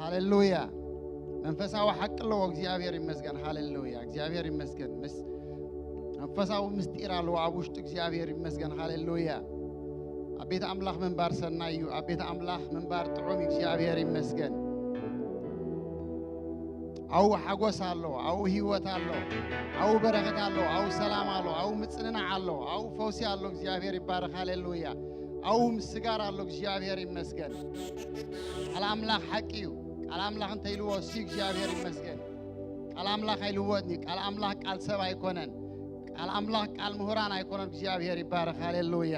ሃሌሉያ። መንፈሳዊ ሓቂ ኣለዎ። እግዚኣብሔር ይመስገን። ሃሌሉያ። እግዚኣብሔር ይመስገን። ምስ መንፈሳዊ ምስጢር ኣለዎ ኣብ ውሽጡ። እግዚኣብሔር ይመስገን። ሃሌሉያ። ኣብ ቤት ኣምላኽ ምንባር ሰናይ እዩ። ኣብ ቤት ኣምላኽ ምንባር ጥዑም እዩ። እግዚኣብሔር ይመስገን። ኣብኡ ሓጎስ ኣሎ፣ ኣብኡ ህይወት ኣሎ፣ ኣብኡ በረኸት ኣሎ፣ ኣብኡ ሰላም ኣሎ፣ ኣብኡ ምጽንናዕ ኣሎ፣ ኣብኡ ፈውሲ ኣሎ። እግዚኣብሔር ይባረኽ። ሃሌሉያ። ኣብኡ ምስጋር ኣሎ። እግዚኣብሔር ይመስገን። ቃል ኣምላኽ ሓቂ እዩ። ቃል ኣምላኽ እንተ ኢልዎ እሱ እግዚኣብሔር ይመስገን። ቃል ኣምላኽ ኣይልወጥን እዩ። ቃል ኣምላኽ ቃል ሰብ ኣይኮነን። ቃል ኣምላኽ ቃል ምሁራን ኣይኮነን። እግዚኣብሔር ይባረኽ። ሃሌሉያ።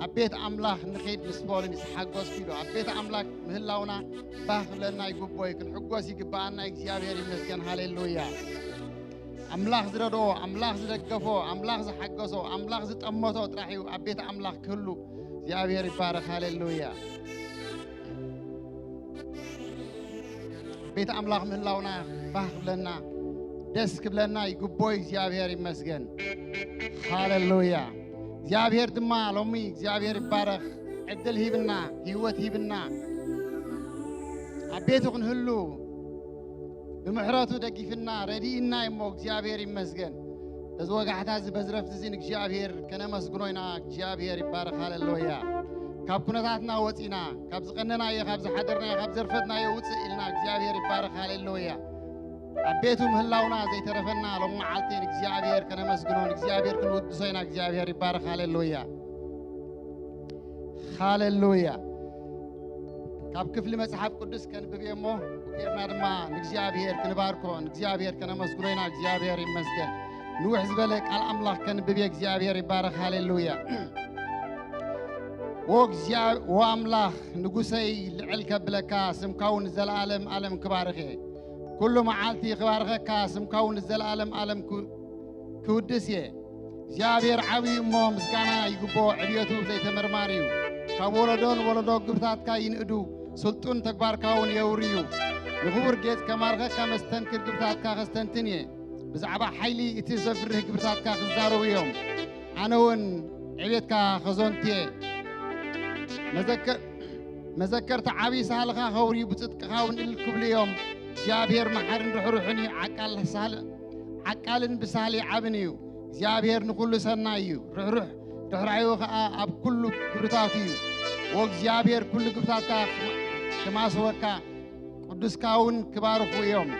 ኣብ ቤት ኣምላኽ ንኸይድ ምስ በሉኒ ዝሓጎስኩ ኢሉ። ኣብ ቤት ኣምላኽ ምህላውና ባህ ክብለና ይግቦ እዩ። ክንሕጎስ ይግብኣና። እግዚኣብሔር ይመስገን። ሃሌሉያ። ኣምላኽ ዝረድኦ፣ ኣምላኽ ዝደገፎ፣ ኣምላኽ ዝሓገሶ፣ ኣምላኽ ዝጠመቶ ጥራሕ እዩ ኣብ ቤት ኣምላኽ ክህሉ። እግዚኣብሔር ይባረኽ። ሃሌሉያ። ቤት ኣምላኽ ምህላውና ባህ ክብለና፣ ደስ ክብለና ይግቦ እዩ። እግዚኣብሔር ይመስገን። ሃሌሉያ። እግዚኣብሔር ድማ ሎሚ እግዚኣብሔር ይባረኽ። ዕድል ሂብና፣ ህይወት ሂብና፣ ኣብ ቤቱ ክንህሉ ብምሕረቱ ደጊፍና ረዲእና እሞ እግዚኣብሔር ይመስገን። በዚ ወጋሕታ እዚ በዚ ረፍቲ እዚ ንእግዚኣብሔር ከነመስግኖ ኢና። እግዚኣብሔር ይባረኽ። ሃሌሉያ። ካብ ኩነታትና ወፂና፣ ካብ ዝቐነናዮ፣ ካብ ዝሓደርናዮ፣ ካብ ዘርፈድናዮ ውፅእ ኢልና እግዚኣብሔር ይባረኽ። ሃሌሉያ። ኣብ ቤቱ ምህላውና ዘይተረፈና ሎም መዓልቲ ንእግዚኣብሔር ከነመስግኖ፣ ንእግዚኣብሔር ክንውድሶ ኢና። እግዚኣብሔር ይባረኽ። ሃሌሉያ። ሃሌሉያ። ካብ ክፍሊ መጽሓፍ ቅዱስ ከንብብ እየ እሞ፣ ጌርና ድማ ንእግዚኣብሔር ክንባርኮ፣ ንእግዚኣብሔር ከነመስግኖ ኢና። እግዚኣብሔር ይመስገን። ንውሕ ዝበለ ቃል ኣምላኽ ከንብብ እየ። እግዚኣብሔር ይባረኽ። ሃሌሉያ። ወ እግዚኣብ-፣ ወ ኣምላኽ ንጉሰይ፣ ልዕል ከብለካ፣ ስምካ እውን ንዘለኣለም ኣለም ክባርኽ እየ። ኩሉ መዓልቲ ክባርኸካ፣ ስምካ እውን ንዘለኣለም ኣለም ክው-፣ ክውድስ እየ። እግዚኣብሔር ዓብዪ እሞ ምስጋና ይግቦ፣ ዕብየቱ ዘይተመርማሪ እዩ። ካብ ወለዶ ንወለዶ ግብርታትካ ይንእዱ፣ ስልጡን ተግባርካ እውን የውሪ እዩ። ንኽቡር ጌጽ ከማርኸካ መስተንክር ግብርታትካ ከስተንትን እየ። ብዛዕባ ሓይሊ እቲ ዘፍርህ ግብርታትካ ክዛረቡ እዮም። ኣነ እውን ዕብየትካ ከዘንቱ እየ። መዘከ-፣ መዘከርታ ዓብዪ ሳህልኻ ከውርዩ፣ ብጽድቅኻ እውን እልል ክብሉ እዮም። እግዚኣብሔር መሓርን ርሕሩሕን እዩ፣ ዓቃል ሳህል-፣ ዓቃልን ብሳህሊ ዓብን እዩ። እግዚኣብሔር ንኹሉ ሰናይ እዩ፣ ርሕሩሕ ርሕራዩ ኸኣ ኣብ ኩሉ ግብርታቱ እዩ። ወእግዚኣብሔር ኩሉ ግብርታትካ ክማስወካ፣ ቅዱስካ እውን ክባርኹ እዮም፣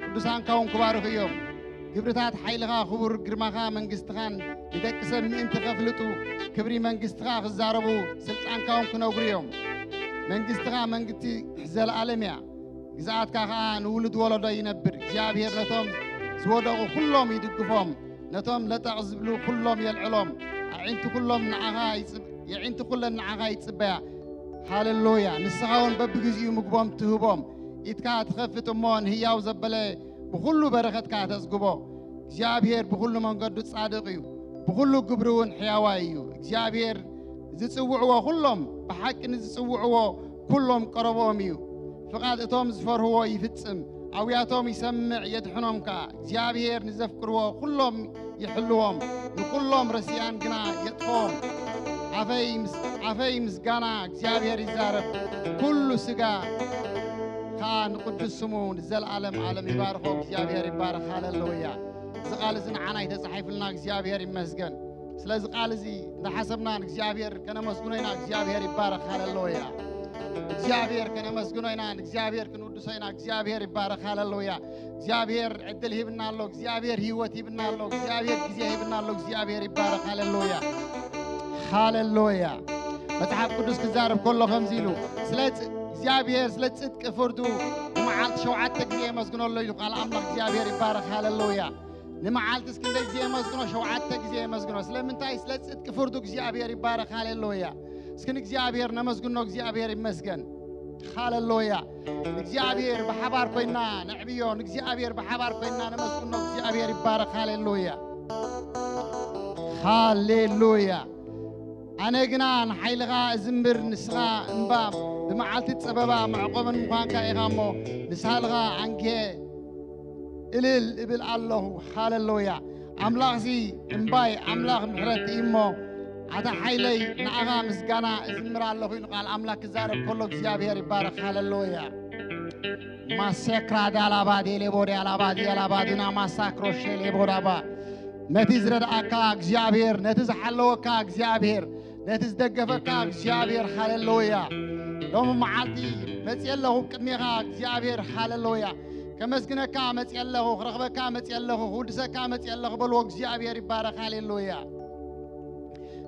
ቅዱሳንካ እውን ክባርኹ እዮም። ግብርታት ሓይልኻ፣ ክቡር ግርማኻ፣ መንግስትኻን ንደቂ ሰብ ምእንቲ ከፍልጡ፣ ክብሪ መንግስትኻ ክዛረቡ፣ ስልጣንካ እውን ክነግሩ እዮም። መንግስትኻ መንግስቲ ዘለኣለም እያ፣ ግዝኣትካ ኸኣ ንውሉድ ወለዶ ይነብር። እግዚኣብሔር ነቶም ዝወደቑ ኩሎም ይድግፎም፣ ነቶም ለጠቕ ዝብሉ ኩሎም የልዕሎም። ኣዒንቲ ኩሎም ንዓኻ ይጽብ-፣ የዒንቲ ኩለን ንዓኻ ይጽበያ። ሃሌሉያ። ንስኻ እውን በብግዜኡ ምግቦም ትህቦም። ኢድካ ትኸፍት እሞ ንህያው ዘበለ ብኹሉ በረኸትካ ተጽግቦ። እግዚኣብሔር ብኹሉ መንገዱ ጻድቕ እዩ፣ ብኹሉ ግብሩ እውን ሕያዋይ እዩ። እግዚኣብሔር ዝጽውዕዎ ኩሎም፣ ብሓቂ ንዝጽውዕዎ ኩሎም ቀረቦም እዩ። ፍቓድ እቶም ዝፈርህዎ ይፍጽም፣ ኣውያቶም ይሰምዕ የድሕኖም ከኣ። እግዚኣብሔር ንዘፍቅርዎ ኩሎም ይሕልዎም፣ ንኩሎም ረሲኣን ግና የጥፍኦም። ኣፈይ ምስ-፣ ኣፈይ ምስጋና እግዚኣብሔር ይዛረብ፣ ኩሉ ስጋ ከኣ ንቅዱስ ስሙ ንዘለኣለም ዓለም ይባርኾ። እግዚኣብሔር ይባረኽ። ሃሌሉያ። እዚ ቃል እዚ ንዓና እዩ ተጻሒፉልና። እግዚኣብሔር ይመስገን። ስለዚ ቃል እዚ እንዳሓሰብና ንእግዚኣብሔር ከነመስግኖ ኢና። እግዚኣብሔር ይባረኽ። ሃሌሉያ። እግዚኣብሔር ከነመስግኖ ኢና። ንእግዚኣብሔር ክንውድሶ ኢና። እግዚኣብሔር ይባረኽ። ሃሌሉያ። እግዚኣብሔር ዕድል ሂብና ኣሎ። እግዚኣብሔር ህይወት ሂብና ኣሎ። እግዚኣብሔር ግዜ ሂብና ኣሎ። እግዚኣብሔር ይባረኽ። ሃሌሉያ። ሃሌሉያ። መጽሓፍ ቅዱስ ክዛረብ ከሎ ከምዚ ኢሉ፣ ስለ ጽ-፣ እግዚኣብሔር ስለ ጽድቂ ፍርዱ ንመዓልቲ ሸውዓተ ግዜ የመስግነሎ ኢሉ ቃል ኣምላኽ። እግዚኣብሔር ይባረኽ። ሃሌሉያ። ንመዓልቲ እስኪ ክንደይ ግዜ የመስግኖ? ሸውዓተ ግዜ የመስግኖ። ስለምንታይ? ስለ ጽድቂ ፍርዱ። እግዚኣብሔር ይባረኽ። ሃሌሉያ። እስኪ ንእግዚኣብሔር ነመስግኖ። እግዚኣብሔር ይመስገን። ሃሌሉያ። ንእግዚኣብሔር ብሓባር ኮይና ነዕብዮ። ንእግዚኣብሔር ብሓባር ኮይና ነመስግኖ። እግዚኣብሔር ይባረኽ። ሃሌሉያ። ሃሌሉያ። ኣነ ግና ንሓይልኻ እዝምር፣ ንስኻ እምባ ብመዓልቲ ጸበባ መዕቆብን ምዃንካ ኢኻ እሞ፣ ንሳልኻ ኣንግሄ እልል እብል ኣለኹ። ሃሌሉያ። ኣምላኽሲ እምባይ፣ ኣምላኽ ምሕረት እዩ እሞ፣ ኣታ ሓይለይ፣ ንኣኻ ምስጋና እዝምር ኣለኹ ኢሉ ቃል ኣምላኽ ክዛረብ ከሎ እግዚኣብሔር ይባረኽ። ሃሌሉያ። ማሴክራ ዳላባ ዴሌቦ ዲያላባ ዲያላባ ዱና ማሳክሮ ሼሌቦ ዳባ። ነቲ ዝረድኣካ እግዚኣብሔር፣ ነቲ ዝሓለወካ እግዚኣብሔር፣ ነቲ ዝደገፈካ እግዚኣብሔር፣ ሃሌሉያ። ሎሚ መዓልቲ መፅየ ኣለኹ ቅድሜኻ እግዚኣብሔር፣ ሃሌሉያ። ከመስግነካ መፅየ ኣለኹ፣ ክረኽበካ መፅየ ኣለኹ፣ ክውድሰካ መፅየ ኣለኹ በልዎ። እግዚኣብሔር ይባረኽ፣ ሃሌሉያ።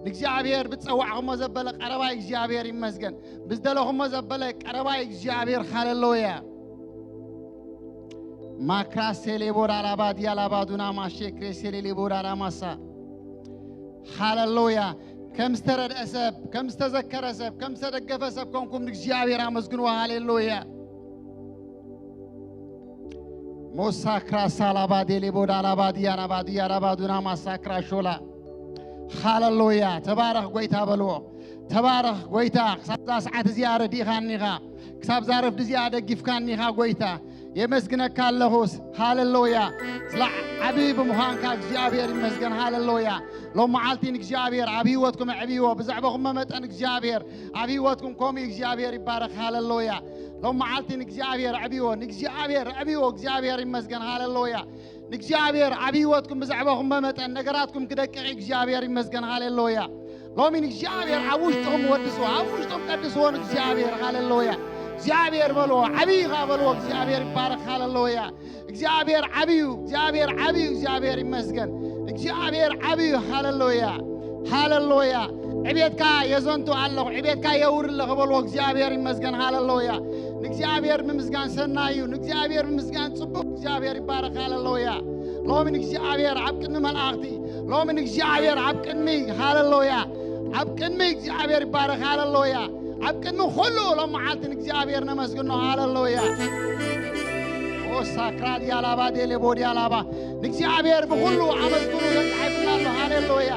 ንእግዚኣብሔር ብዝፀዋዕኹሞ ዘበለ ቀረባይ እግዚኣብሔር ይመስገን። ብዝደለኹሞ ዘበለ ቀረባይ እግዚኣብሔር፣ ሃሌሉያ። ማክራ ሴሌቦ ዳላባ ዲያላባ ዱና ማሼ ክሬ ሴሌሌቦ ዳላ ማሳ። ሃሌሉያ። ከም ዝተረድአ ሰብ፣ ከም ዝተዘከረ ሰብ፣ ከም ዝተደገፈ ሰብ ኮንኩም ንእግዚኣብሔር ኣመስግንዎ። ሃሌሉያ። ሞሳ ክራሳ ላባ ዴሌቦ ዳላባ ዲያናባ ዲያራባ ዱና ማሳ ክራሾላ። ሃሌሉያ። ተባረኽ ጎይታ በልዎ። ተባረኽ ጎይታ፣ ክሳብ እዛ ሰዓት እዚኣ ረዲእኻኒ ኢኻ፣ ክሳብ እዛ ረፍዲ እዚኣ ደጊፍካኒ ኢኻ ጎይታ። የመስግነካ ኣለኹስ። ሃሌሉያ። ስለ ዓቢ ብምዃንካ እግዚኣብሔር ይመስገን። ሃሌሉያ። ሎም መዓልቲ ንእግዚኣብሔር ኣብ ህይወትኩም ኣዕብይዎ። ብዛዕባኹም መጠን እግዚኣብሔር ኣብ ህይወትኩም ከምኡ እግዚኣብሔር ይባረኽ። ሃሌሉያ። ሎም መዓልቲ ንእግዚኣብሔር ኣዕብይዎ። ንእግዚኣብሔር ኣዕብይዎ። እግዚኣብሔር ይመስገን። ሃሌሉያ። ንእግዚኣብሔር ኣብ ህይወትኩም ብዛዕባኹም መጠን ነገራትኩም ክደቅቕ እግዚኣብሔር ይመስገን። ሃሌሉያ። ሎሚ ንእግዚኣብሔር ኣብ ውሽጥኹም ወድስዎ፣ ኣብ ውሽጥኹም ቀድስዎ ንእግዚኣብሔር። ሃሌሉያ። እግዚኣብሔር በልዎ፣ ዓብይ ኢኻ በልዎ። እግዚኣብሔር ይባረኽ። ሃሌሉያ። እግዚኣብሔር ዓብዩ፣ እግዚኣብሔር ዓብዩ፣ እግዚኣብሔር ይመስገን። እግዚኣብሔር ዓብዩ። ሃሌሉያ፣ ሃሌሉያ። ዕቤትካ የዘንቱ ኣለኹ፣ ዕቤትካ የውሪ ኣለኹ በልዎ። እግዚኣብሔር ይመስገን። ሃሌሉያ። ንእግዚኣብሔር ምምስጋን ሰናይ እዩ። ንእግዚኣብሔር ምምስጋን ጽቡቕ። እግዚኣብሔር ይባረኽ። ሃሌሉያ። ሎሚ ንእግዚኣብሔር ኣብ ቅድሚ መላእኽቲ፣ ሎሚ ንእግዚኣብሔር ኣብ ቅድሚ፣ ሃሌሉያ፣ ኣብ ቅድሚ እግዚኣብሔር ይባረኽ። ሃሌሉያ። ኣብ ቅድሚ ኩሉ ሎም መዓልቲ ንእግዚኣብሔር ነመስግኖ። ሃሌሉያ። ኦሳክራ ዲያላባ ዴሌቦ ዲያላባ። ንእግዚኣብሔር ብኹሉ ኣመስግኑ ተጻሒፉና ኣሎ። ሃሌሉያ።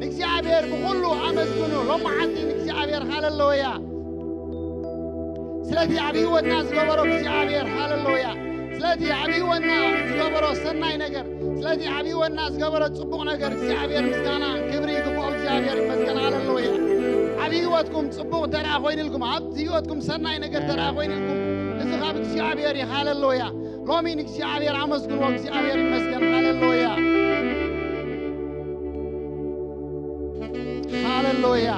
ንእግዚኣብሔር ብኹሉ ኣመስግኑ። ሎም መዓልቲ ንእግዚኣብሔር። ሃሌሉያ። ስለቲ ኣብ ህይወትና ዝገበሮ እግዚኣብሔር። ሃሌሉያ። ስለቲ ኣብ ህይወትና ዝገበሮ ሰናይ ነገር፣ ስለቲ ኣብ ህይወትና ዝገበሮ ጽቡቕ ነገር እግዚኣብሔር ምስጋና ክብሪ ይግብኦ። እግዚኣብሔር ይመስገን። ሃሌሉያ። ኣብ ህይወትኩም ጽቡቕ እንተ ደኣ ኮይኑልኩም፣ ኣብ ህይወትኩም ሰናይ ነገር እንተ ደኣ ኮይኑልኩም፣ እዚ ካብ እግዚኣብሔር እዩ። ሃሌሉያ። ሎሚ ንእግዚኣብሔር ኣመስግንዎ። እግዚኣብሔር ይመስገን። ሃሌሉያ። ሃሌሉያ።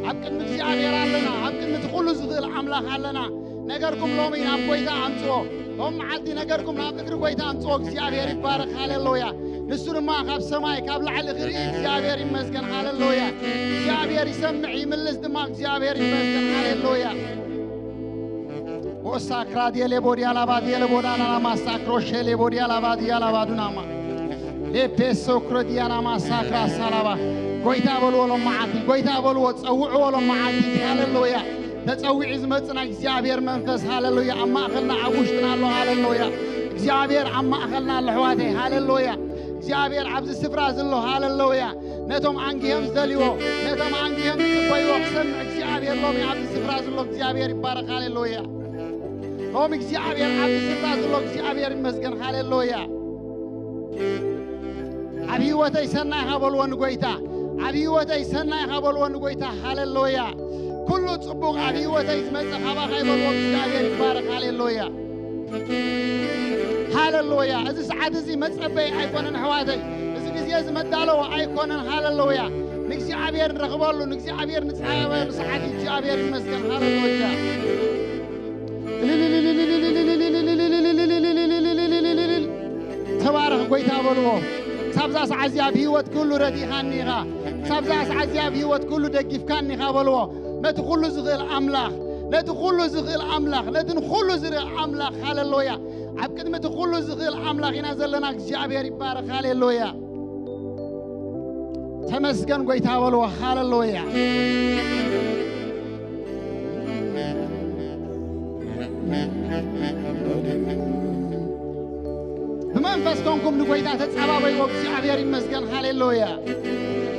ኣብ ቅድሚ እግዚኣብሔር ኣለና። ኣብ ቅድሚ እቲ ኩሉ ዝኽእል ኣምላኽ ኣለና። ነገርኩም ሎሚ ናብ ጎይታ ኣምጽኦ። ሎም መዓልቲ ነገርኩም ናብ እግሪ ጎይታ ኣምጽኦ። እግዚኣብሔር ይባረኽ። ሃሌሉያ። ንሱ ድማ ካብ ሰማይ ካብ ላዕሊ ክርኢ እግዚኣብሔር ይመስገን። ሃሌሉያ። እግዚኣብሔር ይሰምዕ ይምልስ ድማ። እግዚኣብሔር ይመስገን። ሃሌሉያ። ኦሳክራ ዲየሌ ቦዲያ ላባ ዲየሌ ቦዳና ላማ ሳክሮ ሼሌ ቦዲያ ላባ ዲያ ላባ ዱናማ ሌፔሶ ክሮ ዲያና ማሳክራ ሳላባ። ጎይታ በልዎ ሎም መዓልቲ፣ ጎይታ በልዎ፣ ጸውዕዎ ሎም መዓልቲ። ሃሌሉያ። ተጸዊዑ ዝመጽእ ናይ እግዚኣብሔር መንፈስ፣ ሃሌሉያ፣ ኣብ ማእከልና ኣብ ውሽጥና ኣሎ። ሃሌሉያ። እግዚኣብሔር ኣብ ማእከልና ኣሎ ኣሕዋተይ። ሃሌሉያ። እግዚኣብሔር ኣብዚ ስፍራ ዘሎ። ሃሌሉያ። ነቶም ኣንጊሆም ዝደልይዎ፣ ነቶም ኣንጊሆም ዝጽበይዎ ክሰምዕ እግዚኣብሔር ሎሚ ኣብዚ ስፍራ ዘሎ እግዚኣብሔር ይባረኽ። ሃሌሉያ። ሎሚ እግዚኣብሔር ኣብዚ ስፍራ ዘሎ እግዚኣብሔር ይመስገን። ሃሌሉያ። ኣብ ህይወተይ ሰናይ ኢኻ በልዎ ንጎይታ። ኣብ ህይወተይ ሰናይ ኢኻ በልዎ ንጎይታ። ሃሌሉያ። ኩሉ ጽቡቕ ኣብ ህይወተይ ዝመጽእ ካባኻ እዩ በልዎ። እግዚኣብሔር ይባረኽ። ሃሌሉያ። ሃሌሉያ። እዚ ሰዓት እዚ መጸበይ ኣይኮነን ኣሕዋተይ። እዚ ግዜ እዚ መዳለዊ ኣይኮነን። ሃሌሉያ። ንእግዚኣብሔር ንረኽበሉ፣ ንእግዚኣብሔር ንጻበሉ ሰዓት እግዚኣብሔር ይመስገን። ሃሌሉያ። ተባረኽ ጎይታ በልዎ። ክሳብዛ ሰዓት እዚኣ ብህይወት ክህሉ ረዲእኻኒ ኢኻ። ክሳብዛ ሰዓት እዚኣ ብህይወት ክህሉ ደጊፍካኒ ኢኻ በልዎ። ነቲ ኩሉ ዝኽእል ኣምላኽ፣ ነቲ ኩሉ ዝኽእል ኣምላኽ፣ ነቲ ንኹሉ ዝርኢ ኣምላኽ፣ ሃሌሉያ። ኣብ ቅድሚ እቲ ኩሉ ዝኽእል ኣምላኽ ኢና ዘለና። እግዚኣብሔር ይባረኽ። ሃሌሉያ። ተመስገን ጎይታ በልዎ። ሃሌሉያ። ብመንፈስ ኮንኩም ንጎይታ ተጸባበይዎ። እግዚኣብሔር ይመስገን። ሃሌሉያ።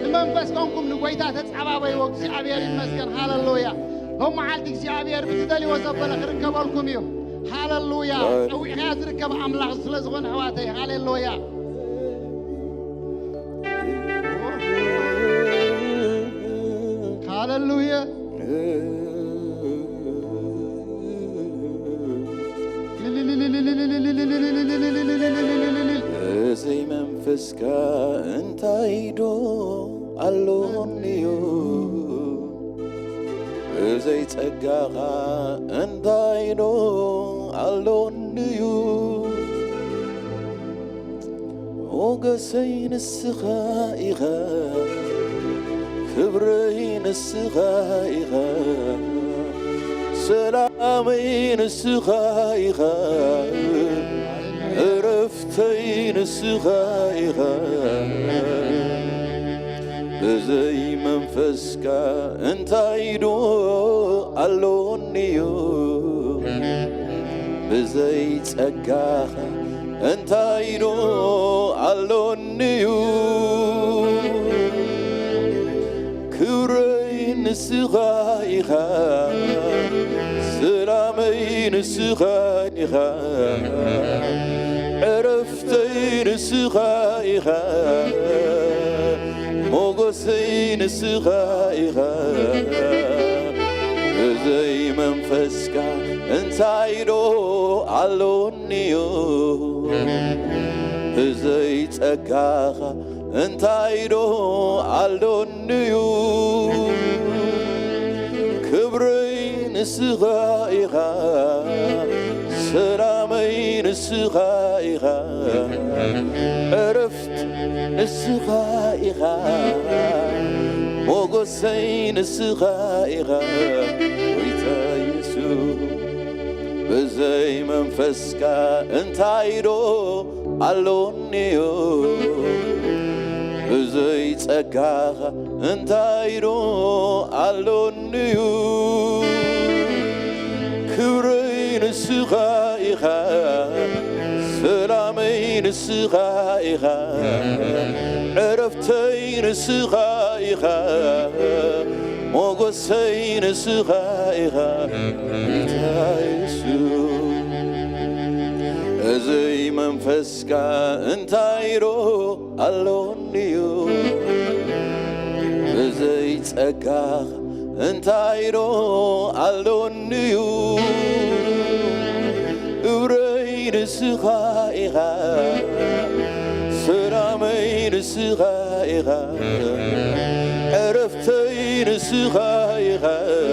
ብመንፈስ ኮንኩም ንጎይታ ተጸባበይዎ። እግዚኣብሔር ይመስገን። ሃሌሉያ። ሎም መዓልቲ እግዚኣብሔር ብትደልይዎ ዘበለ ክርከበልኩም እዩ። ሃሌሉያ። ጸዊዕኻዮ ዝርከብ ኣምላኽ ስለ ዝኾነ ኣሕዋተይ። ሃሌሉያ። ሃሌሉያ። እስካ እንታይ ዶ ኣሎኒዩ? ብዘይ ጸጋኻ እንታይ ዶ ኣሎኒዩ? ሞገሰይ ንስኻ ኢኻ፣ ክብረይ ንስኻ ኢኻ፣ ሰላመይ ንስኻ ኢኻ፣ ዕረፍተይ ንስኻ ኢኻ። ብዘይ መንፈስካ እንታይ ዶ ኣሎኒዩ? ብዘይ ጸጋኻ እንታይ ዶ ኣሎኒዩ? ክብረይ ንስኻ ኢኻ፣ ሰላመይ ንስኻ ኢኻ፣ ዕረፍተይ ንስኻ ኢኻ፣ ሞገሰይ ንስኻ ኢኻ። ብዘይ መንፈስካ እንታይ ዶ ኣሎኒዩ? ብዘይ ጸጋኻ እንታይ ዶ ኣሎኒዩ? ክብረይ ንስኻ ኢኻ፣ ሰላመይ ንስኻ ኢኻ፣ ዕረፍት ንስኻ ኢኻ፣ ሞገሰይ ንስኻ ኢኻ፣ ጎይታ የሱስ። ብዘይ መንፈስካ እንታይ ዶ ኣሎኒዩ? ብዘይ ጸጋኻ እንታይ ዶ ኣሎኒዩ? ክብረይ ንስኻ ኢኻ፣ ሰላመይ ንስኻ ኢኻ፣ ዕረፍተይ ንስኻ ኢኻ፣ ሞገሰይ ንስኻ ኢኻ፣ ጎይታ የሱስ። ብዘይ መንፈስካ እንታይ ዶ ኣሎኒዩ? ብዘይ ጸጋኻ እንታይ ዶ ኣሎኒዩ? ክብረይ ንስኻ ኢኻ፣ ሰላመይ ንስኻ ኢኻ፣ ዕረፍተይ ንስኻ ኢኻ፣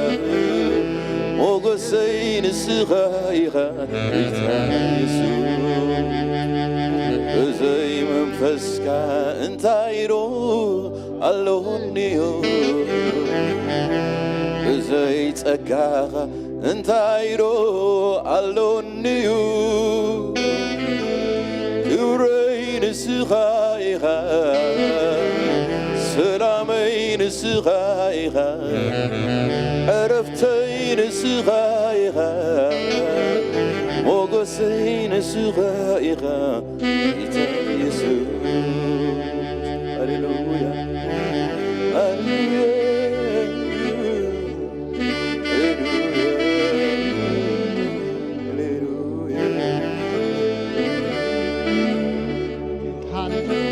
ሞገሰይ ንስኻ ኢኻ፣ ጎይታ የሱስ። ብዘይ መንፈስካ እንታይ ዶ ኣሎኒዩ? ብዘይ ጸጋኻ እንታይ ዶ ኣሎኒዩ? ክብረይ ንስኻ ኢኻ፣ ሰላመይ ንስኻ ኢኻ፣ ዕረፍተይ ንስኻ ኢኻ፣ ሞገሰይ ንስኻ ኢኻ፣ ጎይታ የሱስ። ሃሌሉያ፣ ሃሌሉያ፣ ሃሌሉያ። ሃሌሉያ።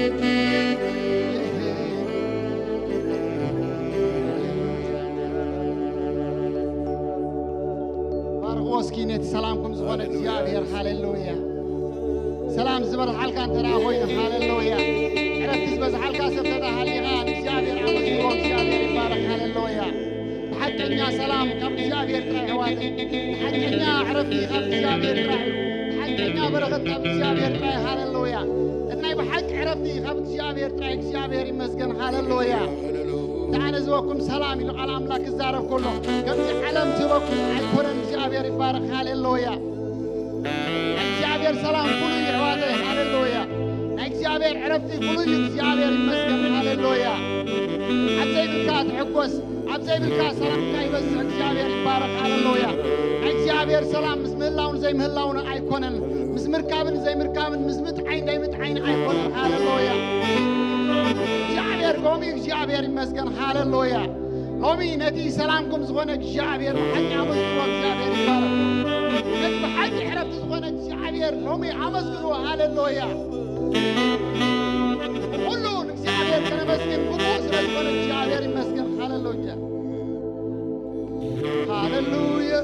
ባርኽዎ እስኪ ነቲ ሰላምኩም ዝኾነ እግዚኣብሔር። ሃሌሉያ። ሰላም ዝበዝሓልካ እንተ ደኣ ኮይኑ፣ ሃሌሉያ። ዕረፍቲ ዝበዝሓልካ ሰብ እንተ ደኣ ሃሊኻ፣ ንእግዚኣብሔር ኣመስግኖ፣ እግዚኣብሔር ይባረኽ። ሃሌሉያ። ብሓቀኛ ሰላም ካብ እግዚኣብሔር ጥራይ፣ ኣሕዋተይ። ብሓቀኛ ዕረፍቲ ካብ እግዚኣብሔር ጥራይ እዩ። ብሓቀኛ በረኸት ካብ እግዚኣብሔር ጥራይ። ሃሌሉያ። እቲ ናይ ብሓቂ ዕረፍቲ ካብ እግዚኣብሔር ጥራይ። እግዚኣብሔር ይመስገን። ሃሌሉያ። ደኣ ነዚ በኩም ሰላም ኢሉ ቃል ኣምላክ ክዛረብ ከሎ፣ ከምዚ ዓለም ዝህበኩም ኣይኮነን። እግዚኣብሔር ይባረኽ። ሃሌሉያ። ናይ እግዚኣብሔር ሰላም ፍሉይ እዩ፣ ኣሕዋተይ። ሃሌሉያ። ናይ እግዚኣብሔር ዕረፍቲ ፍሉይ እዩ። እግዚኣብሔር ይመስገን። ሃሌሉያ። ኣብ ዘይብልካ ትሕጎስ፣ ኣብ ዘይብልካ ሰላምካ ይበዝሕ። እግዚኣብሔር ይባረኽ። ሃሌሉያ። ናይ እግዚኣብሔር ሰላም ምስ ምህላውን ዘይምህላውን ኣይኮነን፣ ምስ ምርካብን ዘይምርካብን፣ ምስ ምጥዓይን ዘይምጥዓይን ኣይኮነን። ሃሌሉያ። እግዚኣብሔር ከምኡ እዩ። እግዚኣብሔር ይመስገን። ሃሌሉያ። ሎሚ ነቲ ሰላምኩም ዝኾነ እግዚኣብሔር ብሓቂ ኣመስግኖ። እግዚኣብሔር ይባረኽ። ነቲ ብሓቂ ዕረፍቲ ዝኾነ እግዚኣብሔር ሎሚ ኣመስግኖ። ሃሌሉያ። ኩሉ ንእግዚኣብሔር ከነመስግን ግቡእ ስለ ዝኾነ እግዚኣብሔር ይመስገን። ሃሌሉያ። ሃሌሉያ።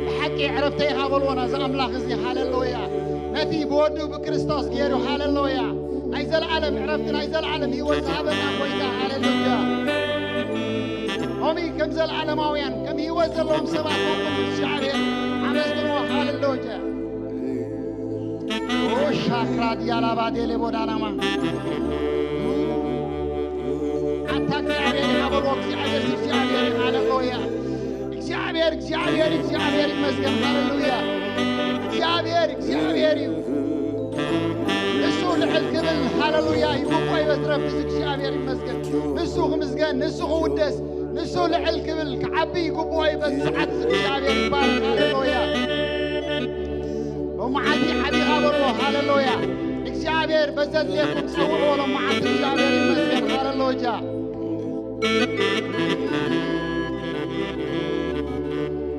ብሓቂ ዕረፍተይ ሃበልዎ ናዚ ኣምላኽ እዚ። ሃሌሉያ። ነቲ ብወዱ ብክርስቶስ ገይሩ፣ ሃሌሉያ፣ ናይ ዘለዓለም ዕረፍቲ፣ ናይ ዘለዓለም ህይወት ዝሃበና ጎይታ፣ ሃሌሉያ። ሎሚ ከም ዘለዓለማውያን፣ ከም ህይወት ዘለዎም ሰባት ኮንኩም ንእግዚኣብሔር ኣመስግንዎ፣ ሃሌሉያ። ኦ ሻክራ ዲያላባ ዴሌ ቦዳናማ። ኣታ እግዚኣብሔር ይሃበሎ፣ እግዚኣብሔር፣ እግዚኣብሔር፣ ሃሌሉያ። እግዚኣብሔር፣ እግዚኣብሔር፣ እግዚኣብሔር ይመስገን፣ ሃሌሉያ። እግዚኣብሔር፣ እግዚኣብሔር እዩ። ንሱ ልዕል ክብል፣ ሃሌሉያ፣ ይግብኦ እዩ በትረፍስ፣ እግዚኣብሔር ይመስገን። ንሱ ክምስገን፣ ንሱ ክውደስ፣ ንሱ ልዕል ክብል፣ ክዓቢ ይግብኦ እዩ በዚ ሰዓት፣ እግዚኣብሔር ይባረክ፣ ሃሌሉያ። ሎመዓልቲ ዓቢኻ በልዎ፣ ሃሌሉያ። እግዚኣብሔር በዘድልየኩም ጸውዕዎ፣ ሎመዓልቲ እግዚኣብሔር ይመስገን፣ ሃሌሉያ።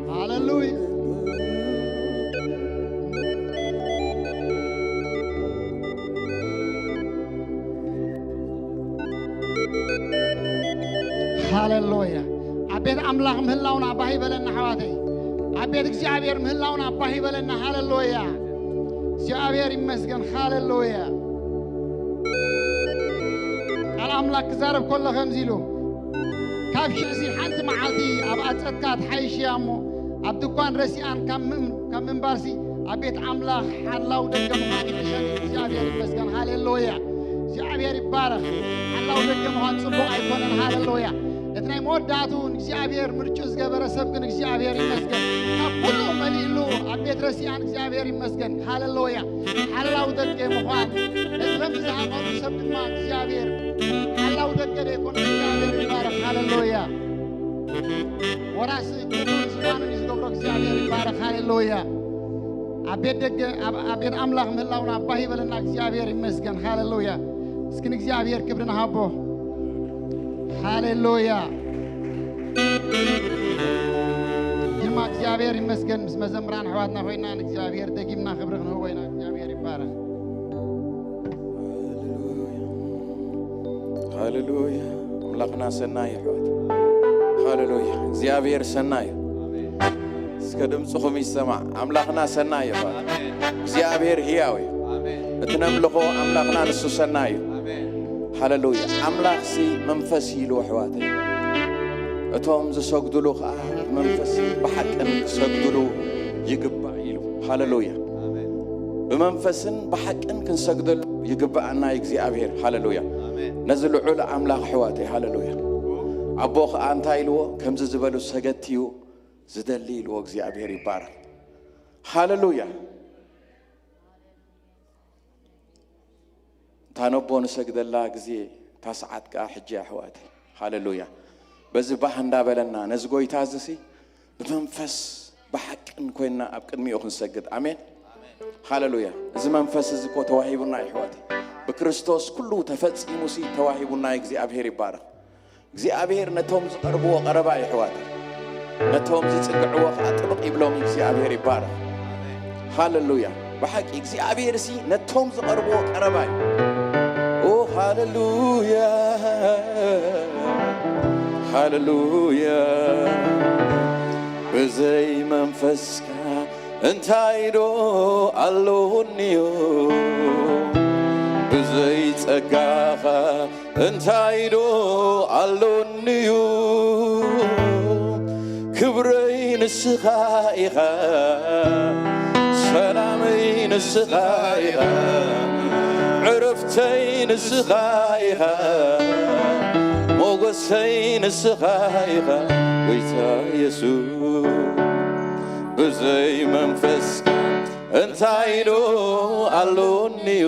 ሃሌሉያ። ሃሌሉያ። ኣብ ቤት ኣምላኽ ምህላውና ባህ ይበለና ኣሕዋተይ። ኣብ ቤት እግዚኣብሔር ምህላውና ባህ ይበለና። ሃሌሉያ። እግዚኣብሔር ይመስገን። ሃሌሉያ። ቃል ኣምላኽ ክዛረብ ከሎ ከምዚ ኢሉ፣ ካብ ሽዕሲ ሓንቲ መዓልቲ ኣብ ኣጸድካ ትሓይሽ እያ እሞ፣ ኣብ ድኳን ረሲኣን ካብ ምም-፣ ካብ ምንባርሲ፣ ኣብ ቤት ኣምላኽ ሓላው ደገ ምዃን ይሕሸኒ። እግዚኣብሔር ይመስገን። ሃሌሉያ። እግዚኣብሔር ይባረኽ። ሓላው ደገ ምዃን ጽቡቕ ኣይኮነን። ሃሌሉያ። እቲ ናይ መወዳእቱ ንእግዚኣብሔር ምርጩ ዝገበረ ሰብ ግን እግዚኣብሔር ይመስገን። ካብ ኩሉ መሊእሉ ኣብ ቤት ረሲኣን እግዚኣብሔር ይመስገን። ሃሌሉያ። ሓላው ደገ ምዃን ነቲ ከም ዝሃቐሉ ሰብ ድማ እግዚኣብሔር ሓላው ደገ ደይኮነ እግዚኣብሔር ይባረኽ። ሃሌሉያ። ወራሲ ክብሩን ዝፋኑን እዩ ዝገብሮ እግዚኣብሔር ይባረኽ። ሃሌሉያ። ኣብ ቤት ደገ፣ ኣብ፣ ኣብ ቤት ኣምላኽ ምህላውና ባህ ይበለና። እግዚኣብሔር ይመስገን። ሃሌሉያ። እስኪ ንእግዚኣብሔር ክብሪ ንሃቦ። ሃሌሉያ። ድማ እግዚኣብሔር ይመስገን። ምስ መዘምራን ኣሕዋትና ኮይና ንእግዚኣብሔር ደጊምና ክብሪ ክንህቦ ኢና። እግዚኣብሔር ይባረኽ። ሃሌሉያ። ኣምላኽና ሰናይ እዩ፣ ኣሕዋት። ሃሌሉያ። እግዚኣብሔር ሰናይ እዩ። እስከ ድምፅኹም ይሰማዕ። ኣምላኽና ሰናይ እዩ፣ ኣሕዋት። እግዚኣብሔር ህያው እዩ። እቲ ነምልኾ ኣምላኽና ንሱ ሰናይ እዩ። ሃሌሉያ። ኣምላኽሲ መንፈስ እዩ ኢሉ፣ ኣሕዋተይ። እቶም ዝሰግዱሉ ኸዓ ብመንፈስን ብሓቅን ክሰግዱሉ ይግባእ ኢሉ። ሃሌሉያ። ብመንፈስን ብሓቅን ክንሰግደሉ ይግብኣና እዩ እግዚኣብሔር። ሃሌሉያ። ኣሜን። ነዚ ልዑል ኣምላኽ ኣሕዋተይ፣ ሃሌሉያ። ኣቦ ኸኣ እንታይ ኢልዎ? ከምዚ ዝበሉ ሰገድቲ እዩ ዝደሊ ኢልዎ። እግዚኣብሔር ይባረኽ። ሃሌሉያ። እታ ነቦ ንሰግደላ ግዜ፣ እታ ሰዓት ከኣ ሕጂ እያ ኣሕዋተይ። ሃሌሉያ። በዚ ባህ እንዳበለና ነዚ ጎይታ እዚ ሲ ብመንፈስ ብሓቅን ኮይንና ኣብ ቅድሚኡ ክንሰግድ። ኣሜን። ሃሌሉያ። እዚ መንፈስ እዚ እኮ ተዋሂቡና እዩ፣ ኣሕዋተይ። ብክርስቶስ ኩሉ ተፈጺሙ ሲ ተዋሂቡና እዩ። እግዚኣብሔር ይባረኽ። እግዚኣብሔር ነቶም ዝቐርብዎ ቀረባ እዩ፣ ኣሕዋተይ። ነቶም ዝጽግዕዎ ኸዓ ጥብቕ ይብሎም እዩ። እግዚኣብሔር ይባረኽ። ሃሌሉያ። ብሓቂ እግዚኣብሔር ሲ ነቶም ዝቐርብዎ ቀረባ እዩ። ኦ ሃሌሉያ፣ ሃሌሉያ። ብዘይ መንፈስካ እንታይ ዶ ኣሎኒዮ? ብዘይ ጸጋኻ እንታይ ዶ ኣሎኒዩ? ክብረይ ንስኻ ኢኻ፣ ሰላመይ ንስኻ ኢኻ፣ ዕረፍተይ ንስኻ ኢኻ፣ ሞገሰይ ንስኻ ኢኻ፣ ጎይታ የሱስ። ብዘይ መንፈስካ እንታይ ዶ ኣሎኒዩ?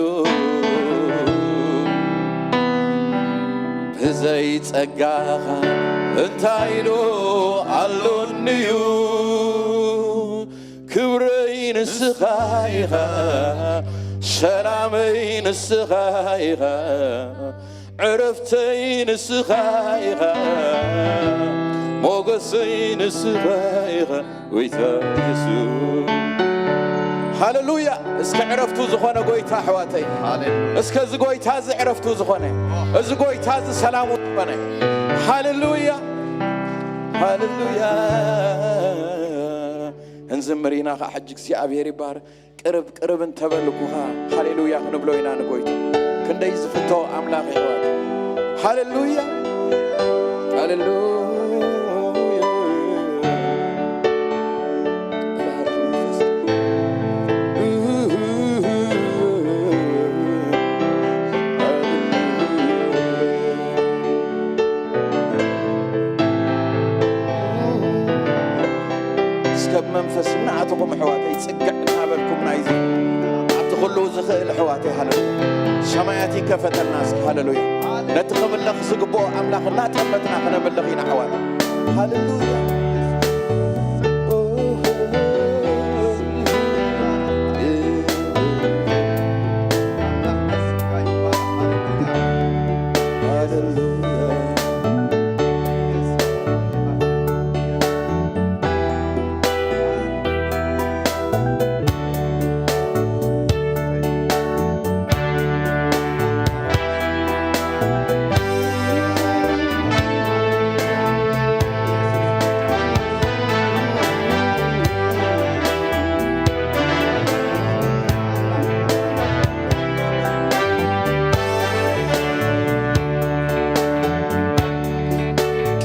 ብዘይ ጸጋኻ እንታይ ዶ ኣሎኒዩ? ክብረይ ንስኻ ኢኻ፣ ሰላመይ ንስኻ ኢኻ፣ ዕረፍተይ ንስኻ ኢኻ፣ ሞገሰይ ንስኻ ኢኻ፣ ጎይታ የሱስ። ሃሌሉያ። እስከ ዕረፍቱ ዝኾነ ጎይታ፣ ኣሕዋተይ። ሃሌሉያ። እስከ እዚ ጎይታ እዚ ዕረፍቱ ዝኾነ፣ እዚ ጎይታ እዚ ሰላሙ ዝኾነ። ሃሌሉያ፣ ሃሌሉያ። እንዝምር ኢና ኸዓ ሕጂ። እግዚኣብሔር ይባረክ። ቅርብ ቅርብ እንተበልኩኻ፣ ሃሌሉያ ክንብሎ ኢና ንጎይታ። ክንደይ ዝፍቶ ኣምላኽ ይሕዋት። ሃሌሉያ፣ ሃሌሉያ። እስከ ብመንፈስ እናኣተኹም ኣሕዋተይ ጽግዕ እናበልኩም ናይዚ ኣብቲ ኩሉ ዝኽእል ኣሕዋተይ ሃለሉያ። ሰማያት ይከፈተልና እስኪ ሃለሉያ። ነቲ ክምለኽ ዝግብኦ ኣምላኽ እናጠመትና ክነምልኽ ኢና ኣሕዋት። ሃለሉያ።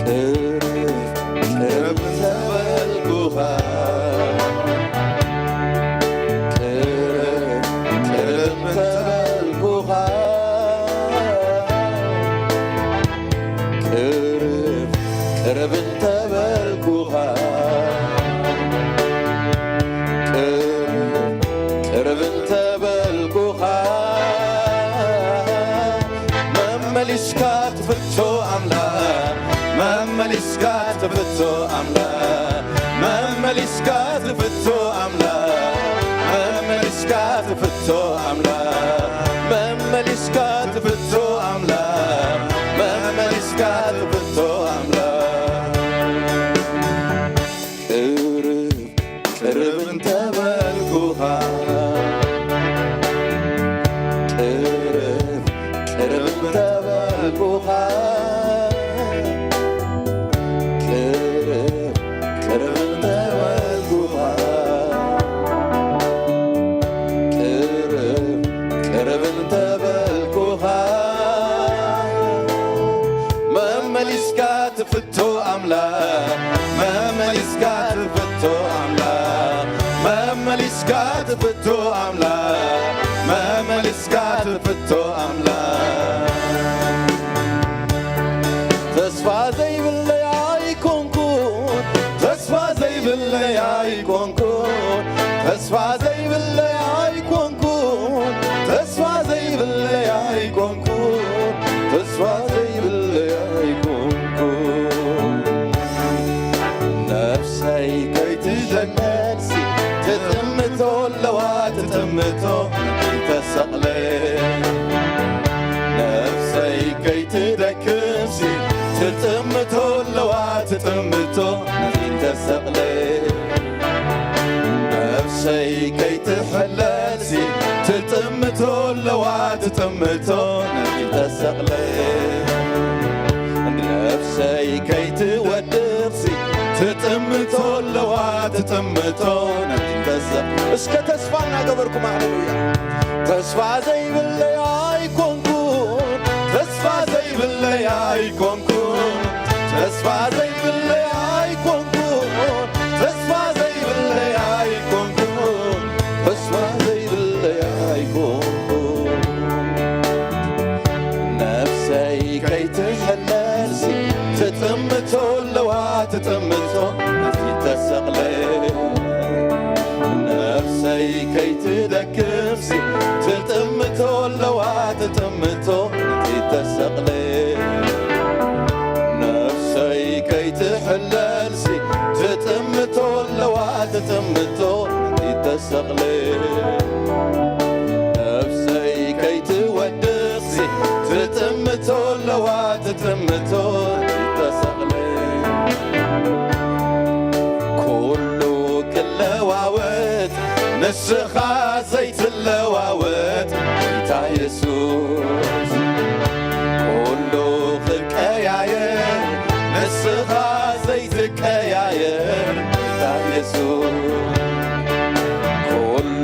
ቅርብ፣ ቅርብ እንተበልኩኻ፣ ቅርብ፣ ቅርብ እንተበልኩኻ፣ ቅርብ፣ ቅርብ እንተበልኩኻ፣ ቅርብ፣ ቅርብ እንተበልኩኻ፣ መመሊስካ ትፍቶ ኣምላኽ፣ መመሊስካ ትፍቶ ኣምላኽ፣ መመሊስካ ትፍቶ ኣምላኽ፣ መመሊስካ ትፍቶ ኣምላኽ፣ መመሊስካ ትፍቶ ኣምላኽ፣ መመሊስካ ትፍቶ ኣምላኽ። ቅርብ፣ ቅርብ እንተበልኩኻ፣ ቅርብ፣ ቅርብ እንተበልኩኻ፣ ቅርብ፣ ቅርብ እንተበልኩኻ፣ ቅርብ፣ ቅርብ እንተበልኩኻ፣ መመሊስካ ትፍቶ ኣምላኽ፣ መመሊስካ ትፍቶ ኣምላኽ፣ መመሊስካ ትፍቶ ኣምላኽ፣ መመሊስካ ትፍቶ ኣምላኽ። ተስፋ ዘይብለይ ኣይኮንኩን፣ ተስፋ ዘይብለይ ኣይኮንኩን፣ ተስፋ ዘይብለይ ኣይኮንኩን፣ ተስፋ ዘይብለይ ኣይኮንኩን፣ ተስፋ ዘይብለይ ኣይኮንኩን። ነፍሰይ ከይትሸነንሲ ትጥምቶ ኣለዋ ትጥምቶ ተሰቕለ። ነፍሰይ ከይትደክምሲ ትጥምቶ ኣለዋ ትጥምቶ ተሰቕለ። ነፍሰይ ከይትሕለልሲ ትጥምቶ ኣለዋ ትጥምቶ ነቲ ተሰቕለ። ነፍሰይ ከይትወድቕሲ ትጥምቶ ኣለዋ ትጥምቶ ነቲ ተሰቕለ። እስከ ተስፋ እናገበርኩም ሃሌሉያ። ተስፋ ዘይብለይ ኣይኮንኩን፣ ተስፋ ዘይብለይ ኣይኮንኩን፣ ተስፋ ዘይብለይ ኣይኮንኩን፣ ተስፋ ዘይብለይ ኣይኮንኩን፣ ተስፋ ዘይብለይ ኣይኮንኩን። ነፍሰይ ከይትሕለልሲ ትጥምቶ ኣለዋ ትጥምቶ ነቲ ተሰቕለ። ነፍሰይ ከይትደክምሲ ትጥምቶ ኣለዋ ትጥምቶ ነቲ ተሰቕለ። ነፍሰይ ከይትሕለልሲ ትጥምቶ ኣለዋ ትጥምቶ ነቲ ተሰቕለ። ነፍሰይ ከይትወድቕሲ ትጥምቶ ኣለዋ ትጥምቶ ነቲ ተሰቕለ። ኩሉ ክለዋወጥ ንስኻ ዘይትለዋወጥ ጎይታ የሱስ። ኩሉ ክቀያየር ንስኻ ዘይትቀያየር ጎይታ የሱስ። ኩሉ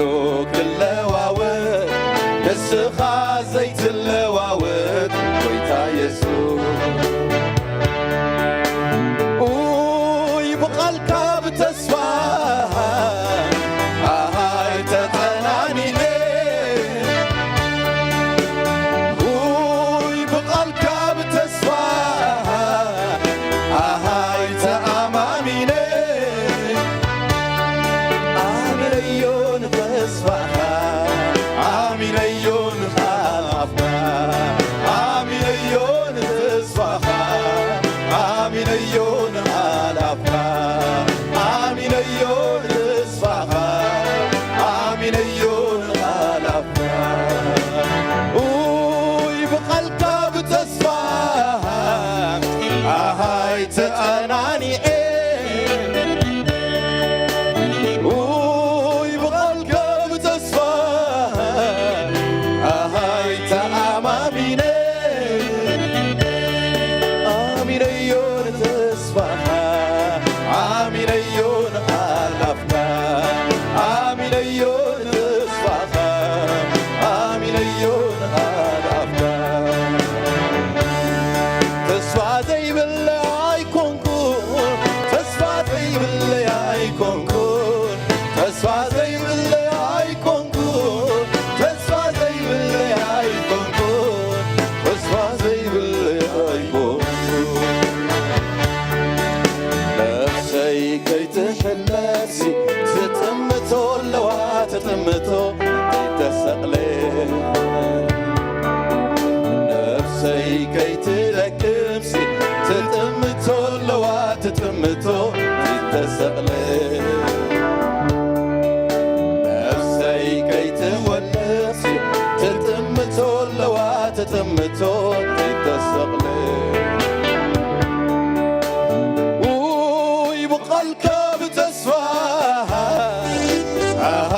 ተጸናኒዐ ውይ ብቓልካ ብተስፋ ኣሃይ ተኣማሚነ ኣሚነዮ ንተስፋኻ ኣሚነዮ ንቓል ኣፍካ ኣሚነዮ ንተስፋኻ ኣሚነዮ ንቓል ኣፍካ ተስፋ ዘይብለይ ኣይኮንኩን ተስፋ ዘይብለይ ኣይኮንኩን ተስፋ ዘይብለይ ኣይኮንኩን ተስፋ ዘይብለይ ኣይኮንኩን ተስፋ ዘይብለይ ኣይኮንኩን ነፍሰይ ከይትሕለሲ ትጥምቶ ኣለዋ ትጥምቶ ተሰቕለ ነፍሰይ ከይትደክምሲ ትጥምቶ ኣለዋ ትጥምቶ ተሰቕለ ነፍሰይ ከይትወልሲ ትጥምቶ ኣለዋ ትጥምቶ ተሰቕለ ውይ ብቓልካ ብተስፋ ኣሃ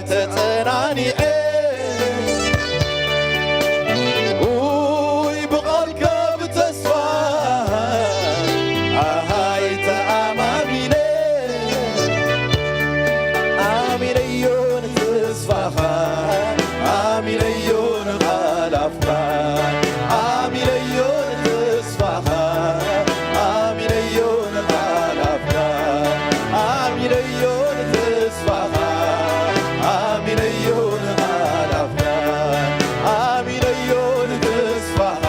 ተጸናኒዐ ውይ ብቓልካ ብተስፋ ኣሃይ ተኣማሚነ ኣሚነዮ ንተስፋኻ ኣሚነዮ ንቓል ኣፍካ ኣሚነዮ ንተስፋኻ ኣሚነዮ ንቓል ኣፍካ ኣሚነዮ ንተስፋኻ ኣሚነዮ ንቓል ኣፍካ ኣሚነዮ ንተስፋኻ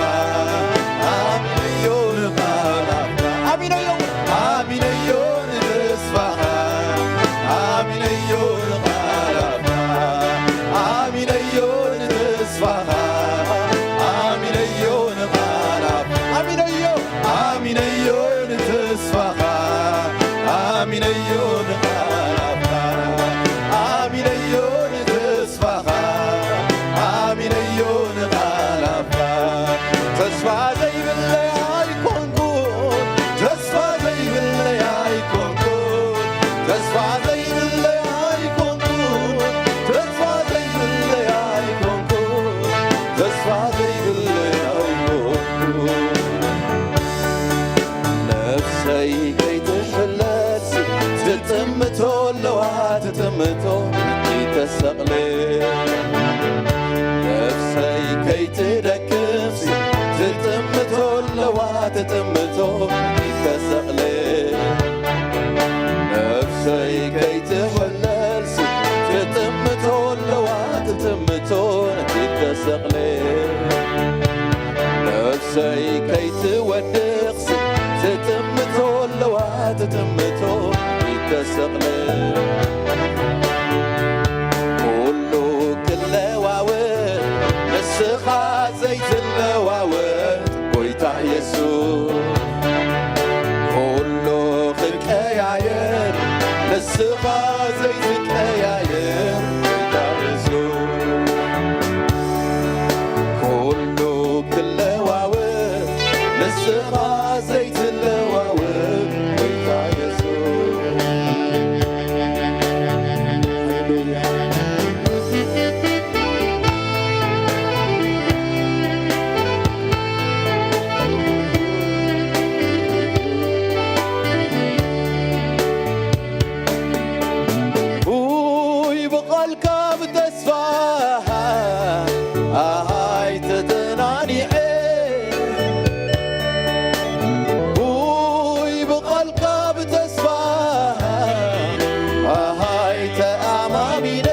ኣሚነዮ ንቓል ኣፍካ ኣሚነዮ ኣሚነዮ ንተስፋኻ ኣሚነዮ ንቓል ኣፍካ ኣሚነዮ ንተስፋኻ ኣሚነዮ ንቓል ኣፍካ ኣሚነዮ ኣሚነዮ ንተስፋኻ ኣሚነዮ ንቓል ኣፍካ ኣሚነዮ ንተስፋኻ ኣሚነዮ ንቓል ኣፍካ ተስፋ ዘይብለይ ኣይኮንኩን ተስፋ ዘይብለይ ኣይኮንኩን ተስፋ ዘይብለይ ኣይኮንኩን ተስፋ ዘይብለይ ኣይኮንኩን ተስፋ ዘይብለይ ኣይኮንኩን ነፍሰይ ከይትሕለሲ ትጥምቶ ኣለዋ ትጥምቶ ተሰቕለ ነፍሰይ ከይትደክምሲ ትጥምቶ ኣለዋ ትጥምቶ ተሰቕለ ነፍሰይ ከይትሕለልሲ ትጥምቶ ኣለዋ ትጥምቶ ተሰቕለ ነፍሰይ ከይትወድቕሲ ትጥምቶ ኣለዋ ትጥምቶ ተሰቕለ ኩሉ ክለዋወጥ ንስኻ ዘይትለዋወጥ ጎይታ የሱስ ኩሉ ክቀያየር ንስኻ ዘይትቀያየር ጎይታ የሱስ ኩሉ ክለዋወጥ ንስኻ ዘይትለዋወጥ ጎይታ የሱስ ውይ ብቓልካ ብተስፋ ኣሃይ ተጠናኒዐ ውይ ብቓልካ ብተስፋ ኣሃይ ተኣማሚነ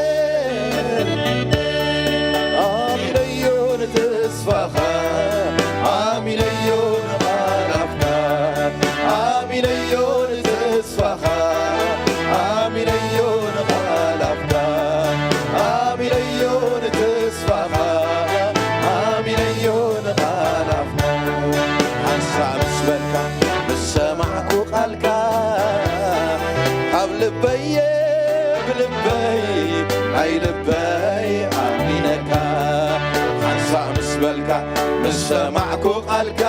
ኣሚነዮ ንተስፋኻ ኣሚነዮ ንቓል ኣፍካ ኣሚነዮ ንተስፋኻ ኣሚነዮ ንቓል ኣፍካ ኣሚነዮ ንተስፋኻ ኣሚነዮ ንቓል ኣፍካ ሓንሳእ ምስ በልካ ምስ ሰማዕኩ ቃልካ ካብ ልበየ ብልበይ ናይ ልበይ ኣሚነካ ሓንሳእ ምስ በልካ ምስ ሰማዕኩ ቃልካ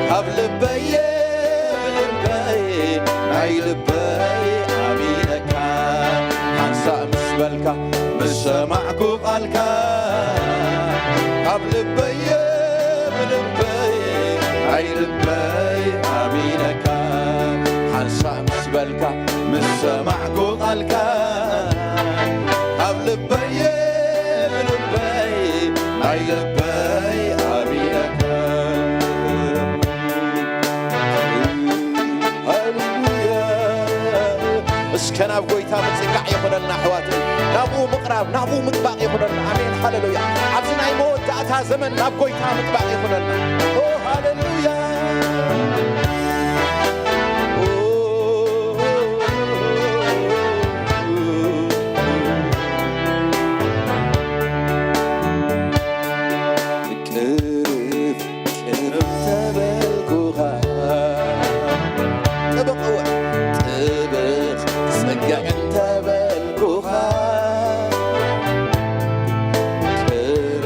ካብ ልበየ ናይ ልበይ ኣሚነካ፣ ሓንሳእ ምስ በልካ፣ ምስ ሰማዕኩ ቃልካ፣ ካብ ልበይ ብልበይ፣ ናይ ልበይ ኣሚነካ፣ ሓንሳእ ምስ በልካ፣ ምስ ሰማዕኩ ቃልካ፣ ካብ ልበይ ብልበይ፣ ናይ ልበይ ኣሚነካ። ሃሌሉያ። እስከ ናብ ጎይታ ምጽጋዕ ይኹነልና ኣሕዋተይ። ናብኡ ምቕራብ፣ ናብኡ ምጥባቕ ይኹነልና። ኣሜን፣ ሃሌሉያ። ኣብዚ ናይ መወዳእታ ዘመን ናብ ጎይታ ምጥባቕ ይኹነልና። ኦ፣ ሃሌሉያ። ኦ፣ ቅርብ ቅርብ እንተበልኩኻ፣ ጥብቕ እወ፣ ጥብቕ ጽግዕ እንተበልኩኻ፣ ቅርብ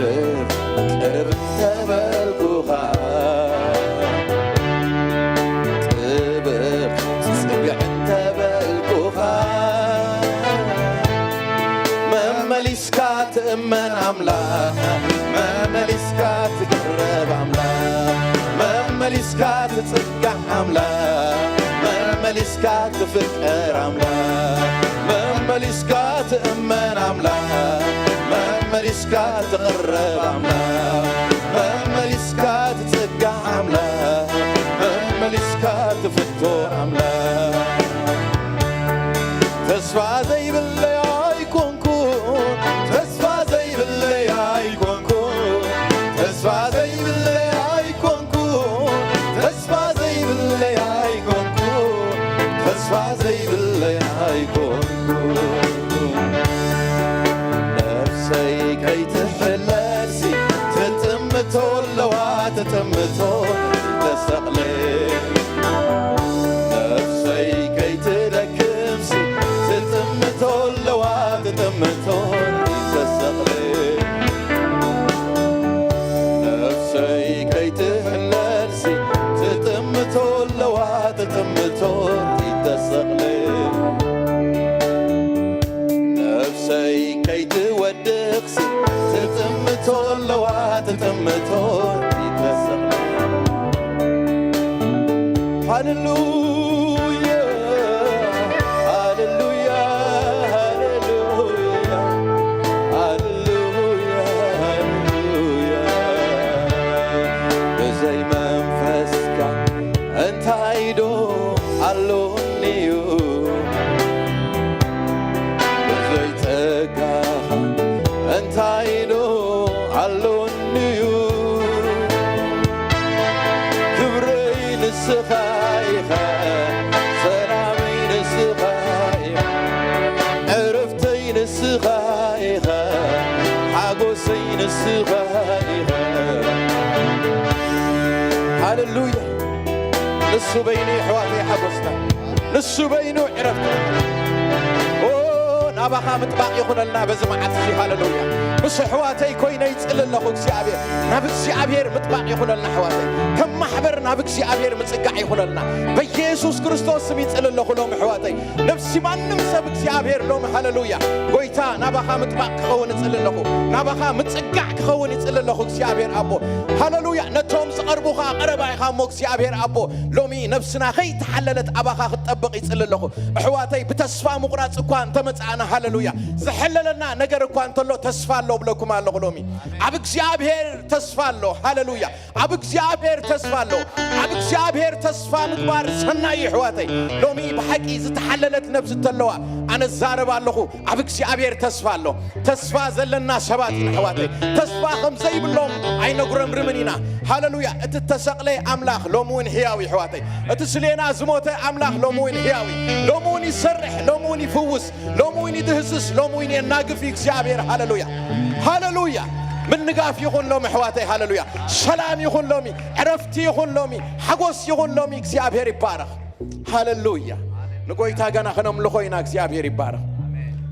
ቅርብ እንተበልኩኻ፣ ጥብቕ ጽግዕ እንተበልኩኻ፣ መመሊስካ ትእመን ኣምላኽ፣ መመሊስካ ትቅረብ ኣምላኽ፣ መመሊስካ ትጽጋዕ ኣምላኽ፣ መመሊስካ ትፍቀር ኣምላኽ፣ መመሊስካ ትእመን ኣምላኽ፣ መመሊስካ ትቕረብ ኣምላኽ፣ መመሊስካ ትጽጋዕ ኣምላኽ፣ መመሊስካ ትፍቶ ኣምላኽ። ተስፋ ዘይብለይ ኣይኮንኩን፣ ተስፋ ዘይብለይ ኣይኮንኩን፣ ተስፋ ዘይብለይ ኣይኮንኩን፣ ተስፋ ዘይብለይ ኣይኮንኩን፣ ተስፋ ዘይብለይ ኣይኮንኩን። ነፍሰይ ከይትሕለልሲ ትጥምቶ ኣለዋ፣ ትጥምቶ ተሰቕለ። ነፍሰይ ከይትደክምሲ ትጥምቶ ኣለዋ፣ ትጥምቶ ተሰቕለ። ነፍሰይ ከይትሕለልሲ ትጥምቶ ኣለዋ፣ ትጥምቶ ተሰቕለ። ነፍሰይ ከይትወድቕሲ ትጥምቶ ኣለዋ፣ ትጥምቶ ተሰቕለ። ሃሌሉያ፣ ሃሌሉያ፣ ሃሌሉያ፣ ሃሌሉያ፣ ሃሌሉያ። ብዘይ መንፈስካ እንታይ ዶ ኣሎኒ'ዩ? ብዘይ ጸጋኻ እንታይ ዶ ኣሎኒ'ዩ? ክብረይ ንስኻ ኢኻ፣ ሰላመይ ንስኻ ኢኻ፣ ዕረፍተይ ንስኻ ኢኻ፣ ሓጎሰይ ንስኻ ኢኻ። ሃሌሉያ። ንሱ በይኑ የሕዋተይ ሓጎስና፣ ንሱ በይኑ ዕረፍትና። ኦ፣ ናባኻ ምጥባቕ ይኹነልና በዚ መዓልቲ እዚ። ሃሌሉያ። ምስ ኣሕዋተይ ኮይነ ይጽሊ ኣለኹ እግዚኣብሔር። ናብ እግዚኣብሔር ምጥባቕ ይኹነልና ኣሕዋተይ። ከም ማሕበር ናብ እግዚኣብሔር ምጽጋዕ ይኹነልና። በኢየሱስ ክርስቶስ ስም ይጽሊ ኣለኹ ሎም ኣሕዋተይ። ነፍሲ ማንም ሰብ እግዚኣብሔር ሎም፣ ሃሌሉያ፣ ጎይታ ናባኻ ምጥባቕ ክኸውን እጽሊ ኣለኹ። ናባኻ ምጽጋዕ ክኸውን ይጽሊ ኣለኹ እግዚኣብሔር ኣቦ። ሃሌሉያ። ነቶም ዝቐርቡኻ ቀረባ ኢኻ እሞ እግዚኣብሔር ኣቦ፣ ሎሚ ነፍስና ከይተሓለለት ኣባኻ ክትጠብቕ ይጽሊ ኣለኹ። ኣሕዋተይ፣ ብተስፋ ምቑራጽ እኳ እንተመጻእና፣ ሃሌሉያ፣ ዝሕለለና ነገር እኳ እንተሎ ተስፋ ኣሎ ብለኩም ኣለኹ ሎሚ። ኣብ እግዚኣብሔር ተስፋ ኣሎ። ሃሌሉያ። ኣብ እግዚኣብሔር ተስፋ ኣሎ። ኣብ እግዚኣብሔር ተስፋ ምግባር ሰናይ እዩ ኣሕዋተይ። ሎሚ ብሓቂ ዝተሓለለት ነብሲ እንተለዋ ኣነ እዛረብ ኣለኹ። ኣብ እግዚኣብሔር ተስፋ ኣሎ። ተስፋ ዘለና ሰባት ኢና ኣሕዋተይ። ተስፋ ከም ዘይብሎም ኣይነጉረምርምን ኢና። ሃሌሉያ። እቲ እተሰቕለ ኣምላኽ ሎሚ እውን ህያው እዩ ኣሕዋተይ። እቲ ስሌና ዝሞተ ኣምላኽ ሎሚ እውን ህያው እዩ። ሎሚ እውን ይሰርሕ፣ ሎሚ እውን ይፍውስ፣ ሎሚ እውን ይድህስስ፣ ሎሚ እውን የናግፍ እዩ እግዚኣብሔር። ሃሌሉያ፣ ሃሌሉያ። ምንጋፍ ይኹን ሎሚ ኣሕዋተይ። ሃሌሉያ። ሰላም ይኹን ሎሚ፣ ዕረፍቲ ይኹን ሎሚ፣ ሓጎስ ይኹን ሎሚ። እግዚኣብሔር ይባረኽ። ሃሌሉያ። ንጎይታ ገና ከነምልኾ ኢና። እግዚኣብሔር ይባረኽ።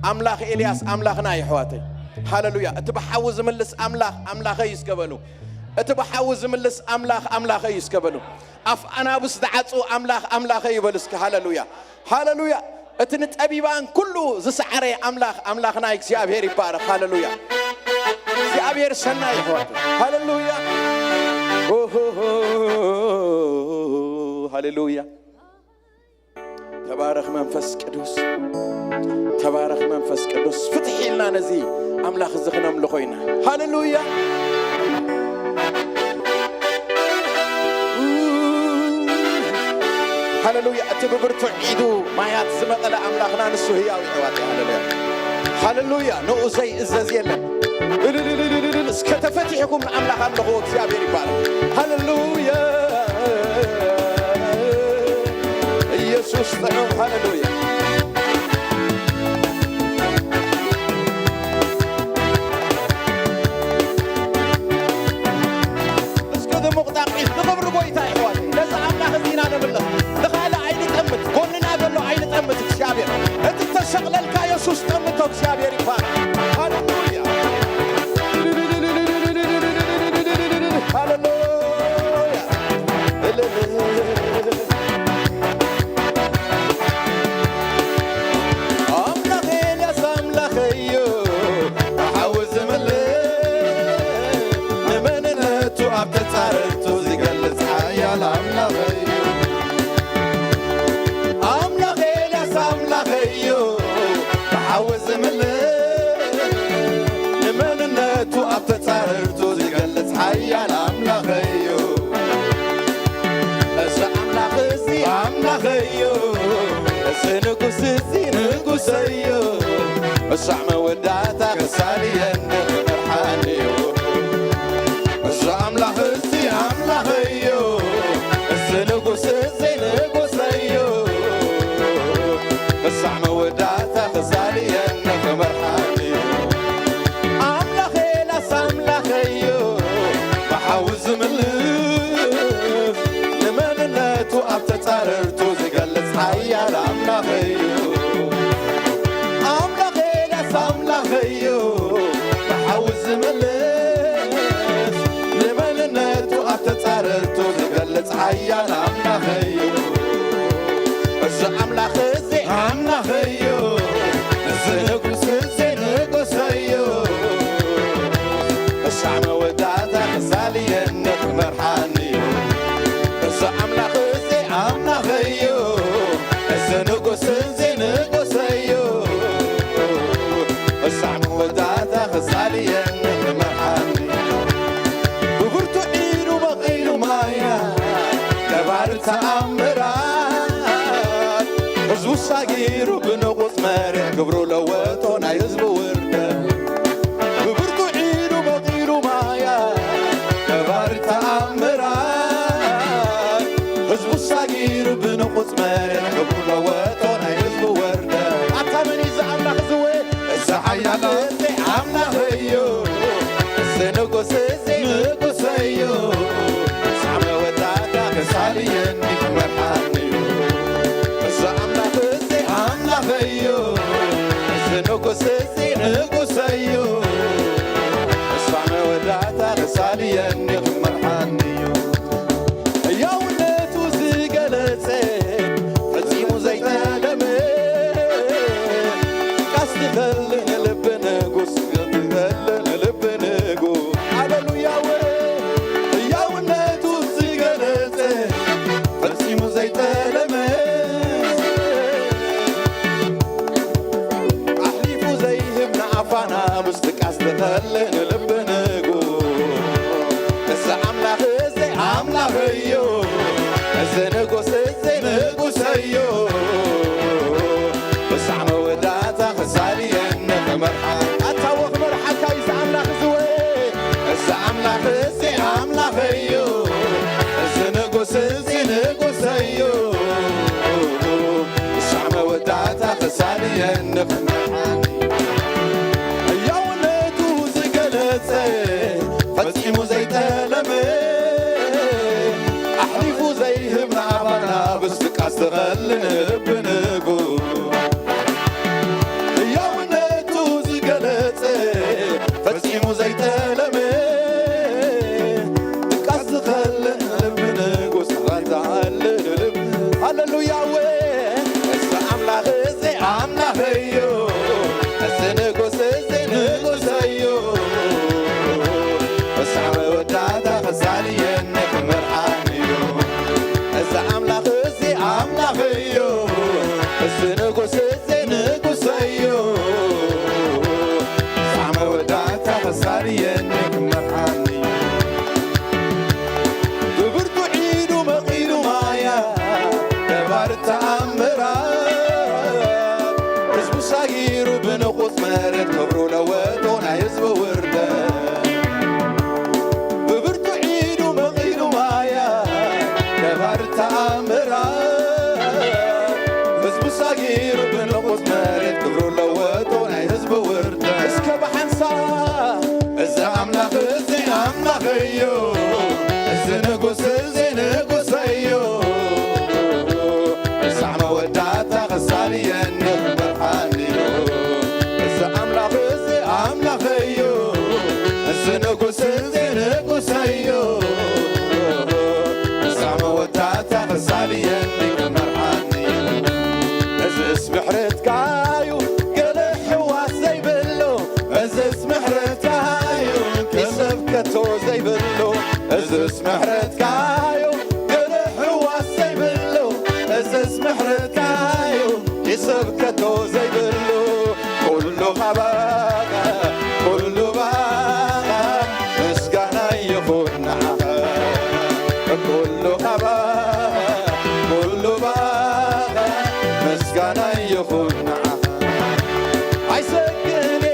ኣምላኽ ኤልያስ ኣምላኽና እዩ ኣሕዋተይ። ሃሌሉያ። እቲ ብሓዊ ዝምልስ ኣምላኽ ኣምላኸይ እዩ እስከ በሉ። እቲ ብሓዊ ዝምልስ ኣምላኽ ኣምላኸይ እዩ እስከ በሉ። ኣፍ ኣናብስ ዝዓጹ ኣምላኽ ኣምላኸይ እዩ በሉ እስከ። ሃለሉያ፣ ሃለሉያ። እቲ ንጠቢባን ኩሉ ዝሰዓረ ኣምላኽ ኣምላኽና እግዚኣብሔር ይባረኽ። ሃለሉያ። እግዚኣብሔር ሰናይ ይሕዋት። ሃለሉያ፣ ኦሆሆ፣ ሃለሉያ። ተባረኽ መንፈስ ቅዱስ፣ ተባረኽ መንፈስ ቅዱስ። ፍትሕ ኢልና ነዚ ኣምላኽ እዚ ክነምልኾ ኢና። ሃለሉያ፣ ሃለሉያ። እቲ ብብርቱዕ ኢዱ ማያት ዝመቐለ ኣምላኽና ንሱ ህያው ይሕዋት። ሃለሉያ፣ ሃለሉያ። ንኡ ዘይእዘዝ የለን። እልልልልልልል። እስከ ተፈቲሕኩም ንኣምላኽ ኣምልኽዎ። እግዚኣብሔር ይባረኽ። ሃለሉያ፣ ኢየሱስ ጥዑም። ሃለሉያ። እስከ ድሙቕ ጣቂት ንኽብሪ ጎይታ ይሕዋት። ነዚ ኣምላኽ እዚ ኢና ነምልኽ። ንኻልእ ኣይንጠምት፣ ጎንና ዘሎ ኣይንጠምት። እግዚኣብሔር እቲ ተሰቕለልካ የሱስ ጠምቶ። እግዚኣብሔር ይባረኽ። ሃለሉያ፣ ሃለሉያ። ኣምላኽ ኤልያስ ኣምላኸይ እዩ፣ ብሓዊ ዝምልስ ንመንነቱ ኣብ ተጻረርቱ ዝገልጽ ሓያል ኣምላኸይ እዩ። ኣምላኽ ኤልያስ ኣምላኸይ እዩ፣ ብሓዊ ዝምልስ ንመንነቱ ኣብ ተጻረርቱ ዝገልጽ ሓያል ኣምላኸይ እዩ። እዚ ኣምላኽ እዚ ኣምላኸይ እዩ፣ እዚ ንጉስ እዚ ንጉሰይ እዩ። እሳዕ መወዳእታ ክሳልየኒ ክመርሓኒ እዩ። እዚ ኣምላኽ እዚ ኣምላኸይ እዩ፣ እዚ ንጉስ እዚ ንጉሰይ እዩ። እሳዕ መወዳእታ ክሳልየኒ ክመርሓኒ እዩ። ኣምላኽ ኤልያስ ኣምላኸይ እዩ፣ ብሓዊ ዝምልስ ንመንነቱ ኣብ ተጻረርቱ ዝገልጽ ሓያል ኣምላኸይ እዩ። ኣምላኽ ኤልያስ ኣምላኸይ እዩ፣ ብሓዊ ዝምልስ ንመንነቱ ኣብ ተጻረርቱ ዝገልጽ ሓያል ኣምላኸይ እዩ። እዚ ኣምላኽ እዚ ኣምላኸይ እዩ፣ እዚ ንጉስ እዚ ንጉሰይ እዩ። እሳዕ መወዳእታ ክሳልየኒ ክመርሓኒ እዩ። እዚ ኣምላኽ እዚ ኣምላኸይ እዩ፣ እዚ ንጉስ እዚ ንጉሰይ እዩ። እሳዕ መወዳእታ ክሳልየኒ ክመርሓኒ፣ ብብርቱዕ ኢዱ መቒሉ ማያ፣ ገባሪ ተኣምራት፣ ህዝቡ ሳጊሩ ብንቑጽ መሬት፣ ክብሩ ለወጦ ናይ ህዝቡ ውርደት። ብብርቱዕ ኢዱ መቒሉ ማያ፣ ገባሪ ተኣምራት፣ ህዝቡ ሳጊሩ ብንቑጽ መሬት፣ ክብሩ ለወጦ ናይ ህዝቡ ወርደ። ኣታ መን እዩ እዚ ኣምላኽ እዚ ወ-? እዚ ሓያል እዚ ኣምላኽ እዩ፣ እዚ ንጉስ እዚ ንጉስ እዩ። ሳዕ መወዳእታ ክሳልየኒ ክመርሓኒ እዩ። እዚ ኣምላኽ እዚ ኣምላኽ እዩ፣ እዚ ንጉስ እዚ ንጉስ እዩ። ሳዕ መወዳእታ ክሳልየኒ ክመርሓኒ እዩ። ህያውነቱ ዝገለጸ ፈጺሙ ዘይጠለመ፣ ቃስ ትኸል ንልቢ ንጉስ፣ ትኸል ንልቢ ንጉስ። ሃሌሉያ ወ-፣ ህያውነቱ ዝገለጸ ፈጺሙ ዘይጠለመ፣ ኣሕሊፉ ዘይህብ ንኣፋና ምስ ትቃስ ትኸል ንልቢ ንጉስ። እዚ ኣምላኽ እዚ ኣምላኽ እዩ፣ እዚ ንጉስ እዚ ንጉስ እዩ። ብሳዕ መወዳእታ ክሳልየኒ ክመርሓ፣ ኣታ ወ ክመርሓካ እዩ እዚ ኣምላኽ እዚ ወ-፣ እዚ ኣምላኽ እዚ ኣምላኽ እዩ፣ እዚ ንጉስ እዚ ንጉስ እዩ። ሳዕ መወዳእታ ክሳልየኒ ክመርሓኒ፣ ህያውነቱ ዝገለጸ ፈጺሙ ዘይጠለመ፣ ኣሕሊፉ ዘይህብ ንኣባና ብስቃ ዝተኸልን ብንጉ፣ ህያውነቱ ዝገለጸ ፈጺሙ ዘይጠለመ፣ ተኣምራት ህዝቡ ሳጊሩ ብንቑጽ መሬት ክብሩ ለወጦ ናይ ህዝቡ ውርደት ብብርቱ ኢዱ መቒሉ ማያ ገባር ተኣምራት ህዝቡ ሳጊሩ ብንቑጽ መሬት ክብሩ ለወጦ ናይ ህዝቡ ውርደት እስከ ብሓንሳ እዚ ኣምላኽ እዚ ኣምላኽ እዩ እዚ ንጉስ እዚ ንጉስ እዩ እሳዕ መወዳእታ ክሳልየኒ ክመርሓኒ እዩ እዚ ኣምላኽ እዚ ኣምላኽ እዩ እዚ ንጉስ እዚ ንጉስ እዩ እሳዕ መወዳእታ ክሳልየኒ ክመርሓኒ እዩ እዝስ ምሕረትካ እዩ ገለ ሕዋስ ዘይብሉ እዝስ ምሕረትካ እዩ ክሰብ ከቶ ዘይብሉ እዝስ ምሕረትካ እዩ ገለ ሕዋስ ዘይብሉ እዝስ ምሕረትካ እዩ ክሰብ ከቶ ዘይብሉ ኩሉ ካባኻ ኩሉ ባኻ ምስጋና ይኹን ንዓኻ ኩሉ ካባኻ ኩሉ ባኻ ምስጋና ይኹን ንዓኻ ኣይሰግእን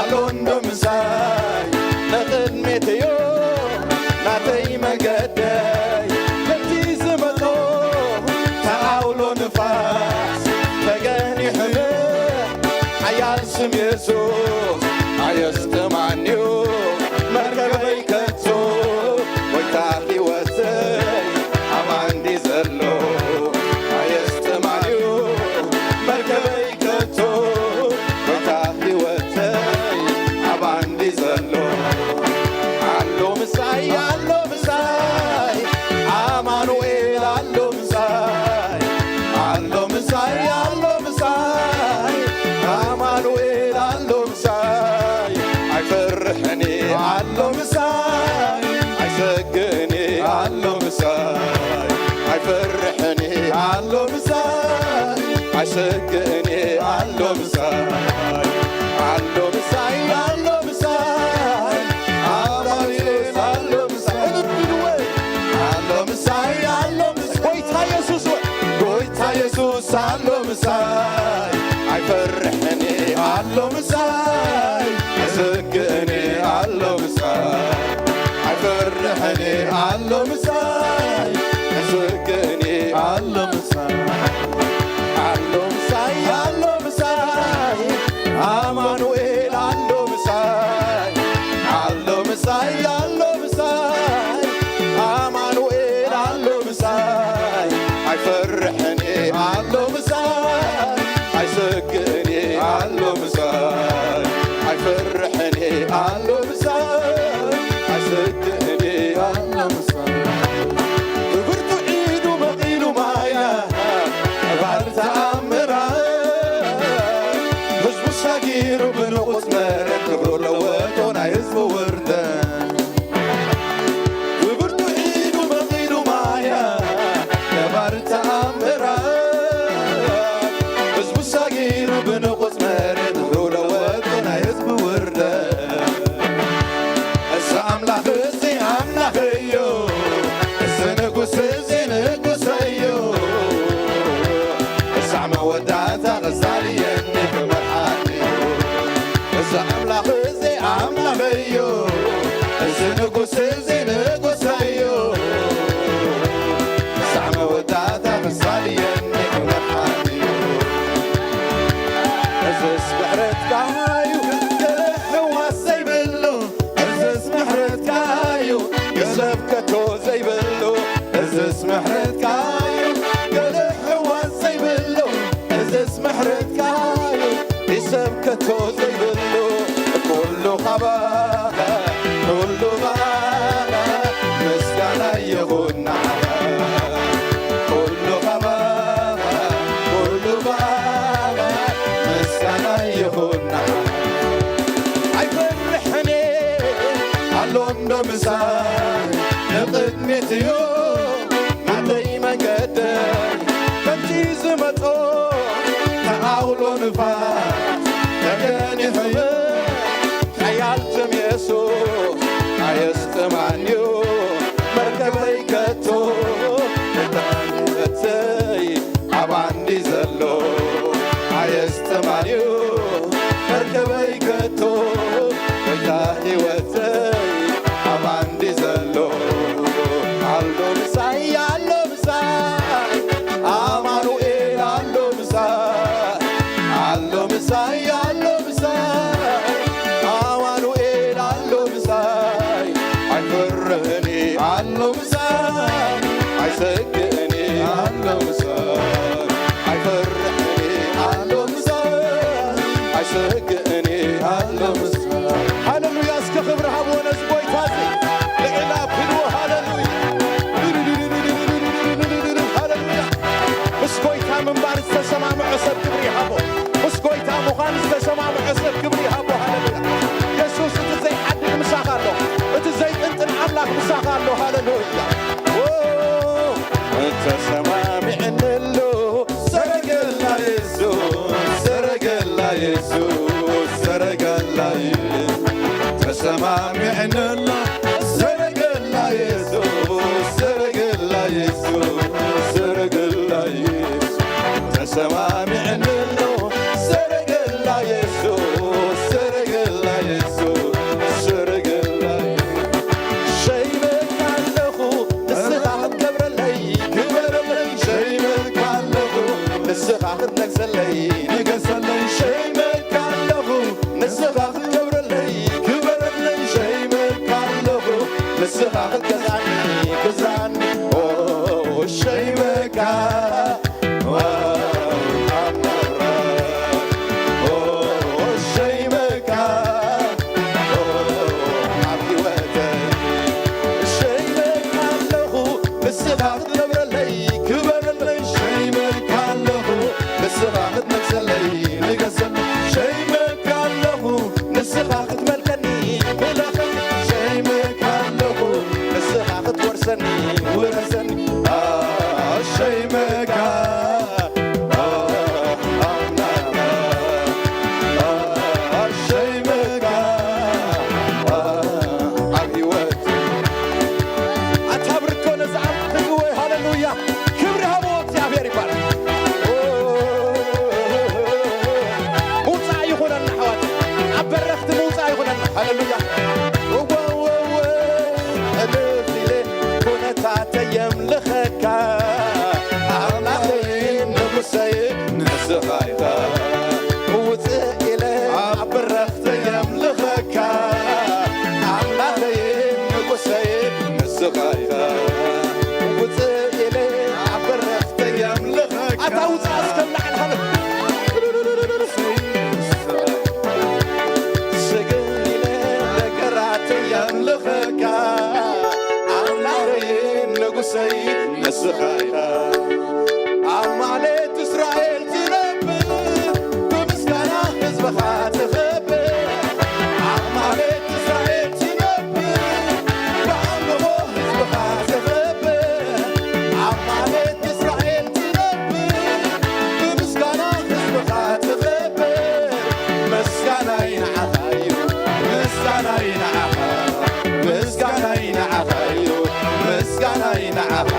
ኣሎ እንዶ ምሳይ ንቕድሚት እዩ ናተይ መገደይ ከምቲ ዝመጾ ተኣውሎ ንፋስ ተገኒሑ ሓያል ስም የሱስ ኣየስጥማንዩ መርከበይ ከቶ ጎይታ ሕይወተይ ኣማንዲ ዘሎ ኣየስጥማንዩ መርከበይ ከቶ ጎይታ ሕይወተይ ኣማንዲ ዘሎ ኣሎ ምሳይ ኣሎ ምሳይ ኣማኑኤል ኣሎ ምሳይ ኣሎ ምሳይ ኣሎ ምሳይ ኣማኑኤል ኣሎ ምሳይ ኣይፈርሕን ኣሎ ምሳይ ኣይሰግእን ኣሎ ምሳይ ኣይፈርሕን ኣሎ ምሳይ ኣይሰግእን ኣሎ ምሳይ ኣሎ ምሳይ ኣሎ ምሳይ ኣማኑኤል ኣሎ ምሳይ እልል ኢሉ ወይ ኣሎ ምሳይ ኣሎ ምሳይ ጎይታ የሱስ ወይ ጎይታ የሱስ ኣሎ ምሳይ ኣይፈርሕን ኣሎ ምሳይ ኣይሰግእን ኣሎ ምሳይ ኣይፈርሕን ኣሎ ምሳይ ኣይሰግእን ኣሎ ምሳይ ኣሎ ምሳይ ኣሎ ምሳይ ኣማኑኤል ኣሎ ምሳይ ኣሎ ምሳይ ኣሎ ምሳይ ኣማኑኤል ኣሎ ምሳይ ኣይፈርሕን ኣሎ ምሳይ ኣይሰግእን ኣሎ ምሳይ ኣይፈርሕን ኣሎ ምሳይ ኣይሰግእን ኣሎ ምሳይ ብብርቱ ኢዱ መቒሉ ማያ ባር ተኣምራት ህዝቡ ሳጊሩ ብንቑጽ መሬት ክብሩ ለወጦ ናይ ህዝቡ ውርደት ብብርቱ ኢዱ መቒሉ ማያ ገባር ተኣምራት ህዝቡ ሳጊሩ ብንቑጽ መሬት ክብሩ ለወጦ ናይ ህዝቡ ውርደት እዚ ኣምላኽ እዚ ኣምላኽ እዩ እዚ ንጉስ እዚ ንጉስ እዩ እሳዕ መወዳእታ ክሳልየኒ ክመርሓኒ እዩ እዚ ኣምላኽ እዚ ኣምላኽ እዩ እዚ ንጉስ እዚ ንጉስ እዩ እሳዕ መወዳእታ ክሳልየኒ ክመርሓኒ እዩ እዝስ ምሕረትካ እዩ ገለ ሕዋስ ዘይብሉ እዝስ ምሕረትካ እዩ ገሰብ ከቶ ዘይብሉ እዝስ ምሕረትካ እዩ ገለ ሕዋስ ዘይብሉ እዝስ ምሕረትካ እዩ ይሰብ ከቶ ዘይብሉ ኩሉ ካባኻ ኩሉ ባኻ ምስጋና ይኹን ንዓኻ ኩሉ ካባኻ ኩሉ ባኻ ምስጋና ይኹን ንዓኻ ኣይፈርሕን ኣሎ እንዶ ምሳይ ንቕድሚት እዩ ናተይ መንገደይ ከምቲ ዝመጾ ተኣውሎ ንፋስ ተገኒሑ ሓያል ስም የሱስ ኣየስጥማንዩ መርከበይ ከቶ እታ ሕይወተይ ኣሎ ምሳይ፣ ኣይፈርሕን እየ ኣሎ ምሳይ፣ ኣይሰግእን እየ ኣሎ ምሳይ። ሃሌሉያ! እስከ ክብሪ ሃብዎ ነዚ ጎይታ እዚ። ልዕል ኣብልዎ። ሃሌሉያ! ሃሌሉያ! ምስ ጎይታ ምንባር ዝተሰማምዖ ሰብ ክብሪ ይሃቦ። ምስ ጎይታ ምዃን ዝተሰማምዖ ሰብ ክብሪ ይሃቦ። ሃሌሉያ! የሱስ እቲ ዘይሓድግ ምሳኻ ኣሎ። እቲ ዘይጥንጥን ኣምላኽ ምሳኻ ኣሎ። ሃሌሉያ! ኦ! ተሰማሚዕንሉ ሰረገላ የሱስ፣ ሰረገላ የሱስ፣ ሰረገላ የሱስ። ተሰማሚዕንሉ ሰረገላ የሱስ፣ ሰረገላ የሱስ፣ ሰረገላ የሱስ። ተሰማሚዕንሉ ሰረገላ የሱስ፣ ሰረገላ የሱስ፣ ሰረገላ የሱስ። ሸይመካ ኣለኹ ንስኻ ክትገብረለይ ክበረለይ፣ ሸይመካ ኣለኹ ንስኻ ክትነግሰለይ ንገሰለይ፣ ሸይመካ ኣለኹ ንስኻ ክትገብረለይ ክበረለይ፣ ሸይመካ ኣለኹ ንስኻ ክትገዛኒ ግዛኒ። ኦ ሸይመካ ሸይመካ ኣብ ህይወተይ ሸይመካ ኣለኹ ንስኻ ክትነብረለይ ክበረለይ ሸይመካ ኣለኹ ንስኻ ክትነግሰለይ ንገሰለይ ሸይመካ ኣለኹ ንስኻ ክትመልከኒ ምለኸኒ ሸይመካ ኣለኹ ንስኻ ክትወርሰኒ ውረሰኒ ኣሸይመካ ኣሸይመካ ኣብ ህይወት ኣታ ብርኮ ነዚ ኣምልኽዎ ሃሌሉያ ክብሪ ሃብዎ እግዚኣብሔር ይባል ምውፃእ ይኹነና ኣሕዋት ኣብ በረኽቲ ምውፃእ ይኹነና ሃሌሉያ ወወወ እልፍ ኢለ ኩነታተይ የምልኸካ ኣምላኸይ ንጉሰይ ንስኻ ኢኻ ውፅእ ኢለ ኣብ በረኽተይ የምልኸካ ኣምላኸይ ንጉሰይ ንስኻ ኢኻ ውፅእ ኢለ ኣብ በረኽተይ የምልኸካ ኣታ ውፅእ እስከ ላዕሊ ሃለ ስግድ ኢለ ነገራተይ የምልኸካ ኣምላኸይ ንጉሰይ ንስኻ ኢኻ ኣብ ማሌት እስራኤል ትነብር ብምስጋና ህዝብኻ ትኸብር ኣብ ማሌት እስራኤል ትነብር ብኣምልኾ ህዝብኻ ትኸብር ኣብ ማሌት እስራኤል ትነብር ብምስጋና ህዝብኻ ትኸብር ምስጋናይ ንዓኻ እዩ ምስጋናይ ንዓኻ ምስጋናይ ንዓኻ እዩ ምስጋናይ ንዓኻ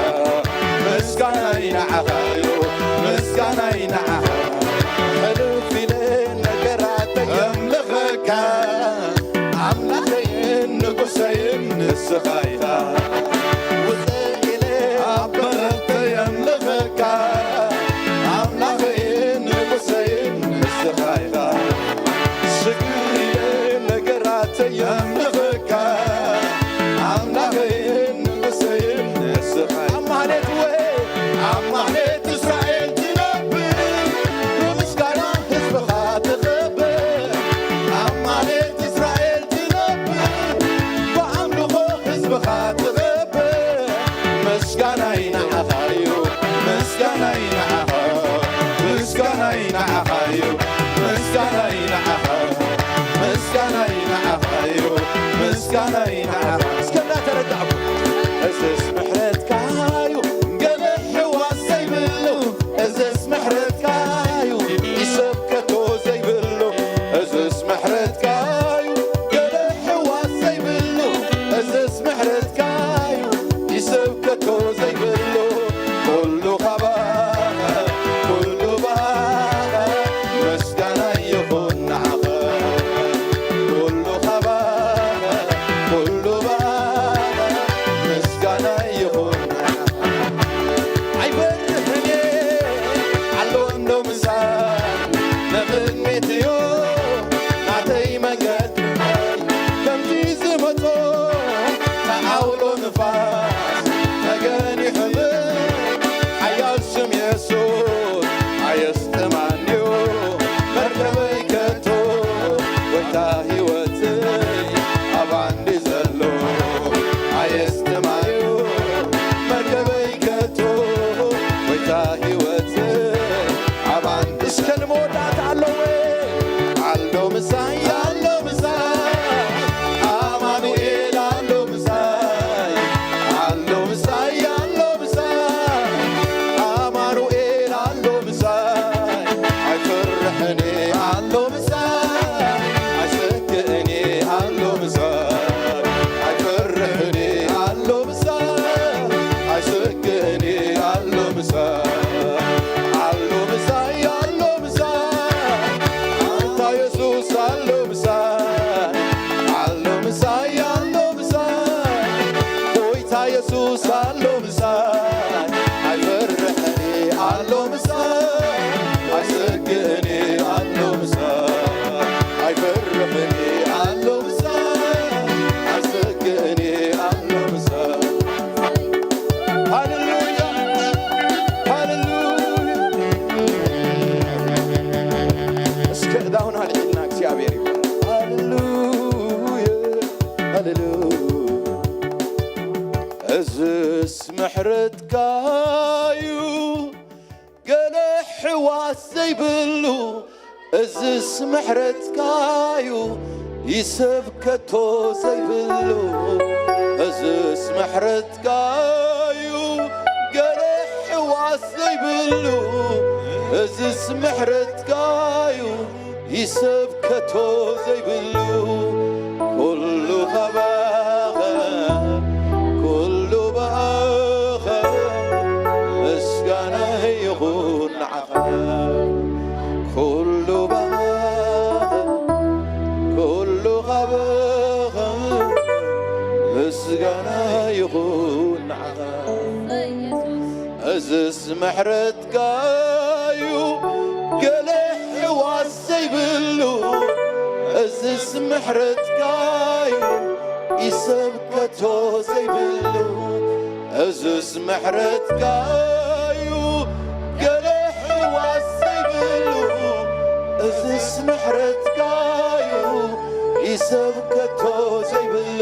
ምስጋናይ ንዓኻ እዩ ምስጋናይ ንዓኻ ሕልፍ ኢለ ነገራተይ የምልኸካ ኣምላኸይን ንጉሰይን ንስኻ ኢኻ ውፅእ ኢለ ኣብ በረኽተይ የምልኸካ ኣምላኸይን ንጉሰይን ንስኻ ኢኻ ስግድ ኢለ ነገራተይ የምልኸካ ኣምላኸይን ንጉሰይን ንስኻ ኢኻ ኣብ ማህሌት ወይ ኣብ ማህሌት እስራኤል ትነብር ብምስጋና ህዝብኻ ትኸብር ኣብ ማህሌት እስራኤል ትነብር ብኣምልኾ ህዝብኻ ትኸብር ምስጋናይ ንዓኻ እዩ ምስጋናይ ንዓኻ ምስጋናይ ንዓኻ እዩ ምስጋናይ ንዓኻ ምስጋናይ ንዓኻ እዩ ምስጋናይ ንዓኻ እስከ እናተረዳእኩ እዝስ ምሕረትካ እዩ ገለ ሕዋስ ዘይብሉ እዝስ ምሕረትካ እዩ ይሰብ ከቶ ዘይብሉ እዝስ ምሕረትካ እዩ ገለ ሕዋስ ዘይብሉ እዝስ ምሕረትካ እዩ ይሰብ ከቶ ዘይብሉ ኩሉ ካባኻ ኩሉ ባኻ ምስጋና ይኹን ንዓኻ ኩሉ ካባኻ ኩሉ ባኻ ምስጋና ይኹን ንዓኻ ኣይበርህን እየ ኣሎ እንዶ ምሳይ ንቕድሚት እዩ ናተይ መንገድ ከምቲ ዝመጾ ተኣውሎ ንፋስ ተገኒሑ ብ ሓያ ምሳይ ኣይሰግእን ኣሎ ምሳይ ኣይፈርሕን ኣሎ ምሳይ ኣይሰግእን ኣሎ ምሳይ ሃሌሉያ ሃሌሉያ እስከ እዳውን ኣልዒልና እግዚኣብሔር ይባል ሃሌሉያ ሃሌሉያ እዝስ ምሕረትካዩ ገለ ሕዋስ ዘይብሉ እዝስ ምሕረትካዩ ይሰብ ከቶ ዘይብሉ እዝስ ምሕረትካዩ ገለ ሕዋስ ዘይብሉ እዝስ ምሕረትካዩ ይሰብ ከቶ ዘይብሉ ኩሉ ኻባኸ ኩሉ ብኣኸ ምስጋና ይኹን ንዓኻ ኩሉ ብኣኸ ኩሉ ኻባኸ ምስጋና ይኹን ንዓኻ እዝስ ምሕረትካዩ ገለ ሕዋስ ዘይብሉ እዝስ ምሕረትካዩ ኢሰብ ከቶ ዘይብሉ እዝስ ምሕረትካዩ ገለ ሕዋስ ዘይብሉ እዝስ ምሕረትካዩ ኢሰብ ከቶ ዘይብሉ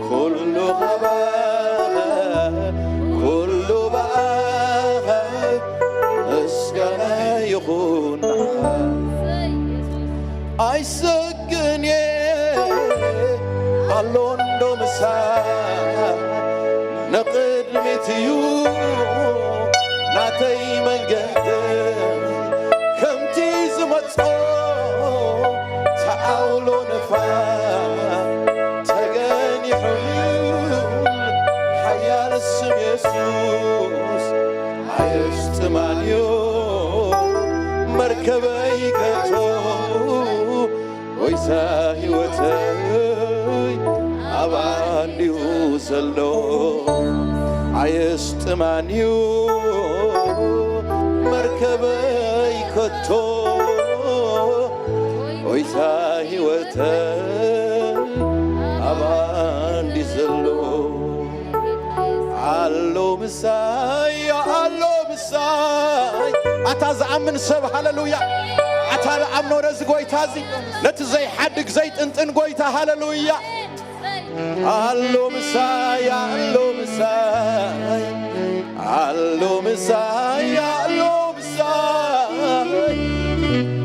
ኩሉ ኻባኻ ኩሉ ብኣኻ ምስጋና ይኹን ኣይሰግን እየ ኣሎ እንዶ ምሳይ ንቕድሚት እዩ ናተይ መንገድ ከምቲ ዝመጾ ተኣውሎ ንፋስ ተገኒሑ ሓያል ስም የሱስ ኣየስጥማን እዩ መርከበይ ከቶ ጎይታ ህይወተይ ኣባን ድዩ ዘሎ ኣየስጥማን እዩ መርከበይ ከቶ ጎይታ ህይወተይ ኣባን ድዩ ዘሎ ኣሎ ምሳይ ኣሎ ምሳይ ኣታ ዝኣምን ሰብ ሃለሉያ ኣታ ዝኣምኖ ነዚ ጎይታ እዚ ነቲ ዘይሓድግ ዘይጥንጥን ጎይታ ሃለሉያ ኣሎ ምሳይ ኣሎ ምሳይ ኣሎ ምሳይ ኣሎ ምሳይ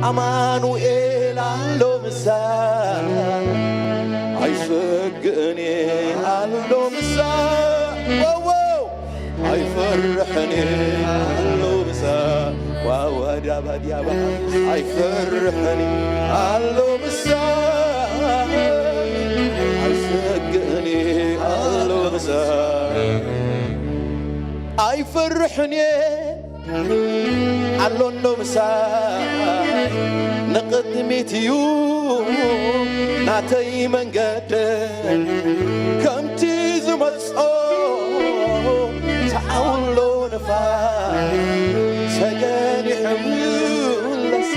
ኣማኑኤል ኣሎ ምሳይ ኣይሰግእን ኣሎ ምሳይ ወወው ኣይፈርሕን ኣሎ ምሳይ ዋዋዳባዲያባ ኣይፈርሕን ኣሎ ምሳይ ኣይሰግእን ኣሎ ምሳይ ኣይፈርሕን ኣሎ እንዶ ምሳይ ንቕድሚት እዩ ናተይ መንገድ ከምቲ ዝመጾ ተኣውሎ ንፋስ ሰገን ይሕምለስ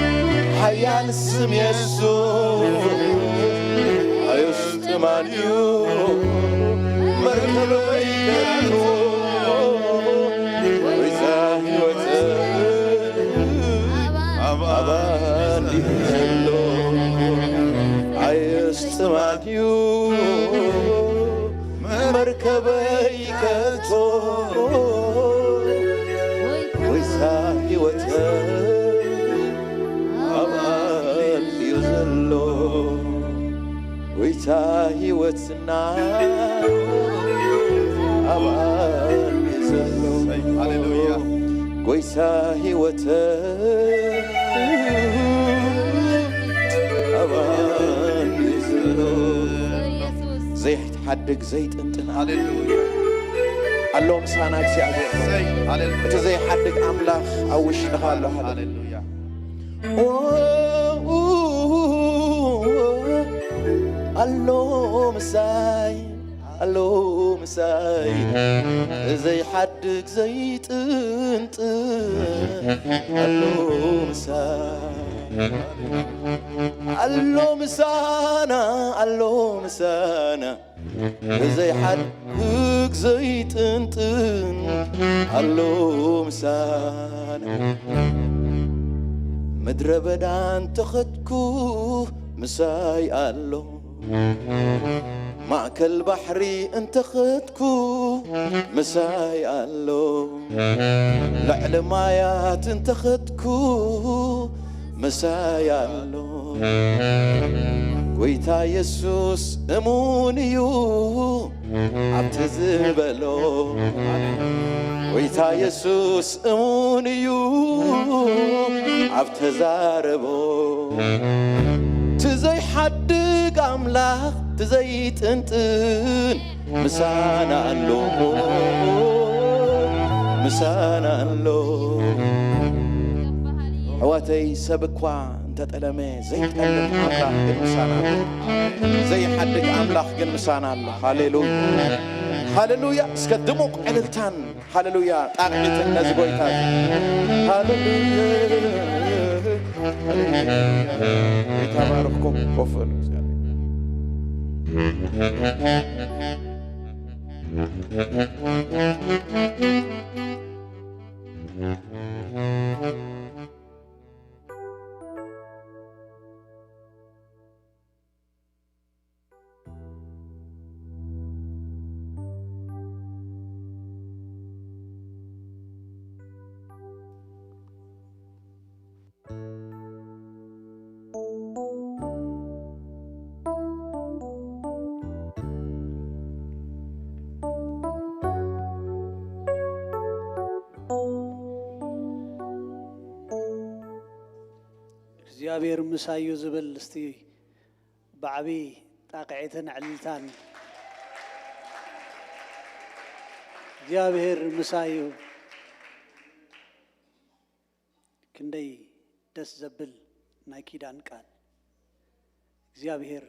ሓያል ስም የሱስ ኣየስጥማን እዩ መርከበይ ከቶ ወይዛ ህይወት ኣባል ኣሎ ኣየስጥማን እዩ መርከበይ ከቶ ወይሳ ህይወት ኣባል እዩ ዘሎ ጎይታ ህይወትና ኣባል ዘሎ ሃሌሉያ ጎይታ ህይወተ ኣባል ዘሎ ዘይሓድግ ዘይጥንጥን ሃሌሉያ ኣሎ ምሳና እግዚኣብሔር እሰይ ሃሌሉያ እቲ ዘይሓድግ ኣምላኽ ኣብ ውሽጥኻ ኣሎ ሃሌሉያ ሃሌሉያ ኣሎ ምሳይ ኣሎ ምሳይ ዘይሓድግ ዘይጥንጥን ኣሎ ምሳና፣ ኣሎ ምሳና፣ ኣሎ ምሳና፣ ዘይሓድግ ዘይጥንጥን ኣሎ ምሳና። ምድረ በዳ እንተኸድኩ ምሳይ ኣሎ። ማእከል ባሕሪ እንተኸድኩ ምሳይ ኣሎ። ልዕሊ ማያት እንተኸድኩ ምሳይ ኣሎ። ጎይታ የሱስ እሙን እዩ ኣብቲ ዝበሎ። ጎይታ የሱስ እሙን እዩ ኣብ ተዛረቦ። ትዘይሓድግ ኣምላኽ ትዘይጥንጥን ምሳና ኣሎ፣ ምሳና ኣሎ። ኣሕዋተይ፣ ሰብ እኳ እንተጠለመ ዘይጠልም ኣምላኽ ግን ምሳና ኣሎ። ዘይሓድግ ኣምላኽ ግን ምሳና ኣሎ። ሃሌሉያ፣ ሃሌሉያ። እስከ ድሙቕ ዕልልታን ሃሌሉያ ጣቕዒትን ነዚ ጎይታ እዚ። ሃሌሉያ፣ ሃሌሉያ። ጎይታ ባርኽኩም። ኮፍ በሉ። እግዚኣብሔር ምሳዩ ዝብል እስቲ ብዓቢ ጣቕዒትን ዕልልታን እግዚኣብሔር ምሳዩ። ክንደይ ደስ ዘብል ናይ ኪዳን ቃል። እግዚኣብሔር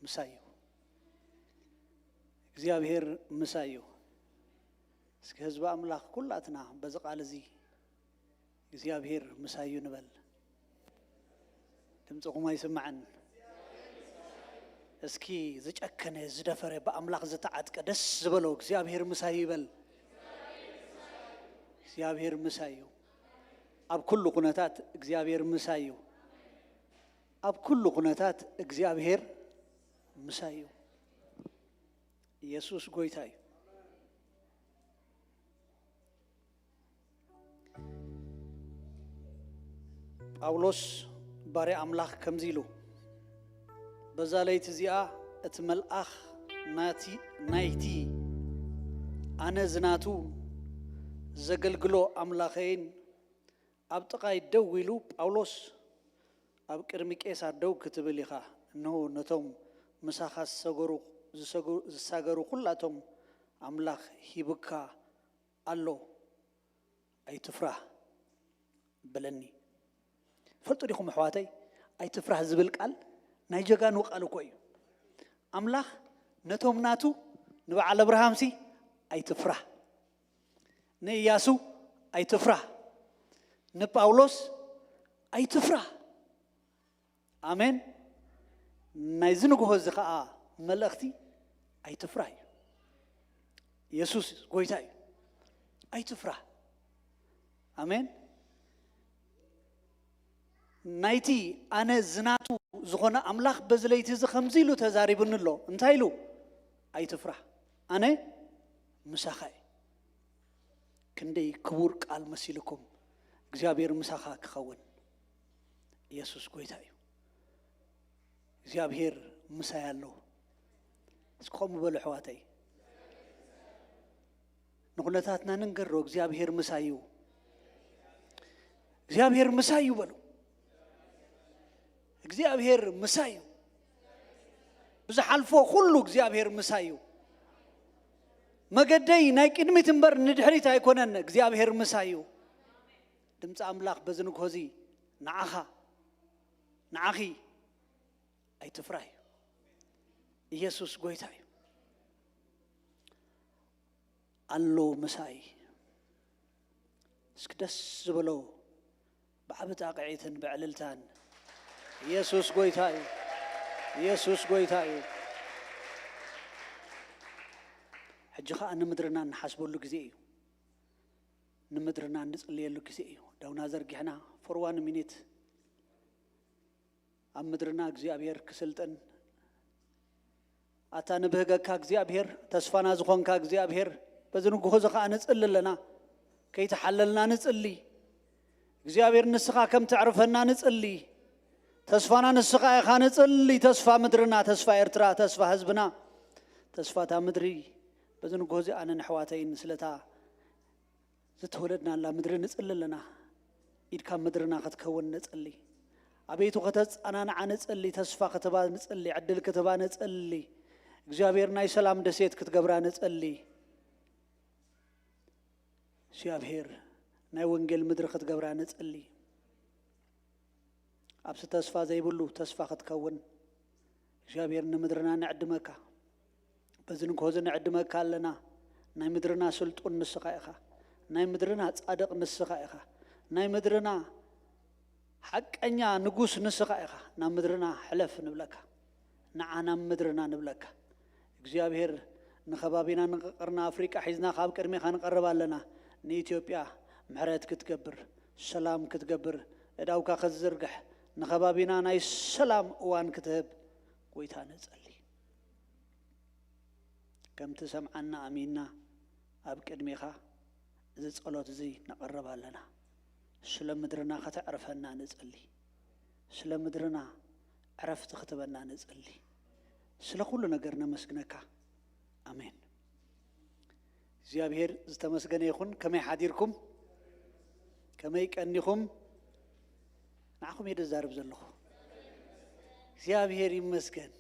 ምሳዩ፣ እግዚኣብሔር ምሳዩ። እስኪ ህዝቢ ኣምላኽ ኩላትና በዚ ቃል እዚ እግዚኣብሔር ምሳዩ ንበል። ድምፅኹም ኣይስማዕን። እስኪ ዝጨከነ ዝደፈረ ብኣምላኽ ዝተዓጥቀ ደስ ዝበሎ እግዚኣብሔር ምሳዩ ይበል። እግዚኣብሔር ምሳዩ። ኣብ ኩሉ ኩነታት እግዚኣብሔር ምሳዩ። ኣብ ኩሉ ኩነታት እግዚኣብሔር ምሳዩ። ኢየሱስ ጎይታ እዩ። ጳውሎስ ባርያ ኣምላኽ ከምዚ ኢሉ፣ በዛ ለይቲ እዚኣ እቲ መልኣኽ ናቲ-፣ ናይቲ ኣነ ዝናቱ ዘገልግሎ ኣምላኸይን ኣብ ጥቓይ ደው ኢሉ፣ ጳውሎስ፣ ኣብ ቅድሚ ቄሳር ደው ክትብል ኢኻ፣ እንሆ ነቶም ምሳኻ ዝሰገሩ፣ ዝሰገ-፣ ዝሳገሩ ኩላቶም ኣምላኽ ሂቡካ ኣሎ፣ ኣይትፍራህ በለኒ። ፈልጡ ዲኹም ኣሕዋተይ፣ ኣይትፍራህ ዝብል ቃል ናይ ጀጋኑ ቃል እኮ እዩ። ኣምላኽ ነቶም ናቱ ንበዓል ኣብርሃምሲ ኣይትፍራህ፣ ንእያሱ ኣይትፍራህ፣ ንጳውሎስ ኣይትፍራህ። ኣሜን። ናይዚ ንግሆ እዚ ኸዓ መልእኽቲ ኣይትፍራህ እዩ። የሱስ ጎይታ እዩ። ኣይትፍራህ። ኣሜን። ናይቲ ኣነ ዝናቱ ዝኾነ ኣምላኽ በዚ ለይቲ እዚ ከምዚ ኢሉ ተዛሪቡኒ ኣሎ። እንታይ ኢሉ? ኣይትፍራህ፣ ኣነ ምሳኻ እየ። ክንደይ ክቡር ቃል መሲልኩም። እግዚኣብሔር ምሳኻ ክኸውን። ኢየሱስ ጎይታ እዩ። እግዚኣብሔር ምሳይ ኣሎ። እስኪ ከምኡ በሉ ኣሕዋተይ። ንኹነታትና ንንገሮ፣ እግዚኣብሔር ምሳይ እዩ። እግዚኣብሔር ምሳይ እዩ በሉ። እግዚኣብሔር ምሳይ እዩ። ብዝሓልፎ ኩሉ እግዚኣብሔር ምሳይ እዩ። መገደይ ናይ ቅድሚት እምበር ንድሕሪት ኣይኮነን። እግዚኣብሔር ምሳይ እዩ። ድምፂ ኣምላኽ በዚ ንግሆ እዚ ንዓኻ፣ ንዓኺ ኣይትፍራህ እዩ። ኢየሱስ ጎይታ እዩ። ኣሎ ምሳይ። እስኪ ደስ ዝበሎ ብዓቢ ጣቕዒትን ብዕልልታን። ኢየሱስ ጎይታ እዩ። ኢየሱስ ጎይታ እዩ። ሕጂ ኸኣ ንምድርና እንሓስበሉ ግዜ እዩ። ንምድርና እንጽልየሉ ግዜ እዩ። ደውና ዘርጊሕና for one minute ኣብ ምድርና እግዚኣብሔር ክስልጥን፣ ኣታ ንብህገካ እግዚኣብሔር፣ ተስፋና ዝኾንካ እግዚኣብሔር፣ በዚ ንግሆ እዚ ኸኣ ንጽሊ ኣለና። ከይተሓለልና ንጽሊ። እግዚኣብሔር ንስኻ ከም ተዕርፈና ንጽሊ። ተስፋና ንስኻ ኢኻ ንጽሊ። ተስፋ ምድርና፣ ተስፋ ኤርትራ፣ ተስፋ ህዝብና፣ ተስፋ እታ ምድሪ። በዚ ንግሆ እዚ ኣነ ንኣሕዋተይን ስለታ ዝተወለድናላ ምድሪ ንጽሊ ኣለና። ኢድካ ምድርና ክትከውን ንጽሊ። ኣቤቱ ከተጸናንዓ ንጽሊ፣ ተስፋ ክትባ ንጽሊ፣ ዕድል ክትባ ንጽሊ። እግዚኣብሔር ናይ ሰላም ደሴት ክትገብራ ንጽሊ። እግዚኣብሔር ናይ ወንጌል ምድሪ ክትገብራ ንጽሊ። ኣብዚ ተስፋ ዘይብሉ ተስፋ ክትከውን እግዚኣብሔር ንምድርና ንዕድመካ። በዚ ንግሆ እዚ ንዕድመካ ኣለና። ናይ ምድርና ስልጡን ንስኻ ኢኻ። ናይ ምድርና ጻድቕ ንስኻ ኢኻ። ናይ ምድርና ሓቀኛ ንጉስ ንስኻ ኢኻ። ናብ ምድርና ሕለፍ ንብለካ። ንዓ ናብ ምድርና ንብለካ። እግዚኣብሔር ንኸባቢና ንቐቕርና ኣፍሪቃ ሒዝና ካብ ቅድሜኻ ንቐርብ ኣለና። ንኢትዮጵያ ምሕረት ክትገብር፣ ሰላም ክትገብር፣ እዳውካ ክትዝርግሕ፣ ንኸባቢና ናይ ሰላም እዋን ክትህብ ጎይታ ንጸሊ። ከምቲ ሰምዓና ኣሚንና ኣብ ቅድሜኻ እዚ ጸሎት እዚ ነቕርብ ኣለና። ስለ ምድርና ከተዕርፈና ንጸሊ። ስለ ምድርና ዕረፍቲ ክትበና ንጸሊ። ስለ ኩሉ ነገር ነመስግነካ። ኣሜን። እግዚኣብሔር ዝተመስገነ ይኹን። ከመይ ሓዲርኩም? ከመይ ቀኒኹም? ንዓኹም እየ ደዛርብ ዘለኹ። እግዚኣብሔር ይመስገን።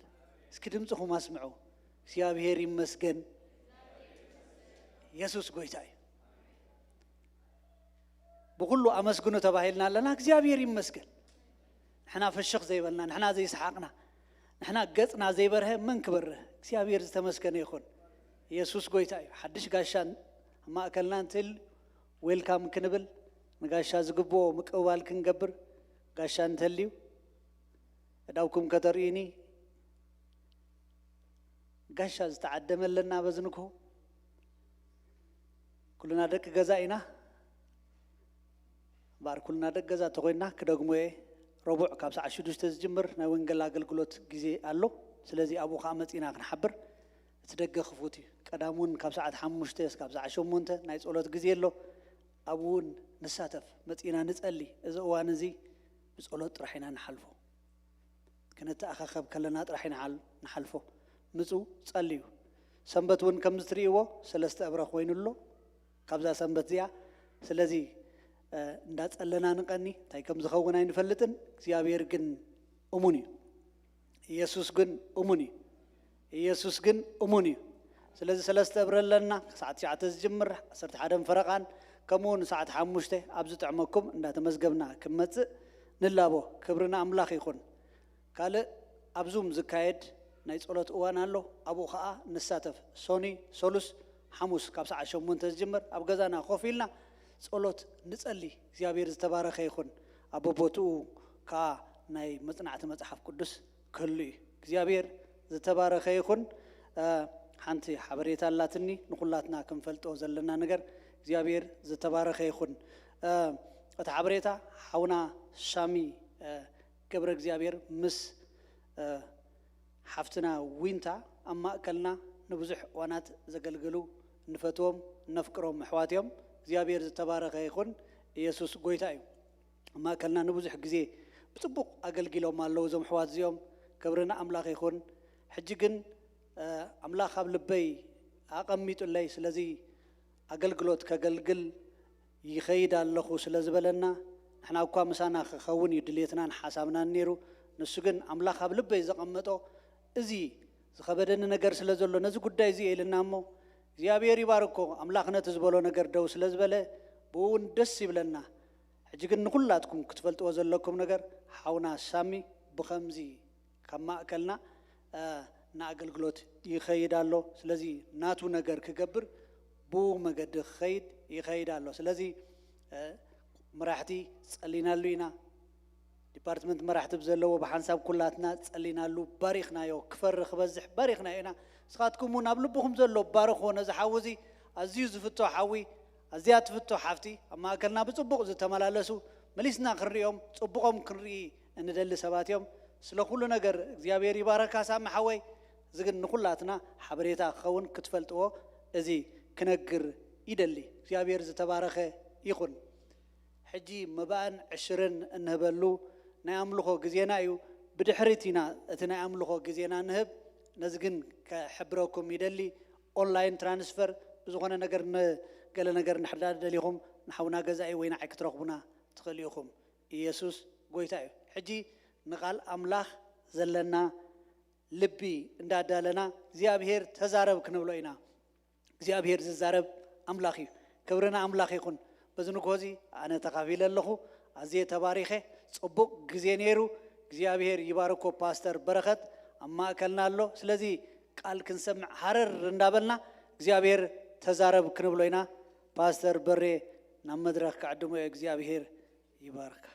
እስኪ ድምፅኹም ኣስምዑ። እግዚኣብሔር ይመስገን። ኢየሱስ ጎይታ እዩ። ብኹሉ ኣመስግኑ ተባሂልና ኣለና። እግዚኣብሔር ይመስገን። ንሕና ፍሽኽ ዘይበልና፣ ንሕና ዘይሰሓቕና፣ ንሕና ገጽና ዘይበርሀ መን ክበርህ? እግዚኣብሔር ዝተመስገነ ይኹን። ኢየሱስ ጎይታ እዩ። ሓድሽ ጋሻ ኣብ ማእከልና እንትህሉ ዌልካም ክንብል፣ ንጋሻ ዝግብኦ ምቅብባል ክንገብር፣ ጋሻ እንተልዩ እዳውኩም ከተርእዩኒ፣ ጋሻ ዝተዓደመ ኣለና በዚ ንግሆ። ኩልና ደቂ ገዛ ኢና። እምበኣር ኩልና ደቂ ገዛ እንተኾይንና ክደግሞ እየ። ረቡዕ ካብ ሰዓት ሽዱሽተ ዝጅምር ናይ ወንጌል ኣገልግሎት ግዜ ኣሎ። ስለዚ ኣብኡ ኸዓ መጺእና ክንሓብር እቲ ደገ ክፉት እዩ። ቀዳም እውን ካብ ሰዓት ሓሙሽተ እስካብ ሰዓት ሸሞንተ ናይ ጸሎት ግዜ ኣሎ። ኣብኡ እውን ንሳተፍ፣ መጺእና ንጸሊ። እዚ እዋን እዚ ብጸሎት ጥራሕ ኢና ንሓልፎ። ክንተኣኻኸብ ከለና ጥራሕ ኢና ንሓል-፣ ንሓልፎ። ምጹ፣ ጸልዩ። ሰንበት እውን ከምዚ ትርእይዎ ሰለስተ እብረ ኮይኑ ኣሎ ካብዛ ሰንበት እዚኣ። ስለዚ፣ እ፣ እንዳጸለና ንቐኒ፣ እንታይ ከም ዝኸውን ኣይንፈልጥን። እግዚኣብሔር ግን እሙን እዩ። ኢየሱስ ግን እሙን እዩ። ኢየሱስ ግን እሙን እዩ። ስለዚ ሰለስተ እብረ ኣለና፣ ሰዓት ትሽዓተ ዝጅምር፣ ዓሰርተ ሓደን ፈረቓን፣ ከምኡ እውን ሰዓት ሓሙሽተ ኣብ ዝጥዕመኩም እንዳተመዝገብና ክንመጽእ ንላቦ። ክብሪ ንኣምላኽ ይኹን። ካልእ ኣብ ዙም ዝካየድ ናይ ጸሎት እዋን ኣሎ። ኣብኡ ኸኣ ንሳተፍ። ሶኒ፣ ሰሉስ፣ ሓሙስ ካብ ሰዓት ሸሞንተ ዝጅምር ኣብ ገዛና ኮፍ ኢልና ጸሎት ንጸሊ። እግዚኣብሔር ዝተባረኸ ይኹን። ኣብ ቦቦትኡ ከኣ ናይ መጽናዕቲ መጽሓፍ ቅዱስ ክህሉ እዩ። እግዚኣብሔር ዝተባረኸ ይኹን። እ፣ ሓንቲ ሓበሬታ ኣላትኒ ንኹላትና ክንፈልጦ ዘለና ነገር። እግዚኣብሔር ዝተባረኸ ይኹን። እ፣ እቲ ሓበሬታ ሓውና ሳሚ፣ እ፣ ገብረ እግዚኣብሔር ምስ፣ እ፣ ሓፍትና ዊንታ ኣብ ማእከልና ንብዙሕ እዋናት ዘገልግሉ እንፈትዎም እነፍቅሮም ኣሕዋት እዮም። እግዚኣብሔር ዝተባረኸ ይኹን። ኢየሱስ ጎይታ እዩ። ኣብ ማእከልና ንብዙሕ ግዜ ብጽቡቕ ኣገልጊሎም ኣለዉ እዞም ኣሕዋት እዚኦም። ክብሪ ንኣምላኽ ይኹን። ሕጂ ግን፣ እ፣ ኣምላኽ ኣብ ልበይ ኣቐሚጡለይ፣ ስለዚ ኣገልግሎት ከገልግል ይኸይድ ኣለኹ ስለ ዝበለና፣ ንሕና እኳ ምሳና ክኸውን እዩ ድሌትናን ሓሳብናን ነይሩ። ንሱ ግን ኣምላኽ ኣብ ልበይ ዘቐመጦ፣ እዚ ዝኸበደኒ ነገር ስለ ዘሎ ነዚ ጉዳይ እዚ እየ ኢልና እሞ፣ እግዚኣብሔር ይባርኮ። ኣምላኽ ነቲ ዝበሎ ነገር ደው ስለ ዝበለ፣ ብኡ እውን ደስ ይብለና። ሕጂ ግን ንኹላትኩም ክትፈልጥዎ ዘለኩም ነገር፣ ሓውና ሳሚ ብኸምዚ ካብ ማእከልና፣ እ፣ ንኣገልግሎት ይኸይድ ኣሎ። ስለዚ ናቱ ነገር ክገብር ብኡ መገዲ ክኸይድ ይኸይድ ኣሎ። ስለዚ፣ እ፣ መራሕቲ ጸሊናሉ ኢና። ዲፓርትመንት መራሕቲ ብዘለዎ ብሓንሳብ ኩላትና ጸሊናሉ፣ ባሪኽናዮ። ክፈሪ ክበዝሕ ባሪኽናዮ ኢና። ንስኻትኩም እውን ኣብ ልብኹም ዘሎ ባርኽዎ። ነዚ ሓዊ እዚ፣ ኣዝዩ ዝፍቶ ሓዊ፣ ኣዝያ ትፍቶ ሓፍቲ፣ ኣብ ማእከልና ብጽቡቕ ዝተመላለሱ፣ መሊስና ክንሪኦም፣ ጽቡቖም ክንርኢ እንደሊ ሰባት እዮም። ስለ ኩሉ ነገር እግዚኣብሔር ይባረካ ሳሚ ሓወይ። እዚ ግን ንኹላትና ሓበሬታ ክኸውን ክትፈልጥዎ እዚ ክነግር ይደሊ። እግዚኣብሔር ዝተባረኸ ይኹን። ሕጂ መባእን ዕሽርን እንህበሉ ናይ ኣምልኾ ግዜና እዩ። ብድሕሪት ኢና እቲ ናይ ኣምልኾ ግዜና ንህብ። ነዚ ግን ከሕብረኩም ይደሊ። ኦንላይን ትራንስፈር ብዝኾነ ነገር ን-፣ ገለ ነገር እንድሕር ደሊኹም ንሓውና ገዛኢ ወይ ንዓይ ክትረኽቡና ትኽእሉ ኢኹም። ኢየሱስ ጎይታ እዩ። ሕጂ ንቓል ኣምላኽ ዘለና ልቢ እንዳዳለና እግዚኣብሔር ተዛረብ ክንብሎ ኢና። እግዚኣብሔር ዝዛረብ ኣምላኽ እዩ። ክብሪ ንኣምላኽ ይኹን። በዚ ንግሆ እዚ ኣነ ተኻፊለ ኣለኹ። ኣዝየ ተባሪኸ። ጽቡቕ ግዜ ነይሩ። እግዚኣብሔር ይባርኮ ፓስተር በረኸት ኣብ ማእከልና ኣሎ። ስለዚ ቃል ክንሰምዕ ሃረር እንዳበልና እግዚኣብሔር ተዛረብ ክንብሎ ኢና። ፓስተር በሬ ናብ መድረኽ ክዕድሞ እየ። እግዚኣብሔር ይባርካ።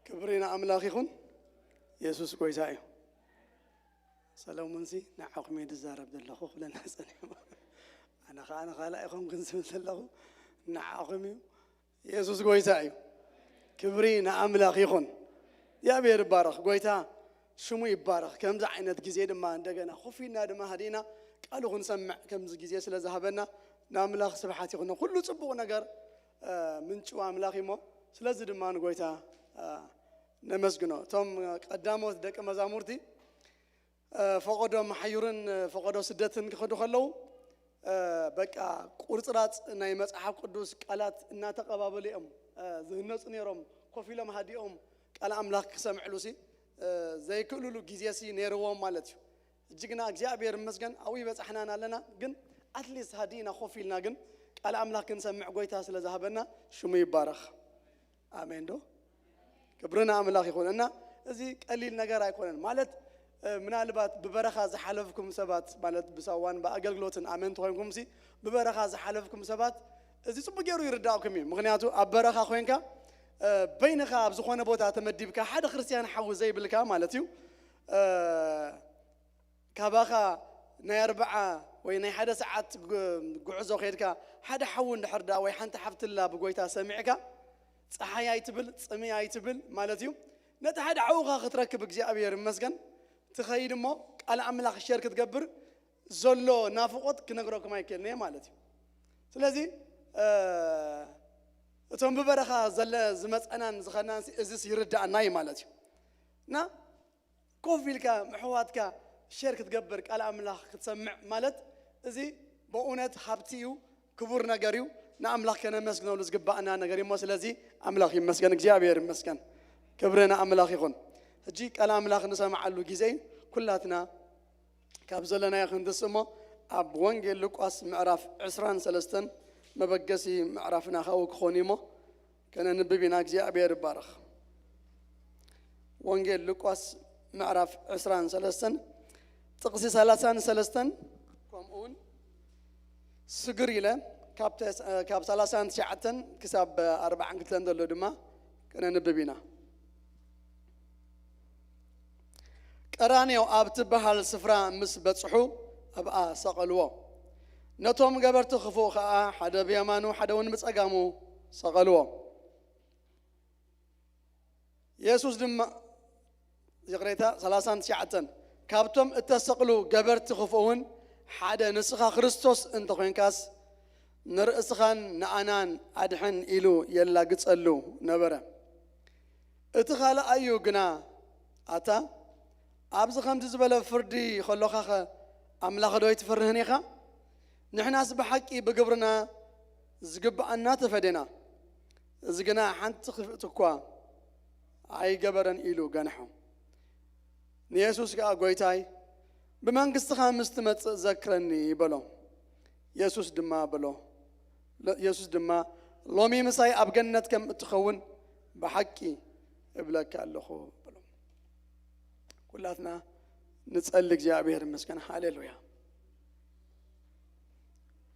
ክብሪ ንኣምላኽ ይኹን። የሱስ ጎይታ እዩ። ሰለሙንሲ ንዓኹም እየ ዝዛረብ ዘለኹ ክብለና ጸኒሑ። ኣነ ኸዓ ንኻልኣይ ኾንኩን ዝብል ዘለኹ ንዓኹም እዩ። የሱስ ጎይታ እዩ። ክብሪ ንኣምላኽ ይኹን። እግዚኣብሔር ይባረኽ። ጎይታ ሽሙ ይባረኽ። ከምዚ ዓይነት ግዜ ድማ እንደገና ኮፍ ኢልና ድማ ሃዲእና ቃሉ ክንሰምዕ ከምዚ ግዜ ስለ ዝሃበና ንኣምላኽ ስብሓት ይኹን። ኩሉ ጽቡቕ ነገር፣ እ፣ ምንጩ ኣምላኽ እዩ እሞ፣ ስለዚ ድማ ንጎይታ፣ እ፣ ነመስግኖ። እቶም ቀዳሞት ደቂ መዛሙርቲ፣ እ፣ ፈቐዶ መሓዩርን፣ እ፣ ፈቐዶ ስደትን ክኸዱ ከለዉ፣ እ፣ በቃ ቁርጽራጽ ናይ መጽሓፍ ቅዱስ ቃላት እናተቐባበሉ እዮም፣ እ፣ ዝህነጹ ነይሮም። ኮፍ ኢሎም ሃዲኦም ቃል ኣምላኽ ክሰምዕሉሲ፣ እ፣ ዘይክእሉሉ ግዜሲ ነይርዎም ማለት እዩ። እጅግና እግዚኣብሔር ይመስገን ኣብኡ ይበጻሕናን ኣለና። ግን ኣትሊስት ሃዲእና ኮፍ ኢልና ግን ቃል ኣምላኽ ክንሰምዕ ጎይታ ስለ ዝሃበና ሽሙ ይባረኽ። ኣሜን ዶ? ክብሪ ንኣምላኽ ይኹን። እና እዚ ቀሊል ነገር ኣይኮነን። ማለት፣ እ፣ ምናልባት ብበረኻ ዝሓለፍኩም ሰባት፣ ማለት ብሳዋን ብኣገልግሎትን ኣመንቲ ኮይንኩምሲ፣ ብበረኻ ዝሓለፍኩም ሰባት እዚ ጽቡቅ ገይሩ ይርዳእኩም እዩ። ምኽንያቱ ኣብ በረኻ ኮይንካ፣ እ፣ በይንኻ ኣብ ዝኾነ ቦታ ተመዲብካ፣ ሓደ ክርስትያን ሓዊ ዘይብልካ ማለት እዩ። እ፣ ካባኻ ናይ ኣርብዓ ወይ ናይ ሓደ ሰዓት ግ-፣ ጉዕዞ ከይድካ፣ ሓደ ሓዊ እንድሕር ደኣ ወይ ሓንቲ ሓፍትላ ብጎይታ ሰሚዕካ፣ ጸሓይ ኣይትብል፣ ጽምይ ኣይትብል ማለት እዩ። ነቲ ሓደ ሓውኻ ክትረክብ እግዚኣብሔር ይመስገን። ትኸይድ እሞ ቃል ኣምላኽ ሸር ክትገብር ዘሎ ናፍቖት ክነግረኩም ኣይክእልን እየ ማለት እዩ። ስለዚ፣ እ፣ እቶም ብበረኻ ዘለ-፣ ዝመጸናን ዝኸድናን እዚስ ይርዳእና እዩ ማለት እዩ። እና ኮፍ ኢልካ ምሕዋትካ ሸር ክትገብር ቃል ኣምላኽ ክትሰምዕ ማለት እዚ ብእውነት ሃብቲ እዩ፣ ክቡር ነገር እዩ። ንኣምላኽ ከነመስግነሉ ዝግባእና ነገር እዩ እሞ፣ ስለዚ ኣምላኽ ይመስገን፣ እግዚኣብሔር ይመስገን። ክብሪ ንኣምላኽ ይኹን። ሕጂ ቃል ኣምላኽ ንሰምዓሉ ግዜ እዩ። ኩላትና ካብ ዘለናዮ ክንትስ እሞ ኣብ ወንጌል ሉቃስ ምዕራፍ ዕስራን ሰለስተን መበገሲ ምዕራፍና ካብኡ ክኾን እዩ እሞ ከነንብብ ኢና። እግዚኣብሔር ይባረኽ። ወንጌል ሉቃስ ምዕራፍ ዕስራን ሰለስተን ጥቕሲ ሰላሳን ሰለስተን ከምኡ እውን ስግር ኢለ ካብ ተስ-፣ ካብ ሰላሳን ትሽዓተን ክሳብ ኣርባዓን ክልተን ዘሎ ድማ ከነንብብ ኢና። ቀራንዮ ኣብ ትበሃል ስፍራ ምስ በጽሑ ኣብኣ ሰቐልዎ። ነቶም ገበርቲ ክፉእ ኸኣ ሓደ ብየማኑ ሓደ እውን ብጸጋሙ ሰቐልዎ። የሱስ ድማ፣ ይቕሬታ፣ ሰላሳን ትሽዓተን፣ ካብቶም እተሰቕሉ ገበርቲ ክፉእ እውን ሓደ ንስኻ ክርስቶስ እንተ ኾይንካስ ንርእስኻን ንኣናን ኣድሕን ኢሉ የላግጸሉ ነበረ። እቲ ካልኣዩ ግና፣ ኣታ ኣብዚ ከምዚ ዝበለ ፍርዲ ከሎኻኸ ኣምላኽ ዶ ኣይትፈርህን ኢኻ? ንሕናስ ብሓቂ ብግብርና ዝግብኣና ተፈዴና፣ እዚ ግና ሓንቲ ክፍእቲ እኳ ኣይገበረን ኢሉ ገንሖ። ንየሱስ ከኣ፣ ጎይታይ፣ ብመንግስትኻ ምስ ትመጽእ ዘክረኒ በሎ። የሱስ ድማ በሎ፣ የሱስ ድማ፣ ሎሚ ምሳይ ኣብ ገነት ከም እትኸውን ብሓቂ እብለካ ኣለኹ በሎ። ኩላትና ንጸሊ። እግዚኣብሔር ይመስገን። ሃሌሉያ።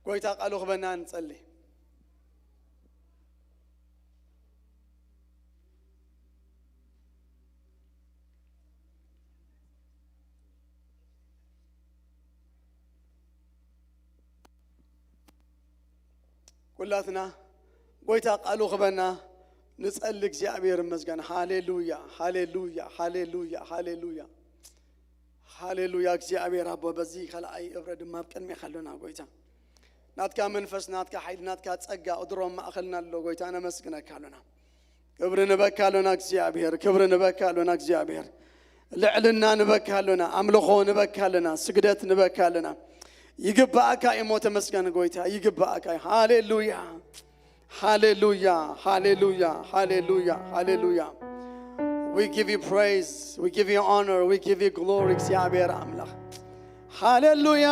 ጎይታ ቃሉ ክበና ንጸሊ። ኩላትና ጎይታ ቃሉ ክበና ንጸሊ። እግዚኣብሔር ይመስገን። ሃሌሉያ፣ ሃሌሉያ፣ ሃሌሉያ፣ ሃሌሉያ፣ ሃሌሉያ። እግዚኣብሔር ኣቦ፣ በዚ ካልኣይ እብረ ድማ ኣብ ቅድሜኻ ኣሎና ጎይታ። ናትካ መንፈስ፣ ናትካ ሓይሊ፣ ናትካ ጸጋ እድሮም ማእኸልና ኣሎ ጎይታ፣ ነመስግነካ ኣሎና። ክብሪ ንበካ ኣሎና እግዚኣብሔር፣ ክብሪ ንበካ ኣሎና እግዚኣብሔር። ልዕልና ንበካ ኣሎና፣ ኣምልኾ ንበካ ኣለና፣ ስግደት ንበካ ኣለና። ይግባኣካ እሞ ተመስገን ጎይታ፣ ይግባኣካ። ሃሌሉያ፣ ሃሌሉያ፣ ሃሌሉያ፣ ሃሌሉያ፣ ሃሌሉያ። We give you praise, we give you honor, we give you glory እግዚኣብሔር ኣምላኽ። ሃሌሉያ፣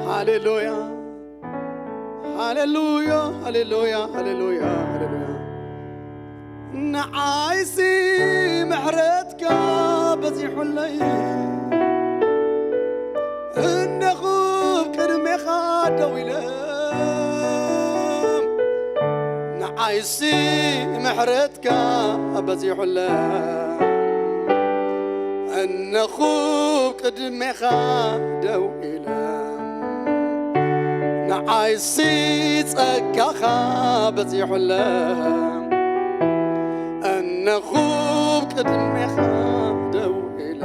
ሃሌሉያ፣ ሃሌሉያ፣ ሃሌሉያ፣ ሃሌሉያ፣ ሃሌሉያ። ንዓይሲ ምሕረትካ በዚሑለይ፣ እነኹ ቅድሜኻ ደው ኢለ። ንዓይሲ ምሕረትካ በዚሑለይ፣ እነኹ ቅድሜኻ ደው ኢለ። ንዓይሲ ጸጋኻ በዚሑለ፣ እነኹ ቅድሜኻ ደው ኢለ።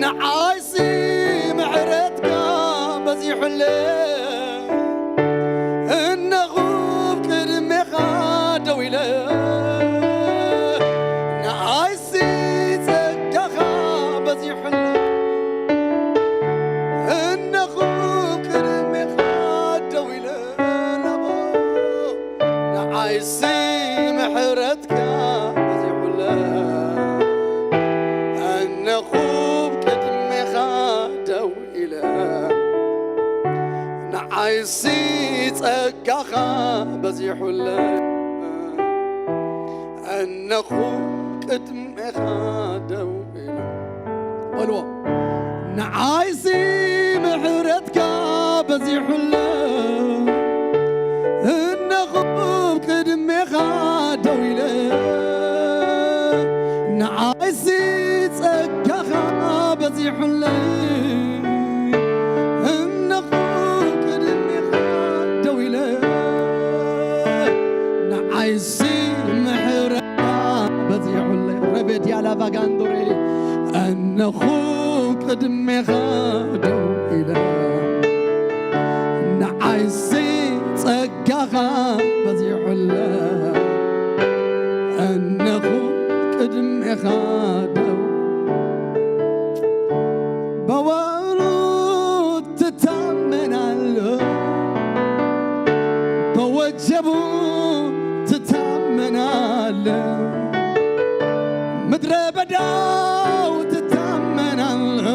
ንዓይሲ ምሕረትካ በዚሑለ፣ እነኹ ቅድሜኻ ደው ኢለ። ንዓይሲ ጸጋኻ በዚሑለ፣ እነኹ ቅድሜኻ ደው ኢለ። ንዓይሲ ምሕረትካ በዚሑለ፣ እነኹ ቅድሜኻ ደው ኢለ። ንዓይሲ ጸጋኻ በዚሑለ፣ እነኹ ቅድሜኻ ደው ኢለ። በልዎ። ንዓይሲ ምሕረትካ በዚሑለ፣ እነኹ ቅድሜኻ ደው ኢለ። ንዓይሲ ጸጋኻ በዚሑለ፣ እነኹ ቅድሜኻ ደው ኢለ። ንዓይሲ ምሕረትካ በዚሑለ፣ ረቤት ያላቫጋንዶሬ፣ እነኹ ቅድሜኻ ደው ኢለ። ንዓይሲ ጸጋኻ በዚሑለ፣ እነኹ ቅድሜኻ ደው። በወሉ ትታመናለ፣ በወጀቡ ትታመናለ፣ ምድረ በዳው ትታመናለ፣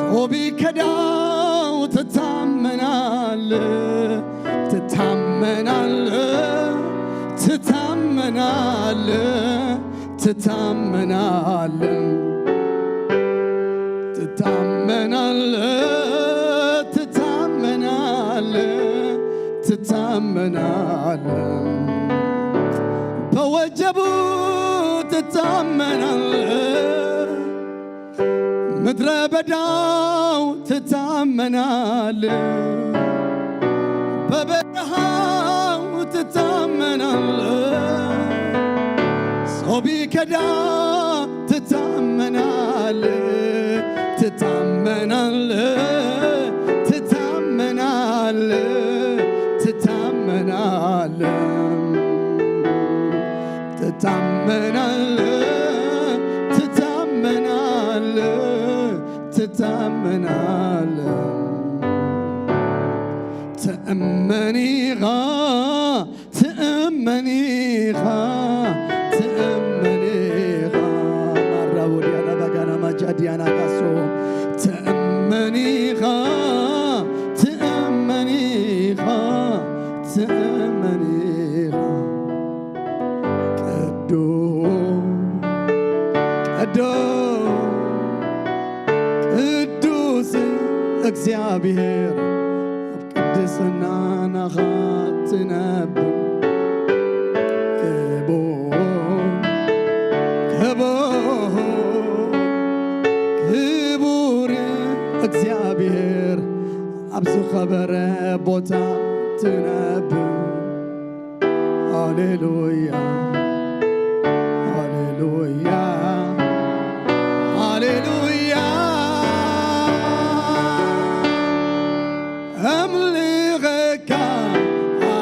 ሶቢ ከዳው ትታመናለ፣ ትታመናለ፣ ትታመናለ፣ ትታመናለ፣ ትታመናለ፣ ትታመናለ፣ ትታመናለ። በወጀቡ ትታመናለ፣ ምድረ በዳው ትታመናለ፣ በበረሃው ትታመናለ፣ ሶቢ ከዳ ትታመናለ፣ ትታመናለ፣ ትታመናለ፣ ትታመናለ፣ ትታመናለ፣ ትታመናለ፣ ትታመናለ። ትእመን ኢኻ፣ ትእመን ኢኻ፣ ትእመን ኢኻ። ማራቦ ዲያና ባጋና ማጃ ዲያና ካሶ። ትእመን ኢኻ፣ ትእመን ኢኻ፣ ትእመን ኢኻ። ቅዱስ፣ ቅዱስ፣ ቅዱስ እግዚኣብሔር፣ ኣብ ቅድስና ናኻ ትነብር። ክቡር፣ ክቡር፣ ክቡር እግዚኣብሔር፣ ኣብ ዝኸበረ ቦታ ትነብር። ሃሌሉያ፣ ሃሌሉያ፣ ሃሌሉያ። ኣምልኸካ፣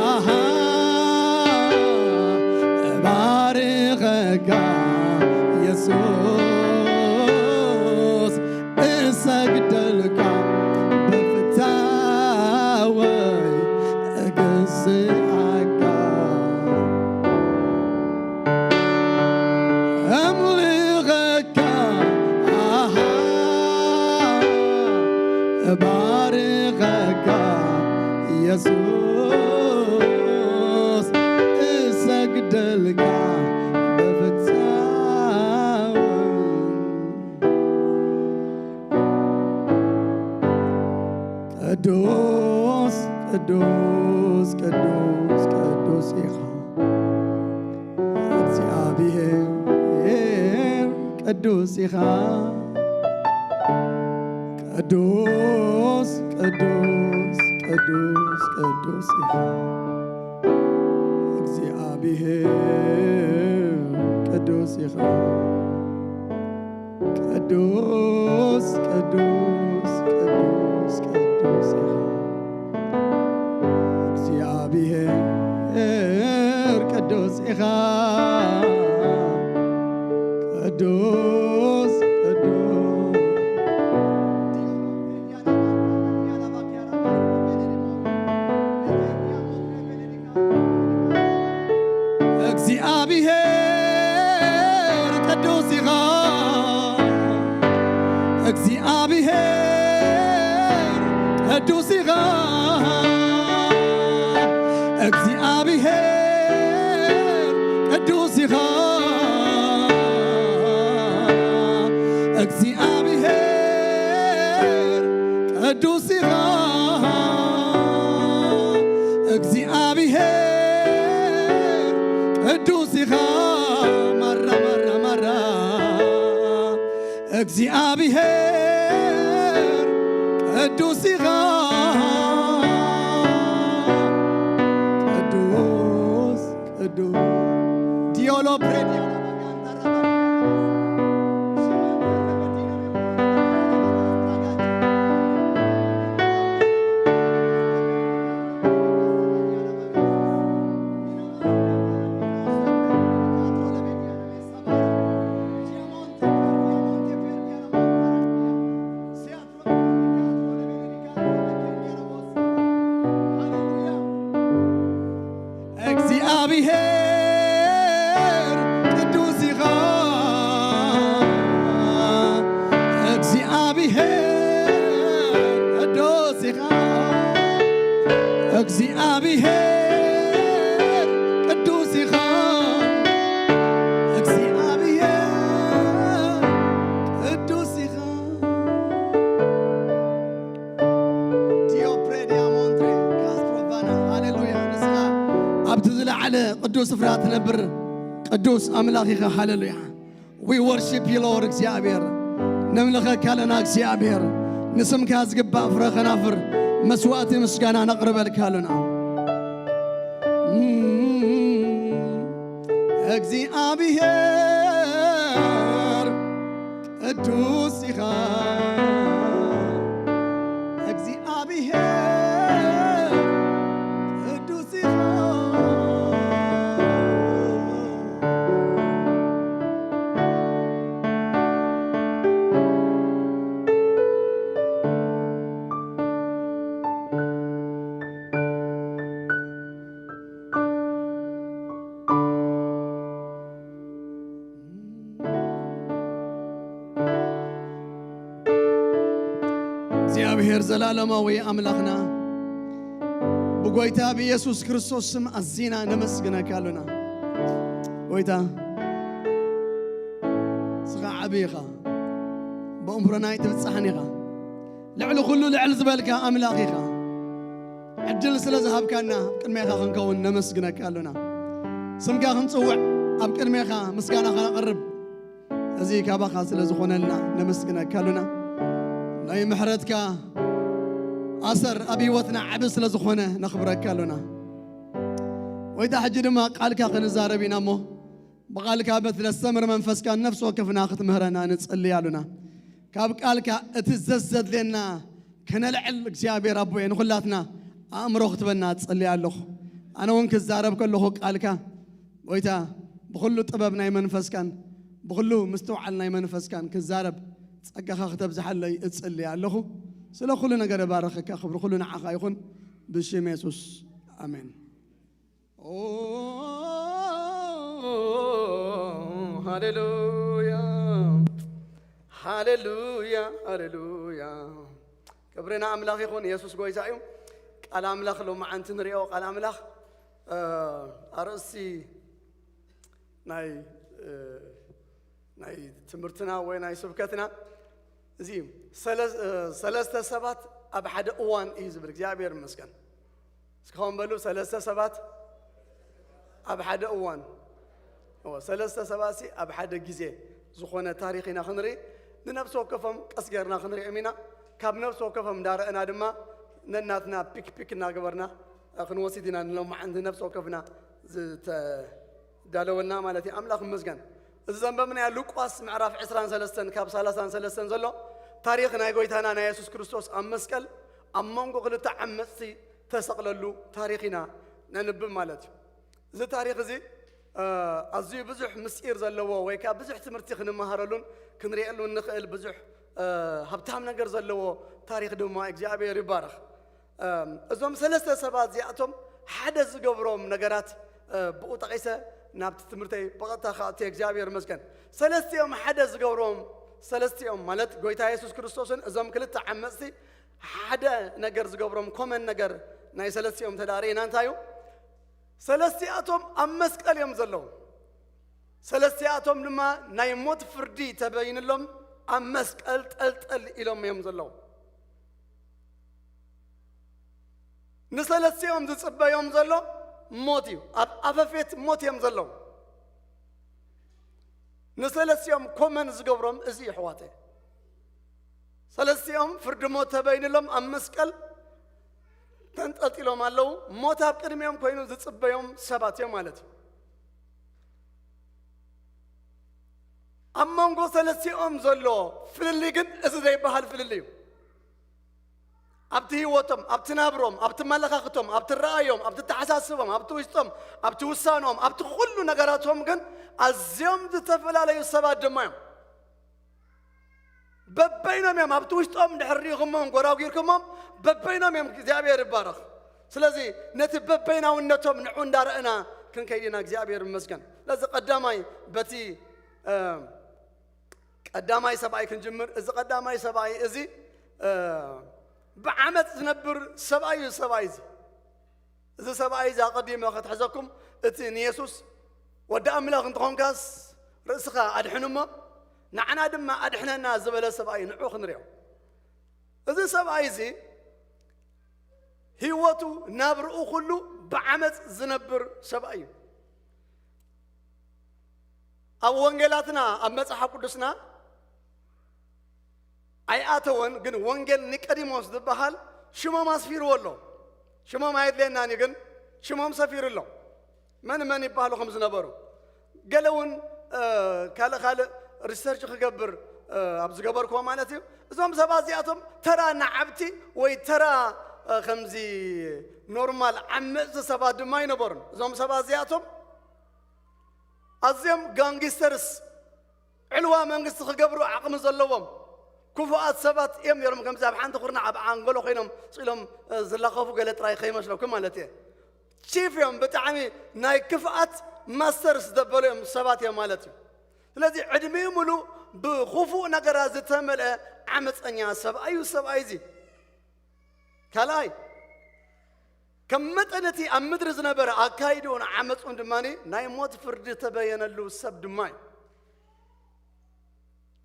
ኣሃ፣ እባርኸካ የሱስ፣ እሰግደልካ ብፍታወይ እግስኣካ። ኣምልኸካ፣ ኣሃ፣ እባርኸካ የሱስ፣ እሰግደልካ ብፍጻመ። ቅዱስ፣ ቅዱስ፣ ቅዱስ፣ ቅዱስ ኢኻ እግዚኣብሔር፣ ቅዱስ ኢኻ። ቅዱስ፣ ቅዱስ፣ ቅዱስ፣ ቅዱስ ኢኻ እግዚኣብሔር፣ ቅዱስ ኢኻ። ቅዱስ፣ ቅዱስ፣ ቅዱስ፣ ቅዱስ ኢኻ እግዚኣብሔር፣ ቅዱስ ኢኻ። ቅዱስ፣ ቅዱስ። እግዚኣብሔር ቅዱስ ኢኻ፣ እግዚኣብሔር ቅዱስ ኢኻ፣ እግዚኣብሔር ቅዱስ ኢኻ፣ እግዚኣብሔር ቅዱስ ኢኻ፣ እግዚኣብሔር ቅዱስ ኢኻ። ማራ፣ ማራ፣ ማራ። እግዚኣብሔር ቅዱስ ኢኻ። ቅዱስ፣ ቅዱስ። ዲዮሎ ፕሬዲዮ እግዚኣብሔር ቅዱስ ኢኻ፣ እግዚኣብሔር ቅዱስ ኢኻ፣ እግዚኣብሔር ቅዱስ ኢኻ፣ እግዚኣብሔር ቅዱስ ኢኻ። ዲዮ ፕሬዲያ ሞንትሬ ካስትሮቫና። ሃሌሉያ። ንስኻ ኣብቲ ዝለዓለ ቅዱስ ስፍራ ትነብር ቅዱስ ኣምላኽ ኢኻ። ሃሌሉያ። We worship you, Lord እግዚኣብሔር። ነምልኸካ ኣለና እግዚኣብሔር። ንስምካ ዝግባእ ፍረ ከናፍር መስዋዕቲ ምስጋና ነቕርበልካ ኣለና። እግዚኣብሔር ቅዱስ ኢኻ። ቅዱስ ኢኻ። እግዚኣብሔር ዘላለማዊ ኣምላኽና፣ ብጎይታ ብኢየሱስ ክርስቶስ ስም ኣዚና ነመስግነካ ኣሎና። ጎይታ፣ ንስኻ ዓቢ ኢኻ፣ ብእምሮና ኣይትብጻሕን ኢኻ፣ ልዕሊ ኩሉ ልዕል ዝበልካ ኣምላኽ ኢኻ። ዕድል ስለ ዝሃብካና፣ ቅድሜኻ ክንከውን ነመስግነካ ኣሎና። ስምካ ክንጽውዕ፣ ኣብ ቅድሜኻ ምስጋና ከነቕርብ፣ እዚ ካባኻ ስለ ዝኾነልና ነመስግነካ ኣሎና። ናይ ምሕረትካ ኣሰር ኣብ ህይወትና ዓቢ ስለ ዝኾነ ነኽብረካ ኣሎና። ወይታ ሕጂ ድማ ቃልካ ክንዛረብ ኢና እሞ፣ ብቓልካ በቲ ለስተምር መንፈስካ ነፍሲ ወከፍና ክትምህረና ንጸልይ ኣሎና። ካብ ቃልካ እቲ ዘዘድልየና ከነልዕል እግዚኣብሔር ኣቦየ ንኹላትና ኣእምሮ ክትበና እጸልይ ኣለኹ። ኣነ እውን ክዛረብ ከለኹ ቃልካ ጎይታ ብኹሉ ጥበብ ናይ መንፈስካን ብኹሉ ምስትውዓል ናይ መንፈስካን ክዛረብ ጸጋኻ ክተብዝሓለይ እጽልይ ኣለኹ። ስለ ኩሉ ነገር እባርኸካ፣ ክብሪ ኩሉ ንዓኻ ይኹን፣ ብሽም የሱስ ኣሜን። ኦ፣ ሃሌሉያ፣ ሃሌሉያ፣ ሃሌሉያ። ክብሪ ንኣምላኽ ይኹን፣ የሱስ ጎይታ እዩ። ቃል ኣምላኽ ሎማዓንቲ ንሪኦ ቃል ኣምላኽ፣ እ፣ ኣርእስቲ ናይ፣ እ፣ ናይ ትምህርትና ወይ ናይ ስብከትና እዚ እዩ። ሰለ-፣ እ፣ ሰለስተ ሰባት ኣብ ሓደ እዋን እዩ ዝብል። እግዚኣብሔር ይመስገን። እስኪ ኸም በሉ፣ ሰለስተ ሰባት ኣብ ሓደ እዋን። እወ፣ ሰለስተ ሰባት ሲ ኣብ ሓደ ግዜ ዝኾነ ታሪኽ ኢና ክንርኢ። ንነፍሲ ወከፎም ቀስ ጌርና ክንሪኦም ኢና። ካብ ነፍሲ ወከፎም እንዳረእና ድማ ነናትና ፒክ ፒክ እናገበርና ክንወስድ ኢና። ንሎማዓንቲ ነፍሲ ወከፍና ዝተዳለወልና ማለት እዩ። ኣምላኽ ይመስገን። እዚ ዘንበብናዮ ሉቃስ ምዕራፍ ዕስራን ሰለስተን ካብ ሰላሳን ሰለስተን ዘሎ ታሪኽ ናይ ጎይታና ናይ የሱስ ክርስቶስ ኣብ መስቀል ኣብ መንጎ ክልተ ዓመፅቲ ተሰቕለሉ ታሪኽ ኢና ነንብብ ማለት እዩ። እዚ ታሪኽ እዚ፣ እ፣ ኣዝዩ ብዙሕ ምስጢር ዘለዎ ወይ ከኣ ብዙሕ ትምህርቲ ክንመሃረሉን ክንርእየሉን ንኽእል ብዙሕ፣ እ፣ ሃብታም ነገር ዘለዎ ታሪኽ ድማ እዩ። እግዚኣብሔር ይባረኽ። እም፣ እዞም ሰለስተ ሰባት እዚኣቶም ሓደ ዝገብሮም ነገራት፣ እ፣ ብኡ ጠቒሰ ናብቲ ትምህርተይ ብቐጥታ ክኣቱ እየ። እግዚኣብሔር ይመስገን። ሰለስቲኦም ሓደ ዝገብሮም፣ ሰለስቲኦም ማለት ጎይታ የሱስ ክርስቶስን እዞም ክልተ ዓመፅቲ ሓደ ነገር ዝገብሮም፣ ኮመን ነገር ናይ ሰለስቲኦም ተዳርኢና እንታይ እዩ? ሰለስቲኣቶም ኣብ መስቀል እዮም ዘለዉ። ሰለስቲኣቶም ድማ ናይ ሞት ፍርዲ ተበይንሎም ኣብ መስቀል ጠልጠል ኢሎም እዮም ዘለዉ። ንሰለስቲኦም ዝጽበዮም ዘሎ ሞት እዩ። ኣብ ኣፈፌት ሞት እዮም ዘለዉ። ንሰለስቲኦም ኮመን ዝገብሮም እዚ እዩ፣ ኣሕዋተይ። ሰለስቲኦም ፍርዲ ሞት ተበይንሎም ኣብ መስቀል ተንጠልጢሎም ኣለዉ። ሞት ኣብ ቅድሚኦም ኮይኑ ዝጽበዮም ሰባት እዮም ማለት እዩ። ኣብ መንጎ ሰለስቲኦም ዘሎ ፍልልይ ግን እዚ ዘይበሃል ፍልልይ እዩ። ኣብቲ ህይወቶም፣ ኣብቲ ናብሮም፣ ኣብቲ መለኻኽቶም፣ ኣብቲ ረኣዮም፣ ኣብቲ ተሓሳስቦም፣ ኣብቲ ውሽጦም፣ ኣብቲ ውሳኖም፣ ኣብቲ ኩሉ ነገራቶም ግን ኣዝዮም ዝተፈላለዩ ሰባት ድማ እዮም። በበይኖም እዮም፣ ኣብቲ ውሽጦም ድሕር ሪኢኹሞም፣ ጎራጒርኩሞም፣ በበይኖም እዮም። እግዚኣብሔር ይባረኽ። ስለዚ ነቲ በበይናውነቶም ንዑ እንዳረእና ክንከይድ ኢና። እግዚኣብሔር ይመስገን። ስለዚ ቀዳማይ በቲ፣ እ፣ ቀዳማይ ሰብኣይ ክንጅምር። እዚ ቀዳማይ ሰብኣይ እዚ፣ እ፣ ብዓመፅ ዝነብር ሰብኣይ እዩ። ሰብኣይ እዚ፣ እዚ ሰብኣይ እዚ ኣቐዲመ ከትሕዘኩም፣ እቲ ንየሱስ ወዲ ኣምላኽ እንተኾንካስ ርእስኻ ኣድሕን እሞ ንዓና ድማ ኣድሕነና ዝበለ ሰብኣይ ንዑ ክንሪኦ። እዚ ሰብኣይ እዚ ህይወቱ ናብርኡ ኩሉ ብዓመፅ ዝነብር ሰብኣይ እዩ። ኣብ ወንጌላትና፣ ኣብ መጽሓፍ ቅዱስና ኣይኣተወን፣ ግን ወንጌል ኒቆዲሞስ ዝበሃል ሽሞም ኣስፊርዎ ኣሎ። ሽሞም ኣየድልየናን እዩ፣ ግን ሽሞም ሰፊሩ ኣሎ። መን መን ይበሃሉ ከም ዝነበሩ። ገለ እውን፣ እ፣ ካልእ ካልእ ሪሰርች ክገብር፣ እ፣ ኣብ ዝገበርክዎ ማለት እዩ። እዞም ሰባት እዚኣቶም ተራ ነዓብቲ ወይ ተራ፣ ከምዚ ኖርማል ዓመፅቲ ሰባት ድማ ኣይነበሩን። እዞም ሰባት እዚኣቶም ኣዝዮም ጋንጊስተርስ፣ ዕልዋ መንግስቲ ክገብሩ ዓቕሚ ዘለዎም ክፉኣት ሰባት እዮም ነይሮም። ከምዚ ኣብ ሓንቲ ኩርናዕ ኣብ ዓንጎሎ ኮይኖም ስኢሎም ዝላኸፉ ገለ ጥራይ ከይመስለኩም ማለት እየ። ቺፍ እዮም፣ ብጣዕሚ ናይ ክፍኣት ማስተርስ ዘበሉ እዮም ሰባት እዮም ማለት እዩ። ስለዚ ዕድሚኡ ሙሉ ብክፉእ ነገራት ዝተመልአ ዓመፀኛ ሰብኣይ እዩ ሰብኣይ እዚ። ካልኣይ፣ ከም መጠን እቲ ኣብ ምድሪ ዝነበረ ኣካይድኡን ዓመፁን ድማ ናይ ሞት ፍርዲ ተበየነሉ ሰብ ድማ እዩ።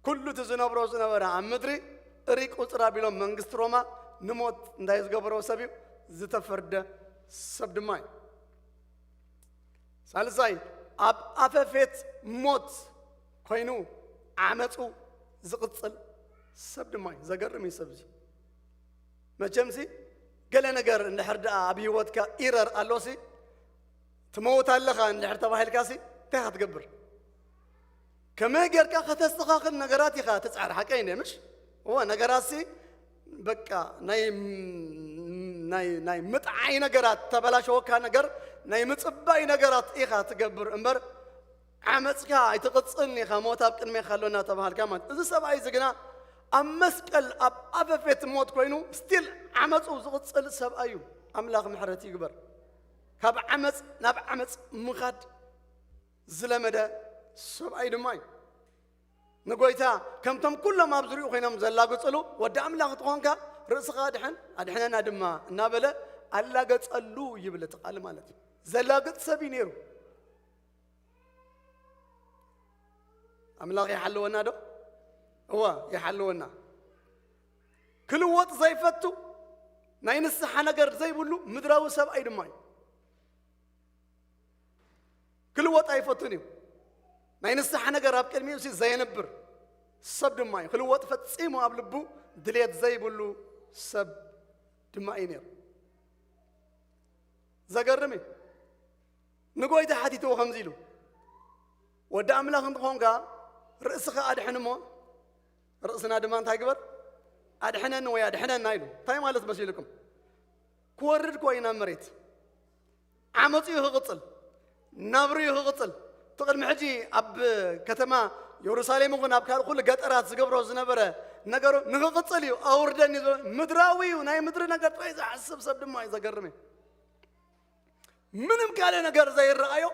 ኩሉ እቲ ዝነብሮ ዝነበረ ኣብ ምድሪ እሪ ቁፅር ኣቢሎም መንግስቲ ሮማ ንሞት እንታይ ዝገበሮ ሰብ እዩ? ዝተፈርደ ሰብ ድማ እዩ። ሳልሳይ፣ ኣብ ኣፈፌት ሞት ኮይኑ ዓመፁ ዝቕፅል ሰብ ድማ እዩ። ዘገርም እዩ ሰብ እዚ። መቸምሲ ገለ ነገር እንድሕር ደኣ ኣብ ህይወትካ ኢረር ኣሎሲ ትመውት ኣለኻ እንድሕር ተባሂልካሲ እንታይ ኢኻ ትገብር? ከመይ ጌርካ ከተስተኻኽል ነገራት ኢኻ ትጽዕር፣ ሓቀይ እንደ ምሽ? እወ፣ ነገራትሲ በቃ ናይ ናይ ናይ ምጥዓይ ነገራት፣ ተበላሸወካ ነገር ናይ ምጽባይ ነገራት ኢኻ ትገብር እምበር ዓመጽካ ኣይትቕጽልን ኢኻ፣ ሞት ኣብ ቅድሜኻ ኣሎ እናተባሃልካ ማለት። እዚ ሰብኣይ እዚ ግና ኣብ መስቀል ኣብ ኣፈፌት ሞት ኮይኑ ስቲል ዓመጹ ዝቕጽል ሰብኣይ እዩ። ኣምላኽ ምሕረት ይግበር። ካብ ዓመጽ ናብ ዓመጽ ምኻድ ዝለመደ ሰብኣይ ድማ እዩ። ንጎይታ ከምቶም ኩሎም ኣብ ዙሪኡ ኮይኖም ዘላግጽሉ፣ "ወዲ ኣምላኽ ትኾንካ ርእስኻ ኣድሕን፣ ኣድሕነና ድማ" እናበለ ኣላገጸሉ ይብል እቲ ቃል ማለት እዩ። ዘላግጽ ሰብ እዩ ነይሩ። ኣምላኽ ይሓልወና ዶ? እዋ፣ ይሓልወና። ክልወጥ ዘይፈቱ፣ ናይ ንስሓ ነገር ዘይብሉ ምድራዊ ሰብኣይ ድማ እዩ። ክልወጥ ኣይፈቱን እዩ። ናይ ንስሓ ነገር ኣብ ቅድሚኡ ሲ ዘየንብር ሰብ ድማ እዩ። ክልወጥ ፈጺሙ ኣብ ልቡ ድሌት ዘይብሉ ሰብ ድማ እዩ ነይሩ። ዘገርም እዩ። ንጎይታ ሓቲትዎ ከምዚ ኢሉ፣ "ወዲ ኣምላኽ እንተኾንካ ርእስኻ ኣድሕን እሞ ርእስና ድማ እንታይ ግበር? ኣድሕነኒ ወይ ኣድሕነና" ኢሉ። እንታይ ማለት መሲልኩም? ክወርድ እኮ እዩ ናብ መሬት። ዓመፁ እዩ ክቕፅል፣ ናብሩ እዩ ክቕፅል። እቲ ቅድሚ ሕጂ ኣብ ከተማ የሩሳሌም ይኹን ኣብ ካልእ ኩሉ ገጠራት ዝገብሮ ዝነበረ ነገሩ ንክቕፅል እዩ። ኣውርደኒ ዝበሎ ምድራዊ እዩ፣ ናይ ምድሪ ነገር ጥራይ ዝሓስብ ሰብ ድማ እዩ። ዘገርም እዩ። ምንም ካልእ ነገር ዘይረኣዮ፣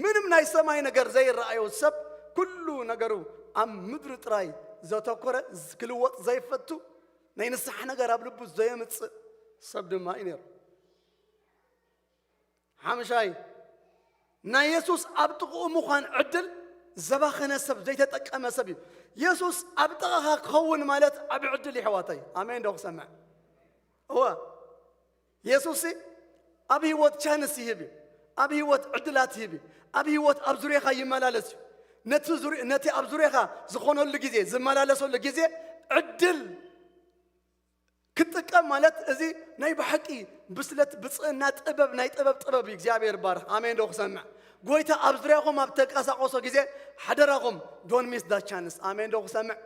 ምንም ናይ ሰማይ ነገር ዘይረኣዮ ሰብ፣ ኩሉ ነገሩ ኣብ ምድሪ ጥራይ ዘተኮረ፣ ክልወጥ ዘይፈቱ፣ ናይ ንስሓ ነገር ኣብ ልቡ ዘየምጽእ ሰብ ድማ እዩ ነይሩ። ሓምሻይ፣ ናይ የሱስ ኣብ ጥቕኡ ምዃን ዕድል ዘባኸነ ሰብ፣ ዘይተጠቀመ ሰብ እዩ። የሱስ ኣብ ጥቓኻ ክኸውን ማለት ዓቢ ዕድል እዩ፣ ኣሕዋተይ። ኣሜን ዶ ክሰምዕ? እወ። የሱስ ኣብ ህይወት ቻንስ ይህብ እዩ። ኣብ ህይወት ዕድላት ይህብ እዩ። ኣብ ህይወት ኣብ ዙርያኻ ይመላለስ እዩ። ነቲ ዙሪ-፣ ነቲ ኣብ ዙርያኻ ዝኾነሉ ግዜ፣ ዝመላለሰሉ ግዜ ዕድል ክትጥቀም ማለት እዚ ናይ ብሓቂ ብስለት፣ ብጽእና፣ ጥበብ፣ ናይ ጥበብ ጥበብ እዩ። እግዚኣብሔር ይባረኽ። ኣሜን ዶ ክሰምዕ? ጎይታ ኣብ ዙርያኹም ኣብ ተንቀሳቐሶ ግዜ ሓደራኹም don't miss that chance። ኣሜን ዶ ክሰምዕ?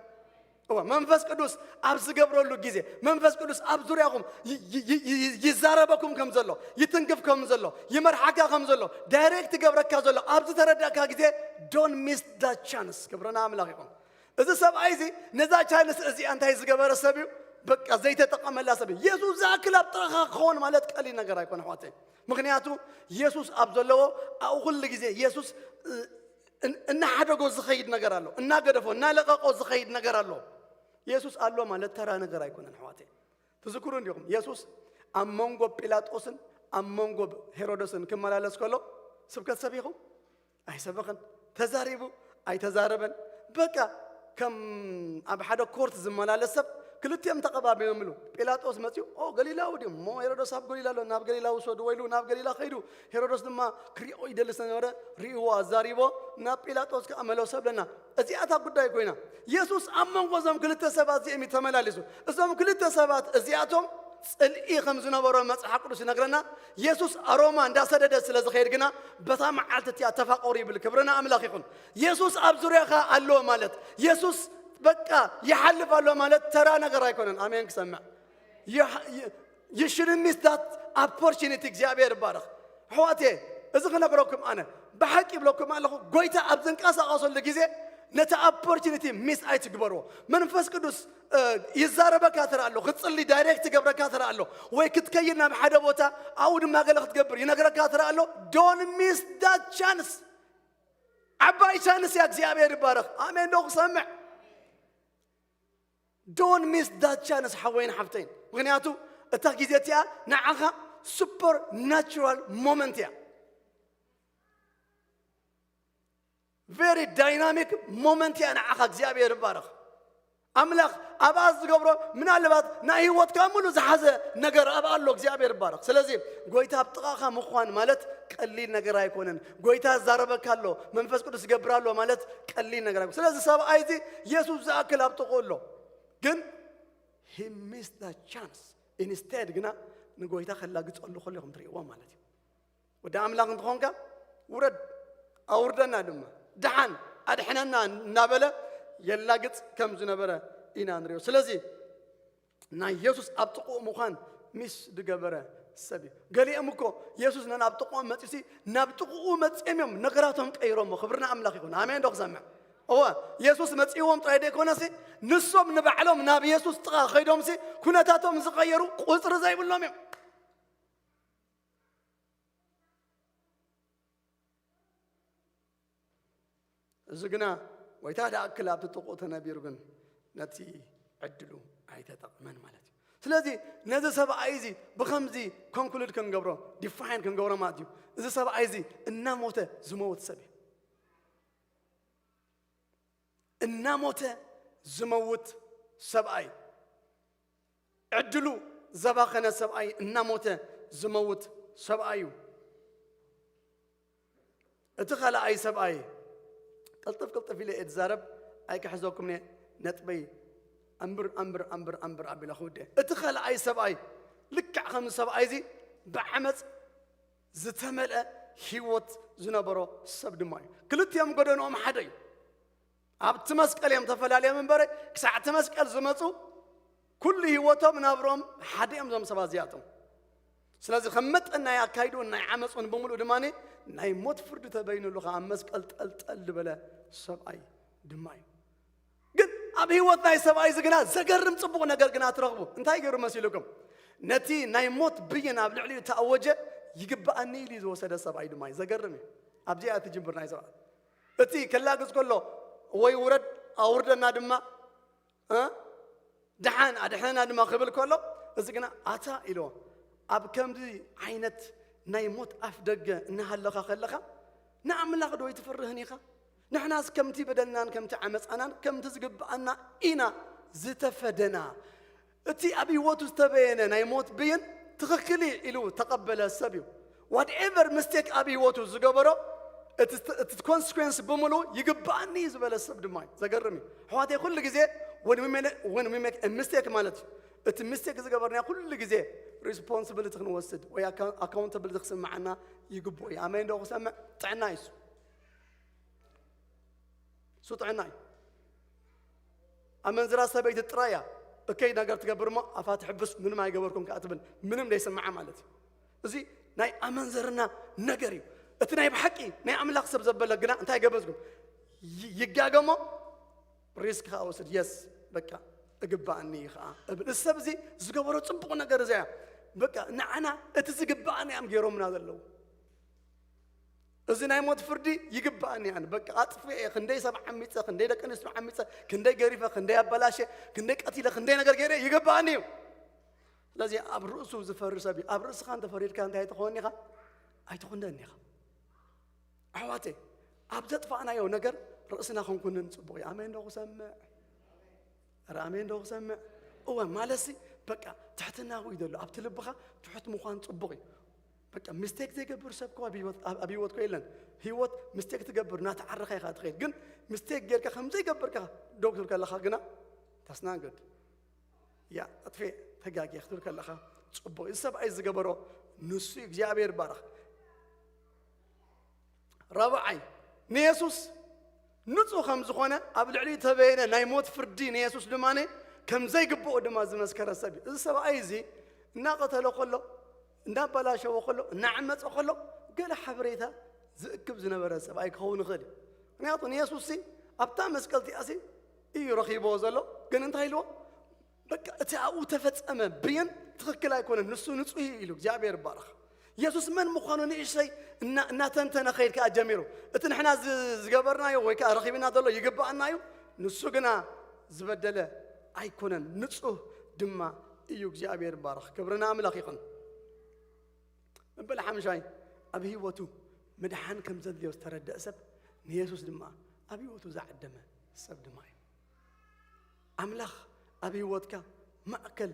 እወ፣ መንፈስ ቅዱስ ኣብ ዝገብረሉ ግዜ፣ መንፈስ ቅዱስ ኣብ ዙርያኹም ይ-፣ ይ-፣ ይ-፣ ይ-፣ ይዛረበኩም ከም ዘሎ፣ ይትንክፍ ከም ዘሎ፣ ይመርሓካ ከም ዘሎ፣ ዳይሬክት ይገብረካ ዘሎ ኣብ ዝተረዳእካ ግዜ don't miss that chance። ክብርና ኣምላኽ ይኹን። እዚ ሰብኣይ እዚ ነዛ ቻንስ እዚኣ እንታይ ዝገበረ ሰብ እዩ? በቃ ዘይተጠቐመላ ሰብ እዩ። የሱስ ዝኣክል ኣብ ጥቓኻ ክኸውን ማለት ቀሊል ነገር ኣይኮነ ኣሕዋተይ። ምኽንያቱ የሱስ ኣብ ዘለዎ ኣብኡ ኩሉ ግዜ የሱስ፣ እ፣ እን-፣ እናሓደጎ ዝኸይድ ነገር ኣሎ፣ እናገደፎ እናለቐቆ ዝኸይድ ነገር ኣሎ። የሱስ ኣሎ ማለት ተራ ነገር ኣይኮነን ኣሕዋተይ። ትዝክሩ እንዲኹም የሱስ ኣብ መንጎ ጲላጦስን ኣብ መንጎ ሄሮደስን ክመላለስ ከሎ ስብከት ሰቢኹ ኣይሰበኸን፣ ተዛሪቡ ኣይተዛረበን። በቃ ከም ኣብ ሓደ ኮርት ዝመላለስ ሰብ ክልቲኦም ተቐባቢሎምሉ። ጲላጦስ መጺኡ፣ "ኦ፣ ገሊላዊ ድዩ? እሞ ሄሮዶስ ኣብ ገሊላ ኣሎ፣ ናብ ገሊላ ውሰድዎ" ኢሉ ናብ ገሊላ ከይዱ። ሄሮዶስ ድማ ክሪኦ ይደሊ ስለነበረ ሪእዎ ኣዛሪቦ ናብ ጲላጦስ ከኣ መለሶ ብለና። እዚኣ እታ ጉዳይ ኮይና። የሱስ ኣብ መንጎ እዞም ክልተ ሰባት እዚኦም እዩ ተመላሊሱ። እዞም ክልተ ሰባት እዚኣቶም ጽልኢ ከም ዝነበሮ መጽሓፍ ቅዱስ ይነግረና። የሱስ ኣሮማ እንዳሰደደ ስለ ዝኸይድ ግና በታ መዓልቲ እቲኣ ተፋቐሩ ይብል። ክብርና ኣምላኽ ይኹን። የሱስ ኣብ ዙርያኻ ኣሎ ማለት፣ የሱስ በቃ ይሓልፍ ኣሎ ማለት ተራ ነገር ኣይኮነን። ኣሜን ክሰምዕ። ይሓ-፣ ይ-፣ You shouldn't miss that opportunity። እግዚኣብሔር ይባረኽ። ኣሕዋቴ፣ እዚ ክነግረኩም ኣነ ብሓቂ ይብለኩም ኣለኹ፣ ጎይታ ኣብ ዝንቀሳቐሰሉ ግዜ ነቲ ኦፖርቹኒቲ ሚስ ኣይትግበርዎ። መንፈስ ቅዱስ እ፣ ይዛረበካ ትርኢ ኣሎ፣ ክትጽሊ ዳይሬክት ይገብረካ ትርኢ ኣሎ፣ ወይ ክትከይድ ናብ ሓደ ቦታ ኣብኡ ድማ ገለ ክትገብር ይነግረካ ትርኢ ኣሎ። Don't miss that chance። ዓባይ ቻንስ እያ። እግዚኣብሔር ይባረኽ። ኣሜን ዶ ክሰምዕ? Don't miss that chance ሓወይን ሓፍተይን። ምክንያቱ እታ ግዜ እቲኣ ንዓኻ ሱፐር ናቹራል ሞመንት እያ። ቨሪ ዳይናሚክ ሞመንት እያ ንዓኻ። እግዚኣብሔር ይባረኽ። ኣምላኽ ኣብኣ ዝገብሮ ምናልባት ናይ ህይወትካ ሙሉ ዝሓዘ ነገር ኣብኣ ኣሎ። እግዚኣብሔር ይባረኽ። ስለዚ ጎይታ ኣብ ጥቓኻ ምዃን ማለት ቀሊል ነገር ኣይኮነን። ጎይታ ይዛረበካ ኣሎ፣ መንፈስ ቅዱስ ይገብር ኣሎ ማለት ቀሊል ነገር ኣይኮነን። ስለዚ ሰብኣይ እዚ የሱስ ዝኣክል ኣብ ጥቕኡ ኣሎ፣ ግን he missed the chance። ኢንስቴድ ግና ንጎይታ ከላግጸሉ ከሎ ኢኹም ትርእይዎ ማለት እዩ። ወዲ ኣምላኽ እንተኾንካ ውረድ ኣውርደና ድማ ደሓን ኣድሕነና እናበለ የላግጽ ከም ዝነበረ ኢና ንሪኦ። ስለዚ ናይ የሱስ ኣብ ጥቕኡ ምዃን ሚስ ዝገበረ ሰብ እዩ። ገሊኦም እኮ የሱስ ነን ኣብ ጥቕኦም መጺሲ ናብ ጥቕኡ መጺኦም እዮም ነገራቶም ቀይሮሞ። ክብርና ኣምላኽ ይኹን። ኣሜን ዶ ክሰምዕ? እወ፣ የሱስ መጺእዎም ጥራይ ደይኮነሲ ንሶም ንባዕሎም ናብ የሱስ ጥቓ ከይዶምሲ ኩነታቶም ዝቐየሩ ቁጽሪ ዘይብሎም እዮም። እዚ ግና ጎይታ ደኣክል ኣብቲ ጥቕኡ ተነቢሩ ግን ነቲ ዕድሉ ኣይተጠቕመን ማለት እዩ። ስለዚ ነዚ ሰብኣይ እዚ ብኸምዚ ኮንክሉድ ክንገብሮ ዲፋይን ክንገብሮ ማለት እዩ። እዚ ሰብኣይ እዚ እናሞተ ዝመውት ሰብ እዩ። እናሞተ ዝመውት ሰብኣይ፣ ዕድሉ ዘባኸነ ሰብኣይ፣ እናሞተ ዝመውት ሰብኣይ እዩ። እቲ ካልኣይ ሰብኣይ፣ ቅልጥፍ ቅልጥፍ ኢለ እየ ዝዛረብ፣ ኣይክሕዘኩም እየ፣ ነጥበይ ኣንብር ኣንብር ኣንብር ኣንብር ኣቢለ ክውደ። እቲ ካልኣይ ሰብኣይ ልክዕ ከም ሰብኣይ እዚ ብዓመፅ ዝተመልአ ህይወት ዝነበሮ ሰብ ድማ እዩ። ክልቲኦም ጎደንኦም ሓደ እዩ። ኣብቲ መስቀል እዮም ተፈላለዮም እምበር፣ ክሳዕ እቲ መስቀል ዝመፁ ኩሉ ህይወቶም ናብሮም ሓደ እዮም። እዞም ሰባት እዚኣቶም ስለዚ ከም መጠን ናይ ኣካይድኡን ናይ ዓመፁን ብምሉእ ድማ ናይ ሞት ፍርዲ ተበይኑሉ ከዓ ኣብ መስቀል ጠልጠል ዝበለ ሰብኣይ ድማ እዩ። ግን ኣብ ህይወት ናይ ሰብኣይ እዚ ግና ዘገርም ፅቡቕ ነገር ግና ትረኽቡ። እንታይ ገይሩ መሲልኩም? ነቲ ናይ ሞት ብይን ኣብ ልዕሊኡ ተኣወጀ ይግባኣኒ ኢሉ ዝወሰደ ሰብኣይ ድማ እዩ። ዘገርም እዩ። ኣብዚኣ ትጅምር ናይ ሰብኣይ እቲ ከላግጽ ከሎ ወይ ውረድ ኣውርደና ድማ እ? ደሓን ኣድሕነና ድማ ክብል ከሎ፣ እዚ ግና ኣታ ኢልዎ። ኣብ ከምዚ ዓይነት ናይ ሞት ኣፍ ደገ እናሃለኻ ከለኻ ንኣምላኽ ዶ ኣይትፈርህን ኢኻ? ንሕናስ ከምቲ በደልናን ከምቲ ዓመፃናን ከምቲ ዝግብኣና ኢና ዝተፈደና። እቲ ኣብ ህይወቱ ዝተበየነ ናይ ሞት ብይን ትኽክል እዩ ኢሉ ተቐበለ ሰብ እዩ። ዋትኤቨር ምስቴክ ኣብ ህይወቱ ዝገበሮ እቲ ኮንስኩዌንስ ብምሉ ይግባኣኒ እዩ ዝበለ ሰብ ድማ እዩ። ዘገርም እዩ ኣሕዋተይ። ኩሉ ግዜ when we make a mistake ማለት እዩ፣ እቲ ሚስቴክ ዝገበርና ኩሉ ግዜ ሪስፖንስብሊቲ ክንወስድ ወይ ኣካውንታብሊቲ ክስምዓና ይግብኦ እዩ። ኣመይ እንዶ ክሰምዕ ጥዕና እዩ እሱ። እሱ ጥዕና እዩ። ኣመንዝራ ሰበይቲ ጥራይ እያ እከይ ነገር ትገብር እሞ ኣፋ ትሕብስ ምንም ኣይገበርኩም ከኣ ትብል ምንም ዘይስምዓ ማለት እዩ። እዚ ናይ ኣመንዝርና ነገር እዩ። እቲ ናይ ብሓቂ ናይ ኣምላኽ ሰብ ዘበለ ግና እንታይ ገበዝኩም ይጋገሞ ሪስክ ከዓ ወስድ የስ በቃ እግባኣኒ ከዓ እብል። እዚ ሰብ እዚ ዝገበሮ ፅቡቕ ነገር እዚያ በቃ ንዓና እቲ ዝግባኣና እዮም ገይሮምና ዘለዉ። እዚ ናይ ሞት ፍርዲ ይግባኣኒ ኣነ በቃ ኣጥፍኤ ክንደይ ሰብ ዓሚፀ ክንደይ ደቂ ኣንስትዮ ዓሚፀ ክንደይ ገሪፈ ክንደይ ኣበላሸ ክንደይ ቀቲለ ክንደይ ነገር ገይረ ይግባኣኒ እዩ። ስለዚ ኣብ ርእሱ ዝፈሪ ሰብ እዩ። ኣብ ርእስኻ እንተፈሪድካ እንታይ ኣይትኸውን ኢኻ? ኣይትኹንደን ኢኻ። ኣሕዋተይ ኣብ ዘጥፋእናዮ ነገር ርእስና ክንኩንን ፅቡቕ እዩ። ኣሜን ዶ ክሰምዕ? ኧረ ኣሜን ዶ ክሰምዕ? እወ ማለትሲ በቃ ትሕትና እዩ ዘሎ ኣብቲ ልብኻ ትሑት ምዃን ፅቡቕ እዩ። በቃ ሚስቴክ ዘይገብር ሰብ እኮ ኣብ ህይወት እኮ የለን። ህይወት ሚስቴክ ትገብር እናተዓረኻ ኢኻ ትኸይድ። ግን ሚስቴክ ጌርካ ከም ዘይገብርካ ዶክተር ከለኻ ግና ታስናግድ ያ ኣጥፌ ተጋጊ ክትብል ከለኻ ፅቡቕ እዚ ሰብኣይ ዝገበሮ ንሱ እግዚኣብሔር ባረኽ። ራብዓይ ንየሱስ ንጹህ ከም ዝኾነ ኣብ ልዕሊኡ ተበየነ ናይ ሞት ፍርዲ ንየሱስ ድማ ከም ዘይግብኦ ድማ ዝመስከረ ሰብ እዩ። እዚ ሰብኣይ እዚ እናቐተሎ ከሎ፣ እናበላሸዎ ከሎ፣ እናዓመፀ ከሎ፣ ገለ ሓበሬታ ዝእክብ ዝነበረ ሰብኣይ ክኸውን ይኽእል እዩ። ምክንያቱ ንየሱስ ሲ ኣብታ መስቀል እቲኣ ሲ እዩ ረኺብዎ ዘሎ። ግን እንታይ ኢልዎ? በቃ እቲ ኣብኡ ተፈጸመ ብይን ትኽክል ኣይኮነን፣ ንሱ ንጹህ እዩ ኢሉ። እግዚኣብሔር ይባረኽ። የሱስ መን ምዃኑ ንእሽተይ እና- እናተንተነ ኸይድ ከኣ ጀሚሩ። እቲ ንሕና ዝ- ዝገበርናዮ ወይ ከኣ ረኺብና ዘሎ ይግባኣና እዩ፣ ንሱ ግና ዝበደለ ኣይኮነን፣ ንጹህ ድማ እዩ። እግዚኣብሔር ይባረኽ። ክብሪ ንኣምላኽ ይኹን። መበል ሓምሻይ፣ ኣብ ህይወቱ ምድሓን ከም ዘድልዮ ዝተረደአ ሰብ፣ ንየሱስ ድማ ኣብ ህይወቱ ዝዓደመ ሰብ ድማ እዩ። ኣምላኽ ኣብ ህይወትካ ማእከል